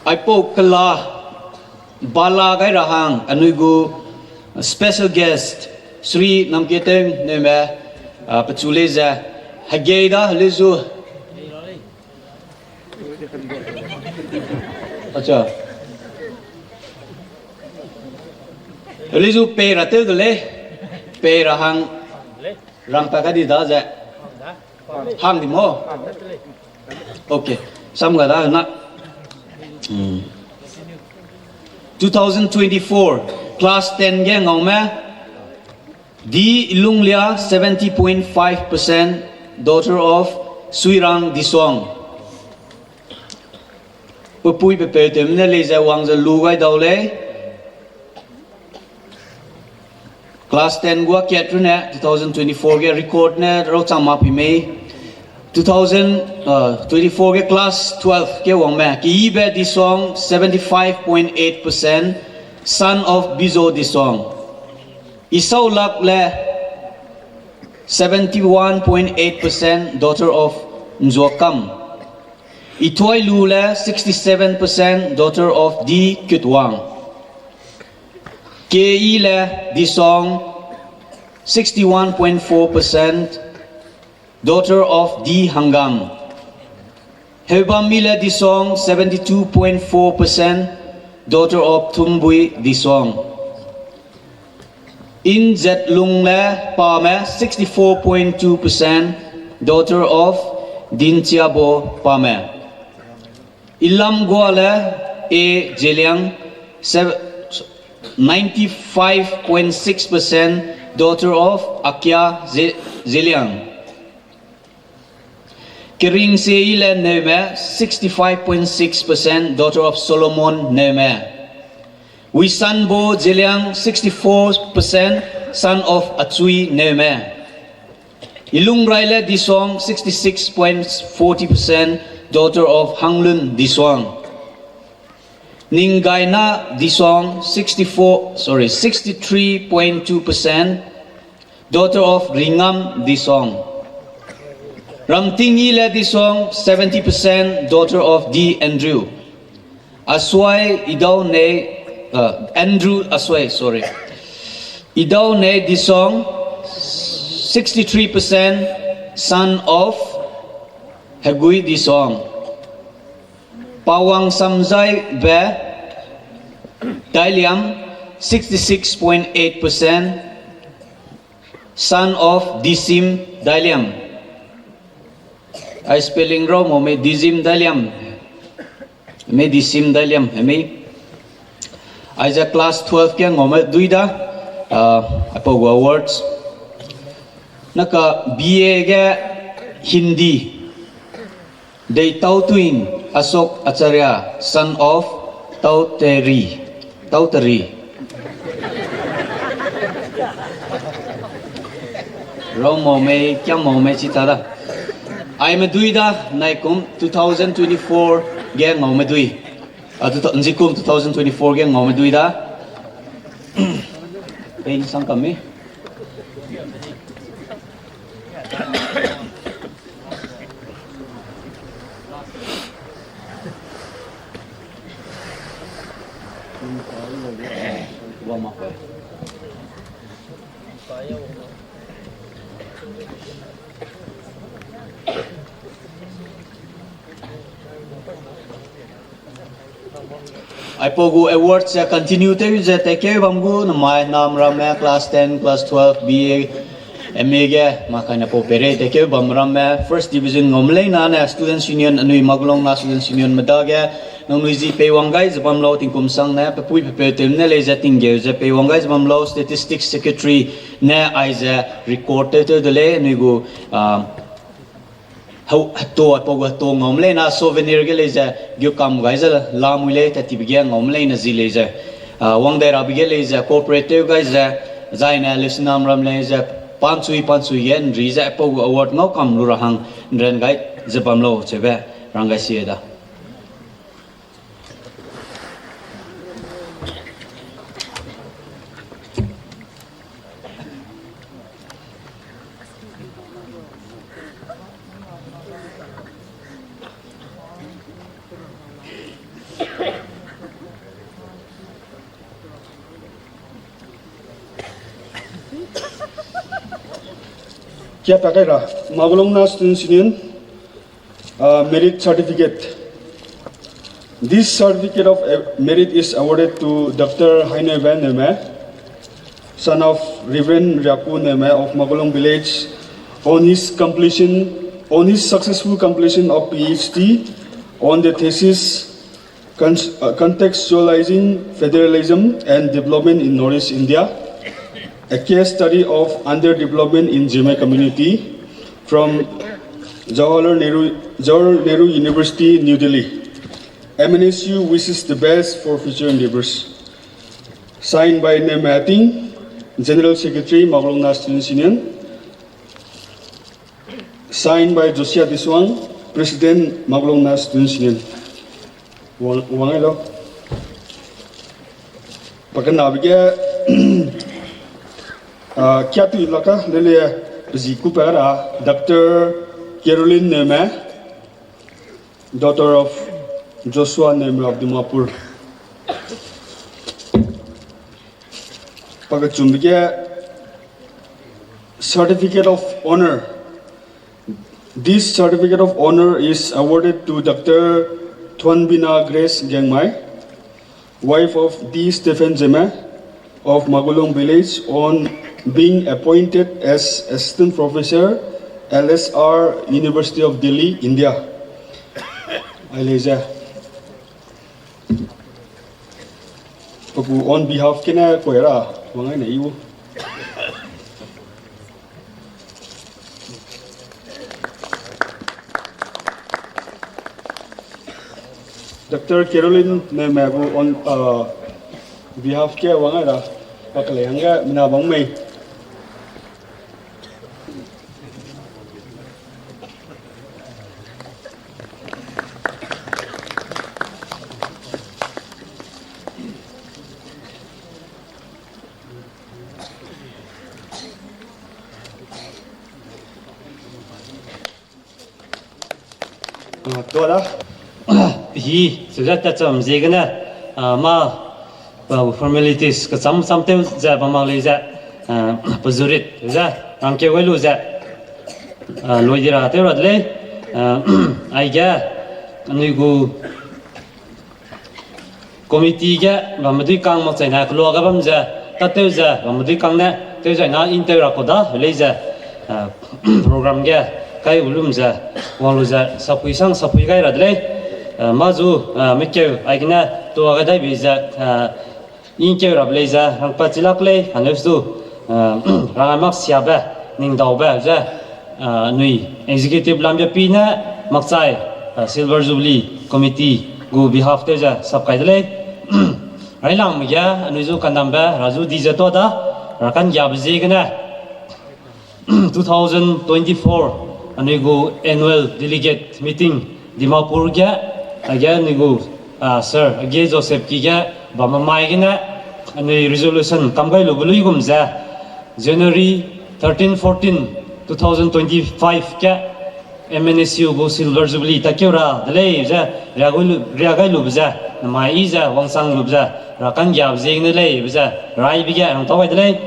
Aipau kela bala gai ra hang anui gu special guest Shri Namketeng Neume, ah, pechu lei ze hegei da helizu. Acha. Helizu pei ra tew de lei. Pei ra hang rang pa ka di da ze. Hang di mo? Okay. Sam ga da na. Hmm. Two thousand twenty-four, class ten ge ngaume. D Lunglia, seventy point five percent, daughter of Suirang Disuang. Pepui pepeu tewme ne lei ze wang ze lu gai dau lei. Class ten gua kat rune two thousand twenty-four ge record ne rauchang ma pi mei. Two thousand, uh, twenty-four ge class twelve ge wangme. Kiyibe Disuang, seventy-five point eight percent, son of Bizo Disuang. Isaulakle, seventy-one point eight percent, daughter of Nzuakam. Ithuailule, sixty-seven percent, daughter of D Kutwang. K. Ile Disong, sixty-one point four percent, daughter of D. Hangam. Heubam Ile Disong, seventy-two point four percent, daughter of Thumbui Disong. Inzetlungle Pame, sixty-four point two percent, daughter of Dinchiabo Pame. Ilamguale A. Zeliang, sev-, ninety-five point six percent, daughter of Akia Ze-, Zeliang. Keringse Ile Neume, sixty-five point six percent, daughter of Solomon Neume. Wisanbo Zeliang, sixty-four percent, son of Achui Neume. Ilungraile Disong, sixty-six point forty percent, daughter of Hanglun Disong. Ninggaina Disong, sixty-four, sorry, sixty-three point two percent, daughter of Ringam Disong. Ramtingile Disong, seventy percent, daughter of D. Andrew. Aswai Idaune, uh, Andrew Aswai, sorry. Idaune Disong, sixty-three percent, son of Hegui Disong. Pawang Samzai Be Dailiam, sixty-six point eight percent, son of Disim Dailiam. Ai spelling rau mo me Dizim Dailiam. Me Disim Dailiam, me. Aize class twelve ge ngaume dui da, uh, aipau gu awards. Naka B A ge Hindi. Deitautuing Ashok Acharya, son of Tauteri. Tauteri. Rau mau mei, kiam mau mei chi ta da. Ai medui da, naikum two thousand twenty-four ge ngau medui. Ah, two thou-, nzikum two thousand twenty-four ge ngau medui da. Pei sang kami. Aipau gu award ze continue tew ze tekeu bam gu namai nam ramme class ten, class twelve, B A, M A ge, makaina pau peirei tekeu bam ramme, first division ngaume leina ne Students' Union, anui Maglongna Students' Union medage, nangnui zi peiwang gai ze bam lau tingkum sang ne, pepui pepeu tew ne lei ze tinggeu ze peiwang gai ze bam lau, Statistics Secretary ne aize record tew tew de lei, anui gu, ah, Hau, heto, aipau gu heto ngaume leina souvenir ge lei ze, geu kam gai ze lamui lei, tat tibe ge ngaume leina zi lei ze, ah, wang dai rabe ge lei ze, cooperate tew gai ze, zaine lesinam ram lei ze, panchui, panchui ge nri ze, aipau gu award ngau kam lu ra hang, nran gai ze bam lau, cheube, rang gai sie da. Kia pa kai ra, Maglongna Students' Union, uh, merit certificate. This certificate of, uh, merit is awarded to Doctor Hainebe Neume, son of Reverend Riaku Neume of Maglong village, on his completion, on his successful completion of P H D on the thesis Con-, uh, Contextualizing Federalism and Development in Northeast India, a case study of underdevelopment in Zeme community from Jawaharlal Nehru, Jawaharlal Nehru University, New Delhi. M N S U wishes the best for future endeavors. Signed by Neume Ating, General Secretary, Maglongna Students' Union. Signed by Josiah Diswang, President, Maglongna Students' Union. Wang, wang ai lo. Pakena bege, ah, kia tu laka, lele, zi ku pa ra, Doctor Caroline Neume, daughter of Joshua Neume of Dimapur. Pakechumbe ge Certificate of Honor. This certificate of honor is awarded to Doctor Thuanbina Grace Gengmai, wife of D Stephen Zeme of Magulong village, on being appointed as Assistant Professor, L S R, University of Delhi, India. Ai lei ze. Pagu on behalf kene koira wangai ne iu. Doctor Caroline ne me gu on, uh, behalf ke wangai ra, pa kelei hangge mina bang mei. Ah, tua da. Hi, seuze tatcham ziegene, ah, ma, ah, formalities kecham cham tew ze bam mak lei ze, ah, pezurit ze, rangkeu gai lu ze, ah, lui di ra tew ra de lei, ah, aige, anui gu committee ge bamme dui kang makchaine keluage bam ze, tatew ze bamme dui kang ne tew zaina intew ra kau da lei ze, ah, program ge kai ulum ze, wang lu ze sapui sang sapui gai ra de lei. Ah, ma zu, ah, mikeu aigene tuage dai bi ze, ah, inkeu rabe lei ze rangpat chi lak lei, aneu du, ah, rangai mak siabe, ningdaube ze, ah, anui executive lambe pi ne makchai, ah, Silver Jubilee Committee gu behalf tew ze sap kai de lei. Railangme ge anui zu kandambe ra zu di ze tua da, ra kangiabe ziegene two thousand twenty-four anui gu annual delegate meeting Dimapur ge, aige anui gu, ah, sir, age Joseph ki ge bamme mai gene, anui resolution kam gai lube luigum ze, January thirteen, fourteen, two thousand twenty-five ge, M N S U gu Silver Jubilee takeu ra de lei ze, ria gai lu, ria gai lube ze, namai i ze, wangsang lube ze, ra kangiabe ziegene lei be ze, raibe ge rangtau gai de lei.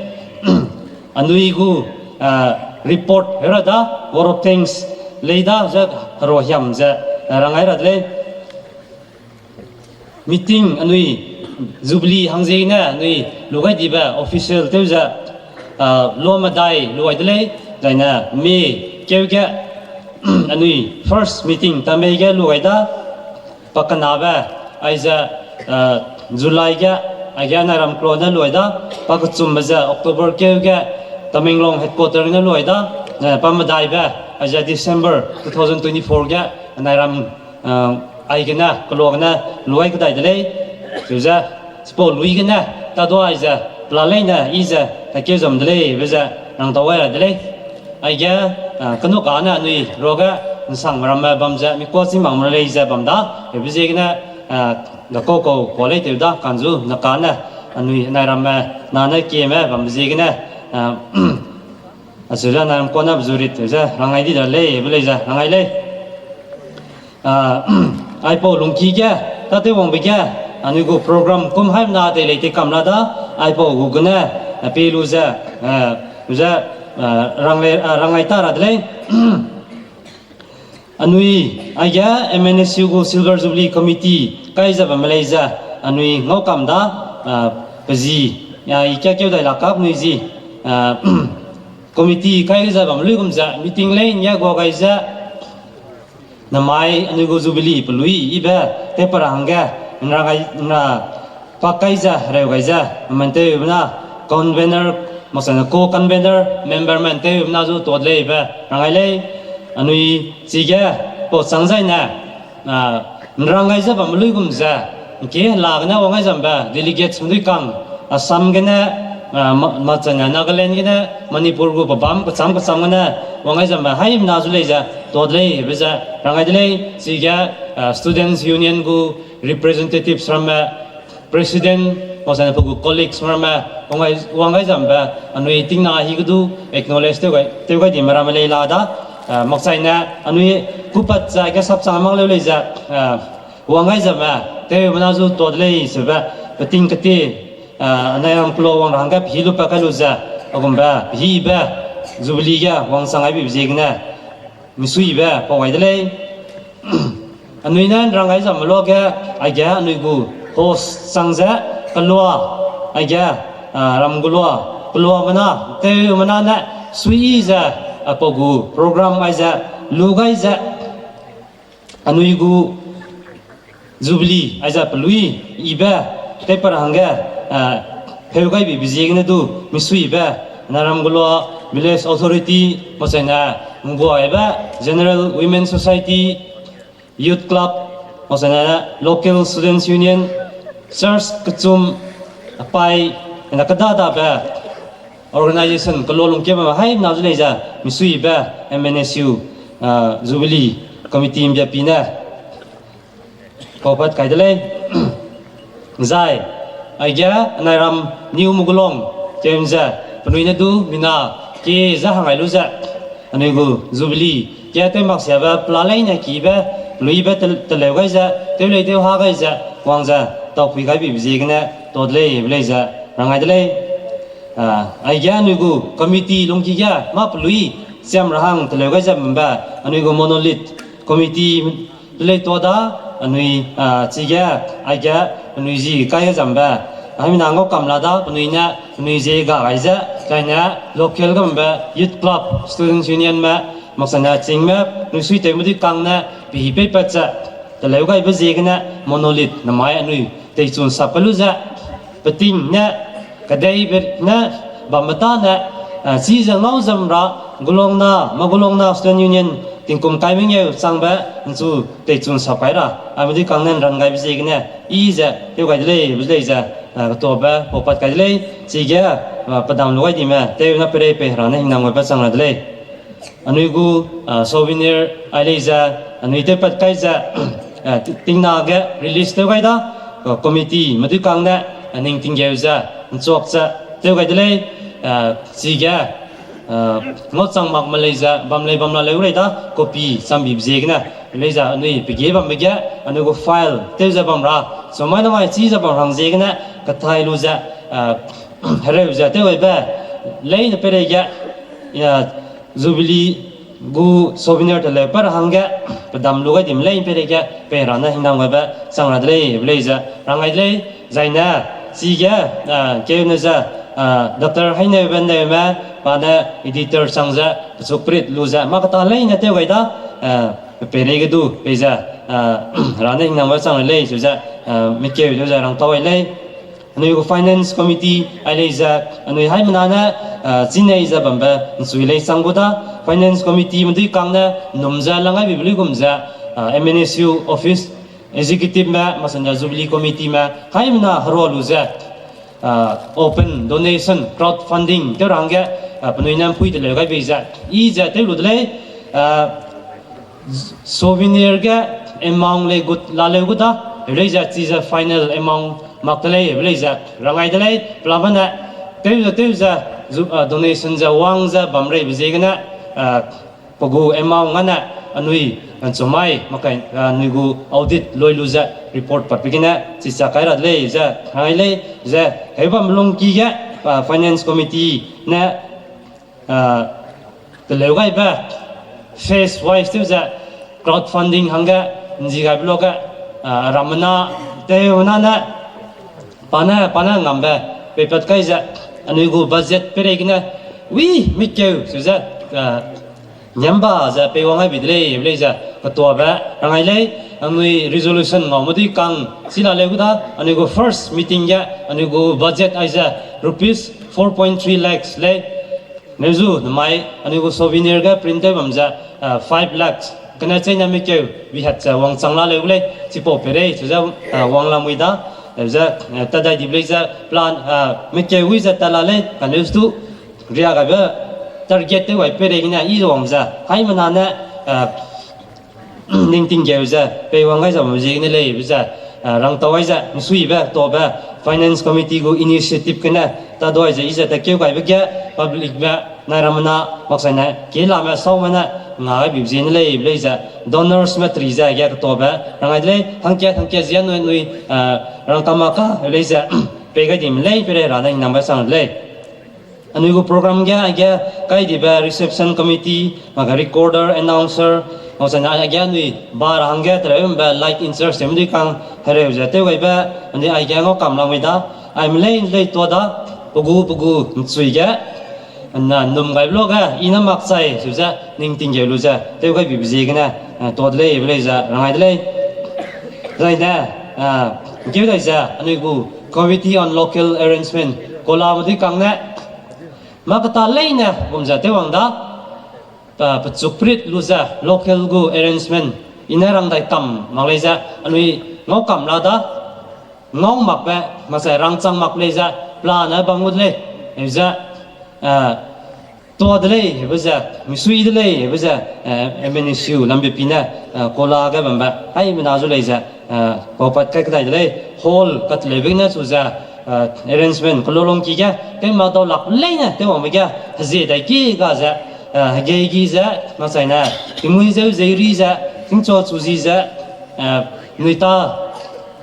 Anui gu, ah, report hera da, vote of thanks lei da ze, hero hiam ze, ah, rangai ra de lei. Meeting anui Jubilee hangziegene anui lu gai dibe official tew ze, ah, lua medai lu gai de lei, zaine me keu ge, anui first meeting Tambei ge lu gai da, pakenabe, aize, ah, July ge, aige anai ram klo ne lu gai da, pakechumbe ze October keu ge, Tamenglong headquarter ne lu gai da, eh, pamedaibe, aize December two thousand twenty-four ge, anai ram, ah, aigene, kelo gene, lu gai kedai de lei, chize, chipau lui gene, tadua aize, pela leine, i ze, takeu zam de lei, be ze, rangtau gai ra de lei. Aige, ah, kenu kane anui ruage nsangme ramme bam ze, mi kuâ chî makme lei ze bam da, hebe ziegene, ah, dakau kau kuâ lei tew da, kanzu ne kane, anui nai ramme, nane kieme bam ziegene, ah, acheu ze nai ram kuâ ne bezurit tew ze, rangai di da lei, be lei ze, rangai lei. Ah, aipau lungki ge, tatew wangbe ge, anui gu program kum haimna tei lei tei kam la da, aipau gu gene, ah, pe lu ze, ah, ze, ah, ranglei, ah, rangai ta ra de lei. Anui, aige M N S U gu Silver Jubilee Committee kai ze bamme lei ze, anui ngau kam da, ah, pe zi, ah, i kakeu dai la kap nui zi, ah, committee kai ze bamme luigum ze, meeting lei nge gua gai ze, namai anui gu Jubilee pelui ibe, tewpera hangge, nra gai, nra pak kai ze, reu gai ze, mantewbe na, convener, maksane co-convener, member mantewbe na zu tuâ de lei be, rangai lei, anui chige, pau chang zaine, ah, nrang gai ze bamme luigum ze, ngke hela gene wang gai zambe, delegates medui kang, Assam gene, ah, ma-, maksane Nagaland gene, Manipur gu pebâm kecham kecham gene, wang gai zambe, haimna zu lei ze, tuâ de lei, be ze, rangai de lei, chige, ah, Students' Union gu representatives ramme, president, maksane pe gu colleagues ramme, wang gai, wang gai zambe, anui tingna hi ge du, acknowledge tew gai, tew gai dime ramme lei la da, ah, makchaine, anui kupat ze, ge sapchang mak leu lei ze, ah, wang gai zambe, tewbe na zu tuâ de lei, sebe, peting keti, Anai ram kelua wang ra hangge pehî lupat kai lu ze, a gumbe pehîbe Jubilee ge wangchang gaibe ziegene misuibe pau gai de lei. Anui ne rang gai zamme luage, aige anui gu host chang ze kelua, aige ram kelua, keluame na, tewme na ne suiyi ze, apau gu program aize lu gai ze, anui gu Jubilee aize pelui yibe tewpat ra hangge heu gaibe ziegene du misuibe, anai ram kelua village authority, maksene ngguaibe General Women Society, Youth Club, maksene local students union, church kechum, apai, na kedadabe organisation kelua lungkeu bam haimena zu lei ze misuibe M N S U Jubilee Committee ’mbia pi ne paupat kai de lei. Zai aige anai ram New Mukulong keu ze penui ne du mina kie ze hang gai lu ze, anui gu Jubilee ge tew mak siabe pela leine kibe, peluibe teleu gai ze, tew lei tew ha gai ze, wang ze taupui gaibe ziegene tau de lei be lei ze rang gai de lei. Aige anui gu committee lungki ge mâ pelui chiam ra hang teleu gai ze bambe, anui gu monolith committee de lei tua da, anui chige, aige anui zi kai ge zambe, haimena ngau kam la da, penui ne penui zie ga gai ze, zaine local ge bambe youth club, students unionme, maksene chingme, penui suitewme dui kang ne pehî peipat ze teleu gaibe ziegene monolith namai anui teichun sap kai lu ze, peting ne, kedeibe ne, bambe tâne, chize ngau zam ra, Gulongna, Magulongna Student Union tingkum kai mengeu changbe ’nchu teichun sap kai ra, aime dui kang ne ’nran gaibe ziegene, i ze tew gai de lei be lei ze, ketuabe paupat kai de lei, chige, pedam lu gai dime, tew na peirei pei Hera ne hingnam gaibe chang ra de lei. Anui gu souvenir ai lei ze, anui tewpat kai ze, tingna ge release tew gai da, committeeme dui kang ne, ning tinggeu ze, ’nchuak ze, tew gai de lei, chige, ngau chang makme lei ze, bam lei bam la leu rei da, copy chambibe ziegene, lei ze, anui pege bambe ge, anui gu file tew ze bam ra, chumai namai chi ze bam hang ziegene, kathai lu ze, hereu ze tew gaibe, leine peireige, Jubilee gu souvenir teleu pat ra hangge, pedam lu gai dim leine peireige, pei Hera ne hingnam gaibe chang ra de lei be lei ze rang gai de lei, zaine, chige, keune ze, Doctor Haineube Neume, pa ne editor chang ze, pechu print lu ze, mâ keta leine tew gai da, peireige du, pei ze, Hera ne hingnam gaibe chang ra lei, chu ze, mikeu tew ze rang tau gai lei. Anui gu finance committee ai lei ze, anui haimena ne, chinei ze bambe ’nchui lei chang gu da, finance committeeme dui kang ne, ’nnum ze lang gaibe luigum ze, M N S U office, executiveme, maksene Jubilee committeeme, haimena herua lu ze, open donation, crowdfunding tew ra hangge, penui ne ’mpui teleu gaibe ze, i ze tew lu de lei, souvenir ge amount lei gut la leu gu da, lei ze chize final amount mak de lei be lei ze rang gai de lei, pelabane, tew ze tew ze, donation ze wang ze bam reibe ziegene, pe gu amount ane, anui, chumai, makai, anui gu audit loi lu ze report patbe gene chicha kai ra de lei ze rang gai lei, ze, heu bam lungki ge, finance committee ne, teleu gaibe, phase wise tew ze, crowdfunding hangge, ’nzi gaibe luage, rammena, tewmena ne, pa ne, pa ne ngambe, peipat kai ze, anui gu budget peireigene, wi, mikeu, chu ze, niamba ze peiwang gaibe de lei be lei ze, ketuabe rang gai lei, anui resolution ngaume dui kang, chi la leu gu da, anui gu first meeting ge, anui gu budget aize, rupees four point three lakhs lei, neu zu namai, anui gu souvenir ge print tew bam ze, five lakhs, kene cheîne mikeu, bihat ze wangchang la leu gu lei, chipau peirei, chu ze, wang lamui da, ze, tadai dibe lei ze, plan, mikeu wi ze tat la lei, kaneu stu, ria gaibe, target tew gai peireigene, i ze wang ze, haimena ne, ning tinggeu ze, peiwang gai zam ziegene lei be ze, rang tau gai ze, misuibe, tobe, finance committee gu initiative gene, tadai ze, i ze tatkeu gaibe ge, publicme, nai rammena, maksaine, kelame, saume ne, nga gaibe ziegene lei be lei ze, donorsme teri ze, ge ketobe, rang gai de lei, hangkat, hangkat zia nui, nui, rang kama ka, lei ze, Pei gai dime lei, pei rei ra ne hingnambe sang lei. Anui gu program ge aige kai dibe reception committee, mak ge recorder, announcer, mak zane aige anui ba ra hangge teleu mbe light in charge tewme dui kang hereu ze tew gaibe, anui aige ngau kam lamui da, aime lei lei tua da, pe gu pe gu nchui ge, na num gaibe lo ge, i ne makchai, su ze, ning tinggeu lu ze, tew gai bibe ziegene, eh, tua de lei, be lei ze, rangai de lei. Zai ne, eh, keu dai ze, anui gu Committee on Local Arrangement, kola me dui kang ne, mâ keta leine, gum ze tew wang da, eh, pechuk prit lu ze, local gu arrangement, i ne rang dai kam mak lei ze, anui ngau kam la da, ngau makbe, mak zai rangchang mak lei ze, plan ne bam gu de lei, eu ze, eh, tua de lei, hebe ze, misui de lei, hebe ze, eh, M N S U, lambe pi ne, eh, kola ge bambe, haimena zu lei ze, eh, paupat kai kedai de lei, hall, kateleube ne su ze, eh, arrangement, kelo lungki ge, tew mak dau lak leine, tew wangbe ge, hezie dai ki ga ze, eh, hegei gi ze, mak zai ne, tingmui zeu zei ri ze, tingchua chu zi ze, eh, nui ta,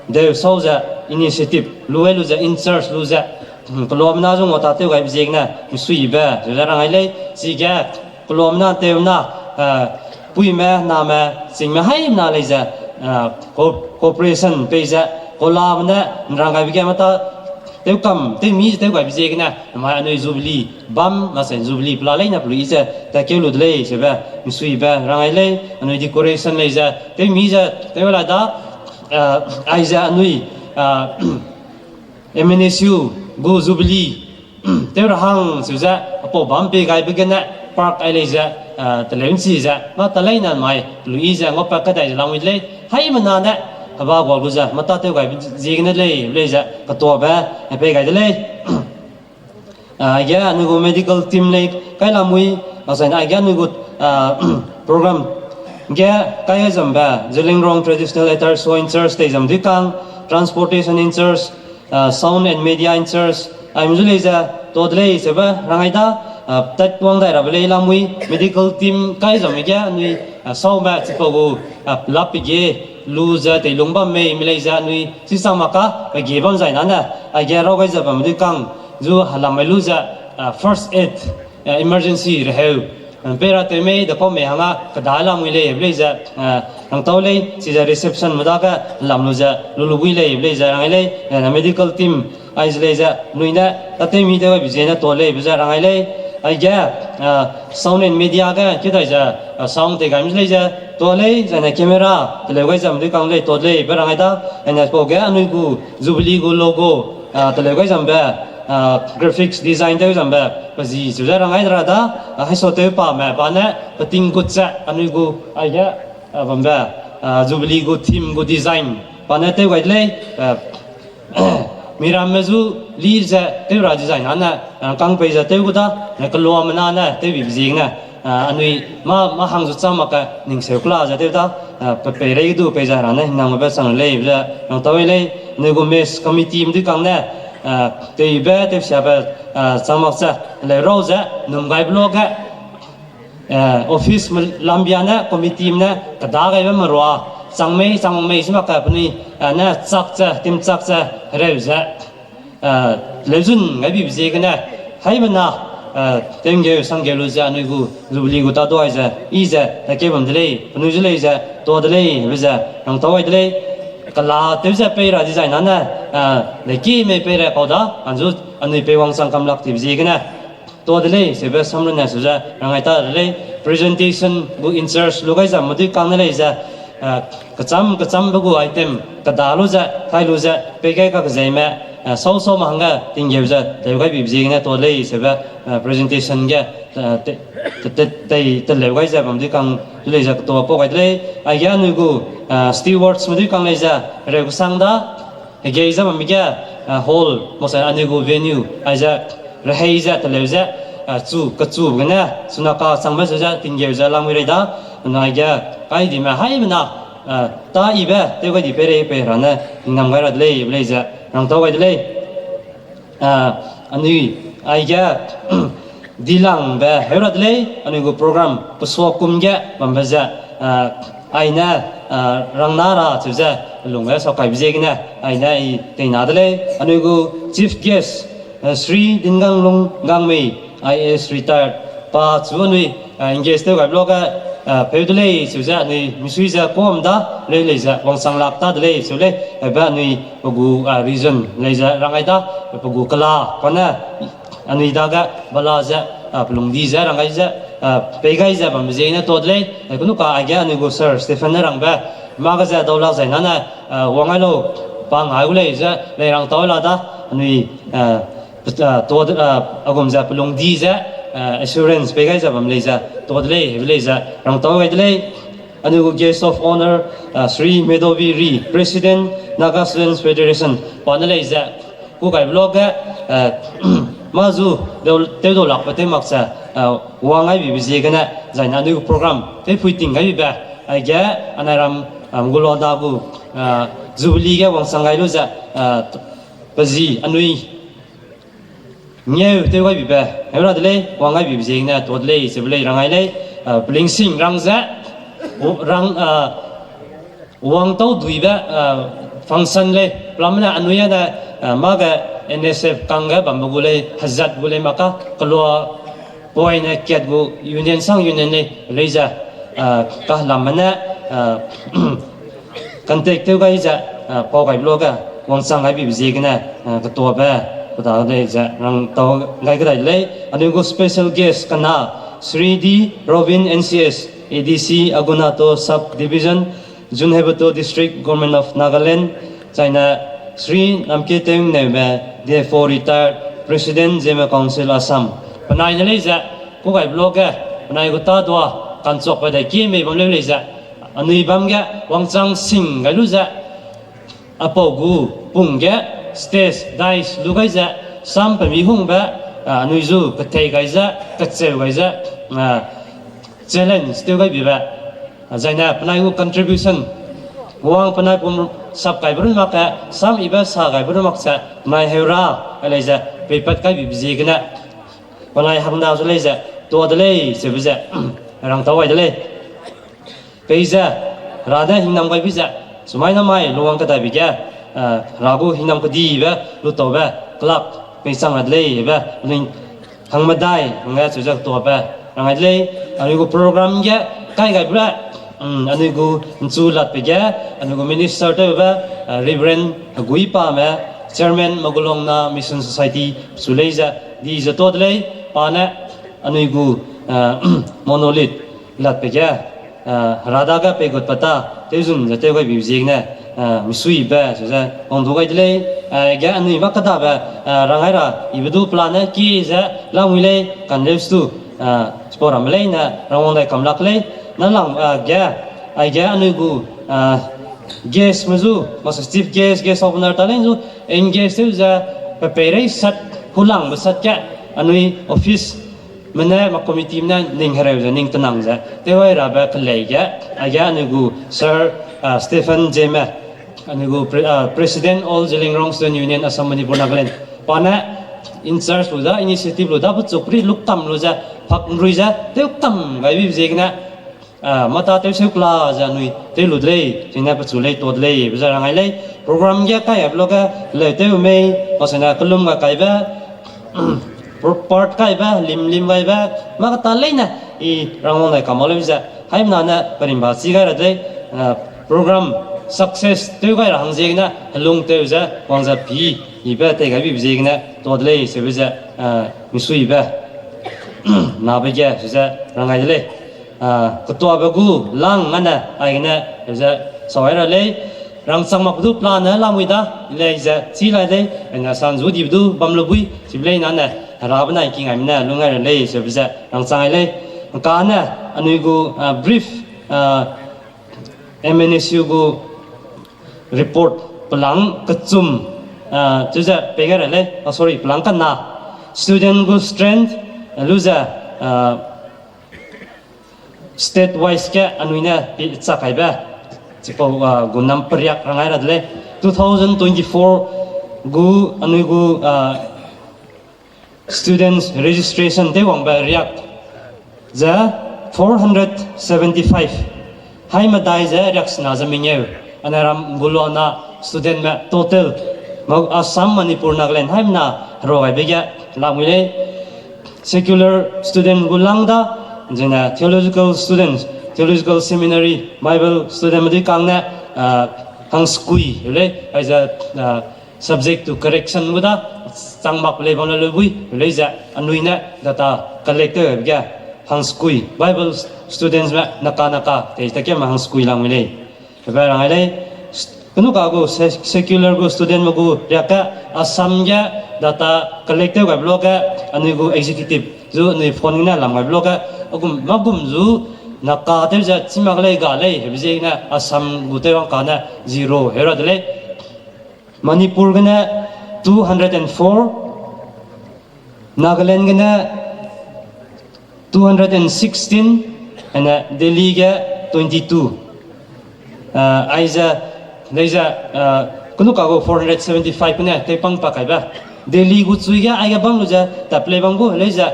deu sau ze, initiative, lu ai lu ze, in charge lu ze, hmm, keloa mena zung wata tew gaibe ziegene, misuibe, ze ze rangai lei, chige, keloa mena, tew mena, eh, puime, name, chingme haimena lei ze, eh, co-, cooperation pei ze, kolame ne, nrang gaibe ge meta, tew kam, tew mi ze tew gaibe ziegene, namai anui Jubilee bam, mak zai Jubilee pela leine pelu i ze, ta keu lu de lei, sebe, misuibe, rangai lei, anui decoration lei ze, tew mi ze, tew la da, eh, aize anui, eh, M N S U gu Jubilee, tew ra hang, su ze, apau bam pei gaibe gene, park ai lei ze, eh, teleu nchi ze, mâ ta leine mai, pelu i ze, ngau pa kedai ze lamui de lei, haimena ne, heba guak lu ze, meta tew gaibe ziegene lei, lei ze, ketuabe, eh, pei gai de lei. Ah, aige anui gu medical team lei kai lamui, mak zai ne aige anui gu, ah, program ge kai gai zambe, Zeliangrong Traditional Attire Show in charge tei zam dui kang, transportation in charge, ah, sound and media in charge, aime zu lei ze, tua de lei, sebe, rangai da, ah, tat wang dai rabe lei lamui, medical team kai zamme ge anui, ah, saume, chipau gu, ah, lap pe ge, lu ze, teilung bam mei, me lei ze, anui, chi sang mak ka, pe ge bam zai na ne, aige rau gai ze bamme dui kang, zu helam mai lu ze, ah, first aid, ah, emergency reheu, ah, pei ra tew mei, de pau mei hanga, keda lamui lei, be lei ze, ah, rangtau lei, chize reception me dage, lam lu ze, lu lu gui lei, be lei ze, rangai lei, ah, medical team, aize lei ze, nui ne, ta tew mi tew bi ziegene tua lei, be ze, rangai lei, aige, ah, sound and media ge, keu dai ze, ah, sound tei gaime lei ze, tua lei, zai ne camera, teleu gai zam dui kang lei, tua lei, be rangai da, aine pau ge, anui gu, Jubilee gu logo, ah, teleu gai zambe, ah, graphics design tew zambe, pe zi, su ze rangai de ra da, ah, haisau tew pame, pa ne, peting gut ze, anui gu, aige, ah, bambe, ah, Jubilee gu theme gu design, pa ne tew gai de lei, ah, miramme zu li ze tew ra design ane, ah, kang pei ze tew gu da, ne keloa mena ne tew bi ziegene, ah, anui mâ, mâ hang zu cham mak ka ning seu kela ze tew da, ah, pe pei rei du pei ze ra ne hingnambe sang lei ze rangtau lei, anui gu mess committee me dui kang ne, ah, teibe, tewsiabe, ah, chang mak ze, leu rau ze, num gaibe lo ge, eh, office me lambia ne, committee me ne, keda gaibe merua, chang mei, chang mak mei, si mak ka penui, ah, ne, chak ze, tim chak ze, hereu ze, eh, leuzun gaibibe ziegene, haimena, eh, tinggeu sanggeu lu ze anui gu, Jubilee gu ta duai ze, i ze, ta keu bam de lei, penui zu lei ze, tua de lei, be ze, rangtau ai de lei, kela tew ze pei ra design ane, eh, leki mei pei ra kau da, anzu, anui pei wangchang kam lak tibe ziegene, tua de lei, sebe samrune su ze, rangai ta de lei, presentation gu in charge lu gai zam me dui kang ne lei ze, eh, kecham, kechambe gu item, keda lu ze, kai lu ze, pei gai kakezeime, eh, sau sau me hangge, tinggeu ze, teleu gaibibe ziegene tua lei, sebe, eh, presentation ge, eh, te-, te-, te-, tei teleu gai ze, bam dui kang, du lei ze, ketua pau gai de lei, aige anui gu, eh, stewards me dui kang lei ze, reu kesang da, hegei ze bamme ge, eh, hall, mak zai anui gu venue, aize, rehei ze, teleu ze, eh, chu, kechu gene, chuna kachangbe su ze, tinggeu ze, lamui rei da, anai ge, kai dime, haimena, eh, ta ibe, tew gai di pei rei pei ra ne, hingnam gai ra de lei, be lei ze, rangtau gai de lei. Ah, anui, aige, dilangbe heu ra de lei, anui gu program, pesua kum ge, bambe ze, ah, aine, ah, rangna ra cheu ze, lungge sau kaibe ziegene, aine i teina de lei, anui gu Chief guest, uh, Shri Dinganglung Gangmei, I A S retired, pa chu anui, uh, engage tew gaibe luage, uh, peu de lei, cheu ze anui misui ze kuam da, leu lei ze, wangchang lak ta de lei, cheu lei, ebe anui pe gu, uh, reason lei ze, rang gai da, pe gu kela, kane, anui dage, bala ze, uh, pelung di ze, rang gai ze, uh, pei gai ze, bambe ziegene tuâ de lei, uh, kunu ka aige anui gu Sir Stephen ne rangbe, mâ ge ze, daulak zai nane, uh, wang gai lau, pa ngai gu lei ze, lei rang tau la da, anui, uh, Pe-, ah, tuâ de, ah, agum ze pelung di ze, ah, assurance pei gai ze bam lei ze, tuâ de lei, hebe lei ze, rang tau gai de lei. Anui gu guest of honour, ah, Shri Medovi Ri, President, Naga Students Federation, pa ne lei ze, kû gaibe luage, ah, mâ zu, deu-, tew dau lakbe tew mak ze, ah, wang gai bibe ziegene, zai ne anui gu program, tewpui ting gai bibe, aige, anai ram, ah, gu lua da gu, ah, Jubilee ge wangchang gai lu ze, ah, pe zi, anui, ngeu tew gai bibe, heu ra de lei, wang gai bibe ziegene, tuâ de lei, chebe lei, rang gai lei, ah, pelingsing rang ze, u-, rang, ah, wang tau duibe, ah, function lei, pelamme ne anui â ne, ah, mâ ge N S F kangge bambe gu lei, hezat gu lei mâ ka, kelua poine kat gu union sang union lei, lei ze, ah, kahelamme ne, ah, contact tew gai ze, ah, pau gaibe luage, wangchang gai bibe ziegene, ah, ketuabe, pe da lei ze, rang tau gai kedai de lei, anui gu special guest kena, Shri D Robin N C S, A D C, Agunato Sub-Division, Zunheboto District, Government of Nagaland, zaine Shri Namke Tewngneume, D F O retired, President, Zeme Council, Assam. Penai ne lei ze, kû gaibe luage, penai gu tâ dua, kanchuakbe dai kie mei bam leu lei ze, anui bam ge, wangchang sing gai lu ze, apau gu, pung ge, stage, dais, lu gai ze, sam pe mi hungbe, ah, anui zu, kethei gai ze, kecheu gai ze, ah, challenge tew gai bibe. Zaine penai gu contribution, wang penai pum sap gaibe run mak ge, sam ibe sa gaibe run mak ze, penai heu ra, a lei ze, peipat kai bibe ziegene, penai hangda zu lei ze, tuâ de lei, chebe ze, rang tau gai de lei. Peize, Hera ne hingnam gaibe ze, chumai namai lungwang kedaibe ge, eh, Hera gu hingnam kedibe, lutaube, kelak, peichang ra de lei, be, ning hangmedai, hangge cheu ze tuâbe, rang gai de lei, anui gu program ge, kai gaibe, mm, anui gu nchu latbe ge, anui gu minister tewbe, eh, Reverend Heguipame, Chairman Magulongna Mission Society, chu lei ze, di ze tuâ de lei, pa ne, anui gu, eh, monolith latbe ge, eh, Hera dage peigut pat ta, tewzun ze tew gaibe ziegene, eh, misuibe, cheu ze, wangdu gai de lei, eh, ge anui mâ kedabe, eh, rang gai ra, ibe du plan ne ki ze, lamui lei, kan leu stu, eh, chipau ramme leine, rangwang dai kam lak lei, na lang, eh, ge, aige anui gu, eh, guest me zu, makse chief guest, guest of honour ta lei zu, engage tew ze, pe peirei sat, hulangbe sat ge, anui office, me ne, ma committee me ne, ning hereu ze, ning tenang ze, tew gai rabe kelei ge, aige anui gu Sir, ah, Stephen Zeme, anui gu pre-, ah, President All Zeliangrong Student Union Assam Manipur Nagaland. Pa ne in charge lu da, initiative lu da, pechuk ri luktam lu ze, pak nrui ze, tew kam gaibe ziegene, ah, mata tew seu kela ze anui, tew lu de lei, chine pechu lei, tuâ de lei, be ze rang gai lei, program ge kai gaibe luage, leu tew mei, maksene kelum ga kaibe, part kaibe, lim lim gaibe, mâ keta leine, i rangwang dai kam leu ze, haimena ne perimba chi gai ra de lei, eh, program success tew gai ra hang ziegene, helung tew ze, wang ze pi, ibe tei gaibe ziegene, tuâ de lei, cheube ze, eh, misuibe, nabe ge, cheu ze, rang gai de lei. Ah, ketuabe gu lang ane, aigene, ze, sau gai ra lei, rangchang mak du plan ne lamui da, lei ze, chi lai lei, aine san zu dibe du bam lu bui, chibe lei nane, Hera benai kingaime ne, lung gai ra lei, cheube ze, rangchang gai lei, kane, anui gu, ah, brief, ah, M N S U gu report pelang kechum, ah, cheu ze, pei gai ra lei, oh, sorry, pelang kena, student gu strength, lu ze, ah, state wise ge anui ne pi chak kaibe, chipau, ah, gu nam periak rang gai ra de lei. Two thousand twenty-four gu anui gu, ah, students registration tew wangbe riak ze four hundred seventy-five. Haimedai ze riak sena ze mengeu. Ane ram guluana student me total Assam, Manipur, Nagaland haimena herua gaibe ge lamui lei. Secular student gu lang da, zene theological students, theological seminary, Bible student medui kang ne, hangsekui lei, aize subject to correction gu da, chang mak lei bam le leu bui lei ze, anui ne data collect tew ge, hangsekui Bible students me naka naka tei ta ke me hangsekui lamui lei. Hebe rang ai lei, kenu ka gu secular gu student me gu riak ge Assam ge data collect tew gaibe luage, anui gu executive zu anui phone ne lam gaibe luage, agum, magum zu naka tew ze chi mak lei ga lei, hebe ziegene Assam gu tew wang kane zero heu ra de lei. Manipur gene two hundred and four, Nagaland gene two hundred and sixteen, ane Delhi ge twenty-two. Aize, leize, kenu ka gu four hundred seventy-five ne teipang pa kaibe. Delhi gu chui ge aige bam lu ze tap lei bam gu, leize,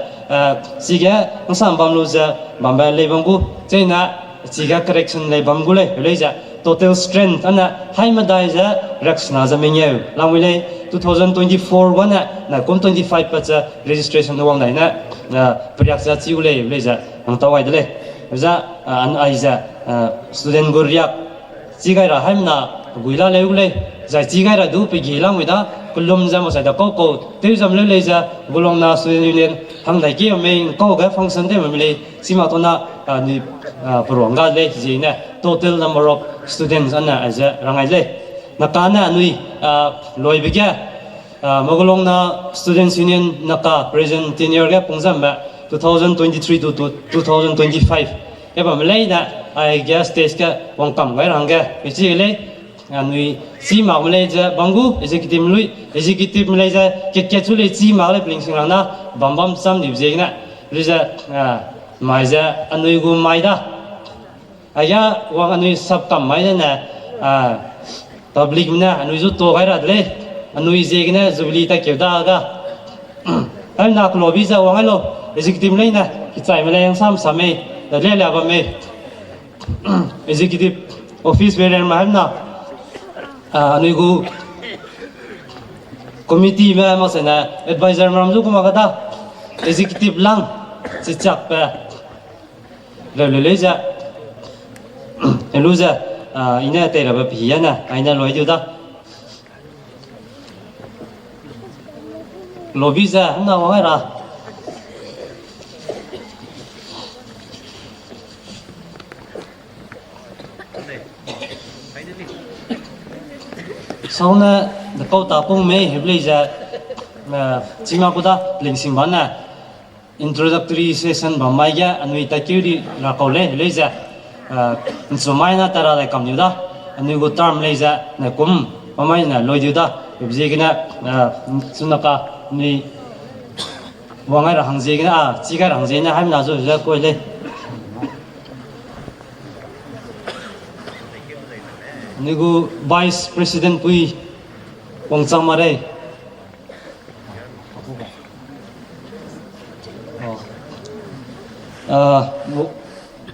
chige nsam bam lu ze bambe lei bam gu, chine chige correction lei bam gu lei, leize total strength ane haimedai ze riaksena ze mengeu lamui lei. Two thousand twenty-four wane na kum twenty-five pat ze registration wang dai ne, periak ze chi gu lei, leize hangtau gai de lei. Ze, aize, student gu riak chi gai ra haimena gui la leu gu lei, zai chi gai ra du pe gi lamui da, kelum ze masai da kau kau tew zam leu lei ze, Gulongna Student Union hang dai ke mei kau ge function tew mei lei, chi mak tona, anui, peruang ga lei ziegene total number of students ane aize rang ai lei. Naka ne anui, loibe ge, Magulongna Students Union Naka present tenure ge pungzambe two thousand twenty-three to two thousand twenty-five ge bamme leine, aige stage ge wangkam gai ra hangge pechi lei. Anui chi makme lei ze bam gu executive lui, executive me lei ze kat kat chu lei chi mak lei peling sing rang na bam bam cham dibe ziegene, lu ze, mai ze anui gu mai da. Aige wang anui sap kam mai zene, public me ne anui zu to gai ra de lei, anui ziegene Jubilee ta keu da ga. Aina kelobi ze wang ai lau, executive leine, kichaime lei hangsam sa mei, da le le bam mei. Executive office bearer me haimena, anui gu committee me mak sene advisor me ram zu ku mak ka da, executive lang, chichakbe, leu le lei ze, helu ze, i ne tei rabe pehî ne, aine loi diu da. Lobi ze, hena wang ai ra. Sau ne, de kau ta pung mei, hebe lei ze, chi mak ku da, lingsing ba ne, introductory session bam mai ge, anui takeu di ra kau lei, lei ze, nchu mai na ta ra dai kam diu da, anui gu term lei ze, ne kum, bam mai ne loi diu da, hebe ziegene, chuna ka, anui, wang ai ra hang ziegene, a, chi gai ra hang ziegene, haimena zu ze koi lei. Anui gu Vice President pui wangchang ma rei.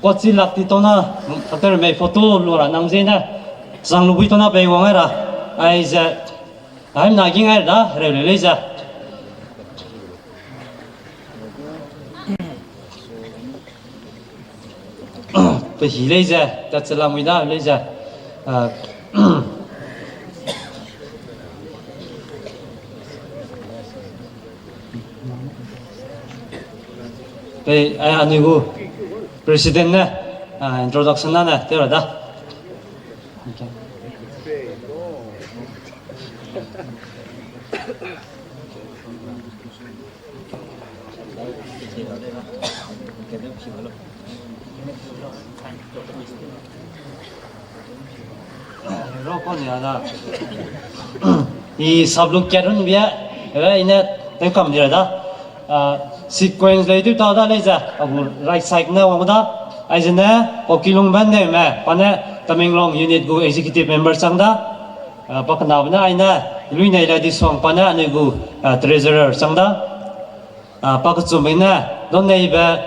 Kochi lak ti tona, doctor mei photo lu ra nang ziegene, zang lu bui tona pei wang ai ra, aize, haimena ging ai ra da, reu le lei ze. Pehî lei ze, tat che lamui da lei ze. Pei, anui gu president ne, introduction na ne, tew ra da. I sub-look kat run bia, i ne tew kam di ra da. Sequence lei tew ta da lei ze, a gu right side ne wang da. Aizene, Okilung Bandeume, pa ne Tamenglong unit gu executive member chang da. Pa kenabe ne aine, Luinei le Disuang pa ne anui gu treasurer chang da. Pa kechumbe ne, Donneibe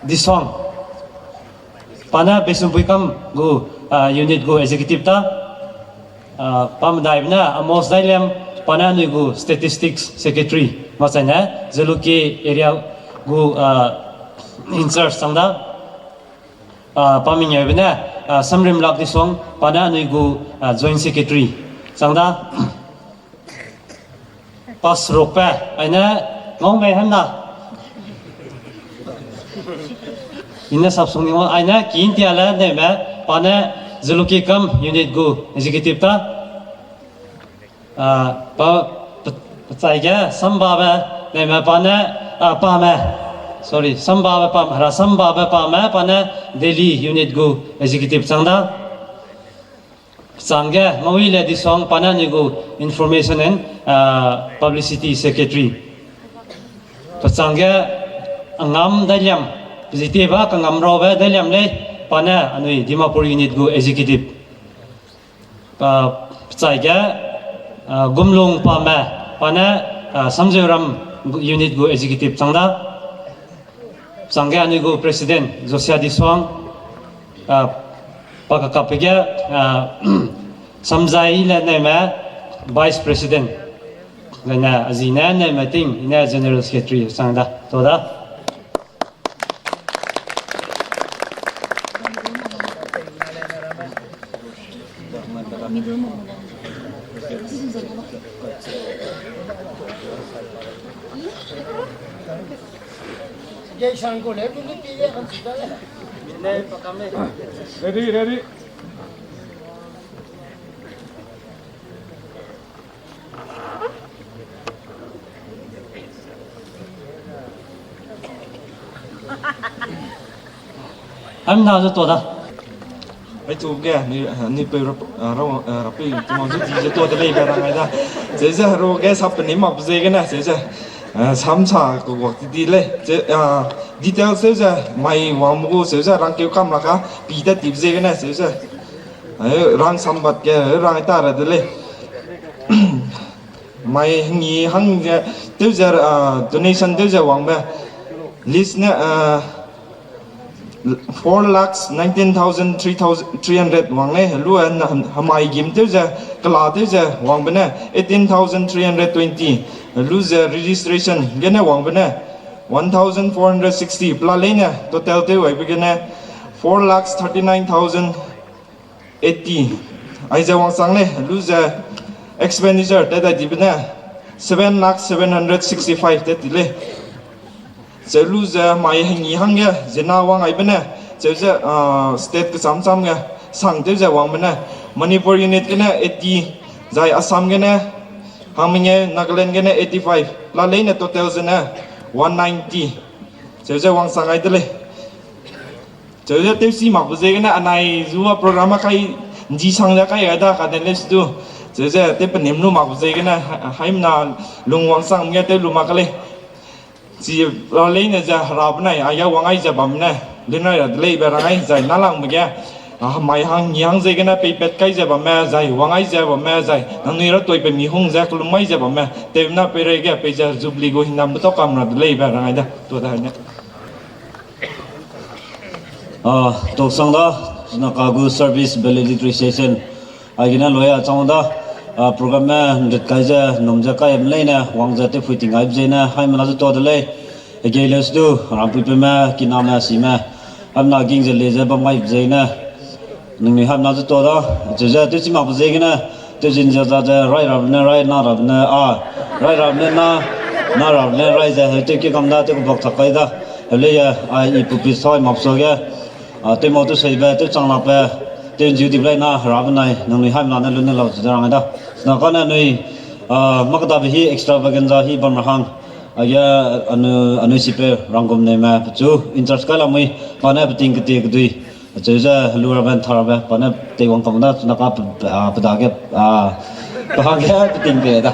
Disuang. Pa ne Beisumpuikam gu unit gu executive da. Ah, pa medaibe ne Amos Dailiam, pa ne anui gu Statistics Secretary, maksai ne Jalukie area gu, ah, in-charge chang da. Ah, pa mengeube ne, ah, Samrimlak Disuang, pa ne anui gu, ah, Joint Secretary chang da. Pa serukbe, aine ngau mei hemna. I ne sapsung ni ngau, aine Kintiale Neume, pa ne Jalukie kam unit gu executive ta. Ah, pa, pe-, pechai ge Sambabe Neume pa ne, ah, pame. Sorry, Sambabe pame, hera Sambabe pame, pa ne Delhi unit gu executive chang da. Pechangge Mawuile Disuang, pa ne anui gu Information and, ah, Publicity Secretary. Pechangge Angam Dailiam, pezitieba Kangam Raube Dailiam lei, pa ne anui Dimapur unit gu executive. Ah, pechai ge, ah, Gumlung Pame, pa ne, ah, Samzeuram unit gu executive chang da. Pechangge anui gu president Josia Disuang, ah, pa kakapbe ge, ah, Samzaile Neume, vice president. Zaine azi ne Neume Ting, i ne general secretary chang da. To da. Ready, ready. Hemna zu to da. Ai tu ge ni, ni pe rap, ah, rau, ah, rapi tu ma zu di ze to de lei be rang ai da. Ze ze ro ge sap ni ma ze gene ze ze, ah, samsa ku wak di lei. Ze, ah, details ze ze mai wang mu gu ze ze rang keu kam la ka pi da ti ze gene ze ze. Ai rang sambat ge rang ta ra de lei. Mai ngi hang ze, tew ze, ah, donation tew ze wangbe. List ne, ah, four lakhs nineteen thousand three hundred wang lei, lu, ah, na, hamai gim tew ze, kela tew ze wangbe ne, eighteen thousand three hundred twenty. Lu ze registration gene wangbe ne, one thousand four hundred sixty. Pela leine, total tew waibe gene, four lakhs thirty-nine thousand eighty. Aize wangchang lei, lu ze expenditure tat dai dibe ne, seven lakh seven hundred sixty-five tat di lei. Cheu lu ze mai hengi hangge, zena wang aibe ne, cheu ze, ah, state kecham cham ge, sang tew ze wangbe ne, Manipur unit gene eighty, zai Assam gene, hangmenge, Nagaland gene eighty-five, la leine total zene, one ninety. Cheu ze wangchang ai de lei. Cheu ze tewsi mak bu ziegene anai zua program a kai nji sang ze kai gai da ka den lei situ. Cheu ze tew penim lu mak bu ziegene ha-, haimna lung wangchang ge tew lu mak ka lei. Chi la leine ze hera benai, a ya wang ai ze bam ne, linai ra de lei be rang ai zai na lang be ge, a, mai hang ngi hang ziegene peipat kai ze bamme, zai wang ai ze bamme, zai nangnui ra toi pe mi hung ze kelum ai ze bamme, tewna peireige peize Jubilee gu hingnam betau kam ra de lei be rang ai da, tu da ne. Ah, toksang da, zuna ka gu service validity session. Aigene loi a chang da, ah, program me nrit kai ze, num ze kai em leine, wang ze tewphui ting ai be ziegene, haimena ze to de lei. Hegei leu situ, rampui pe me, kiname, sime, haimena ging ze le ze bam gai be ziegene, ningnui haimena ze to da, cheu ze tewchi mak be ziegene, tewzin ze za ze, rai rabe ne rai, na rabe ne a, rai rabe ne na, na rabe ne rai ze, heu tew ki kam da, tew kebak chak kai da, heu lei ye, ai i pupit sai mak suage, ah, tew mau tew seibe, tew chang lakbe, tew nziu dibe lai na, hera benai, nangnui haimena ne lun ne lau ze rang da. Sena kane nui, ah, makdabe hi extravaganza hi bam ra hang, aige anu, anui sipeu Ranggumneume pechu in-charge kai lamui, pa ne peting ketie kedui, acheu ze helu rabe nthar rabe, pa ne teiwang kam da, sena ka pe, ah, pe dage, ah, pe hangge peting pe da.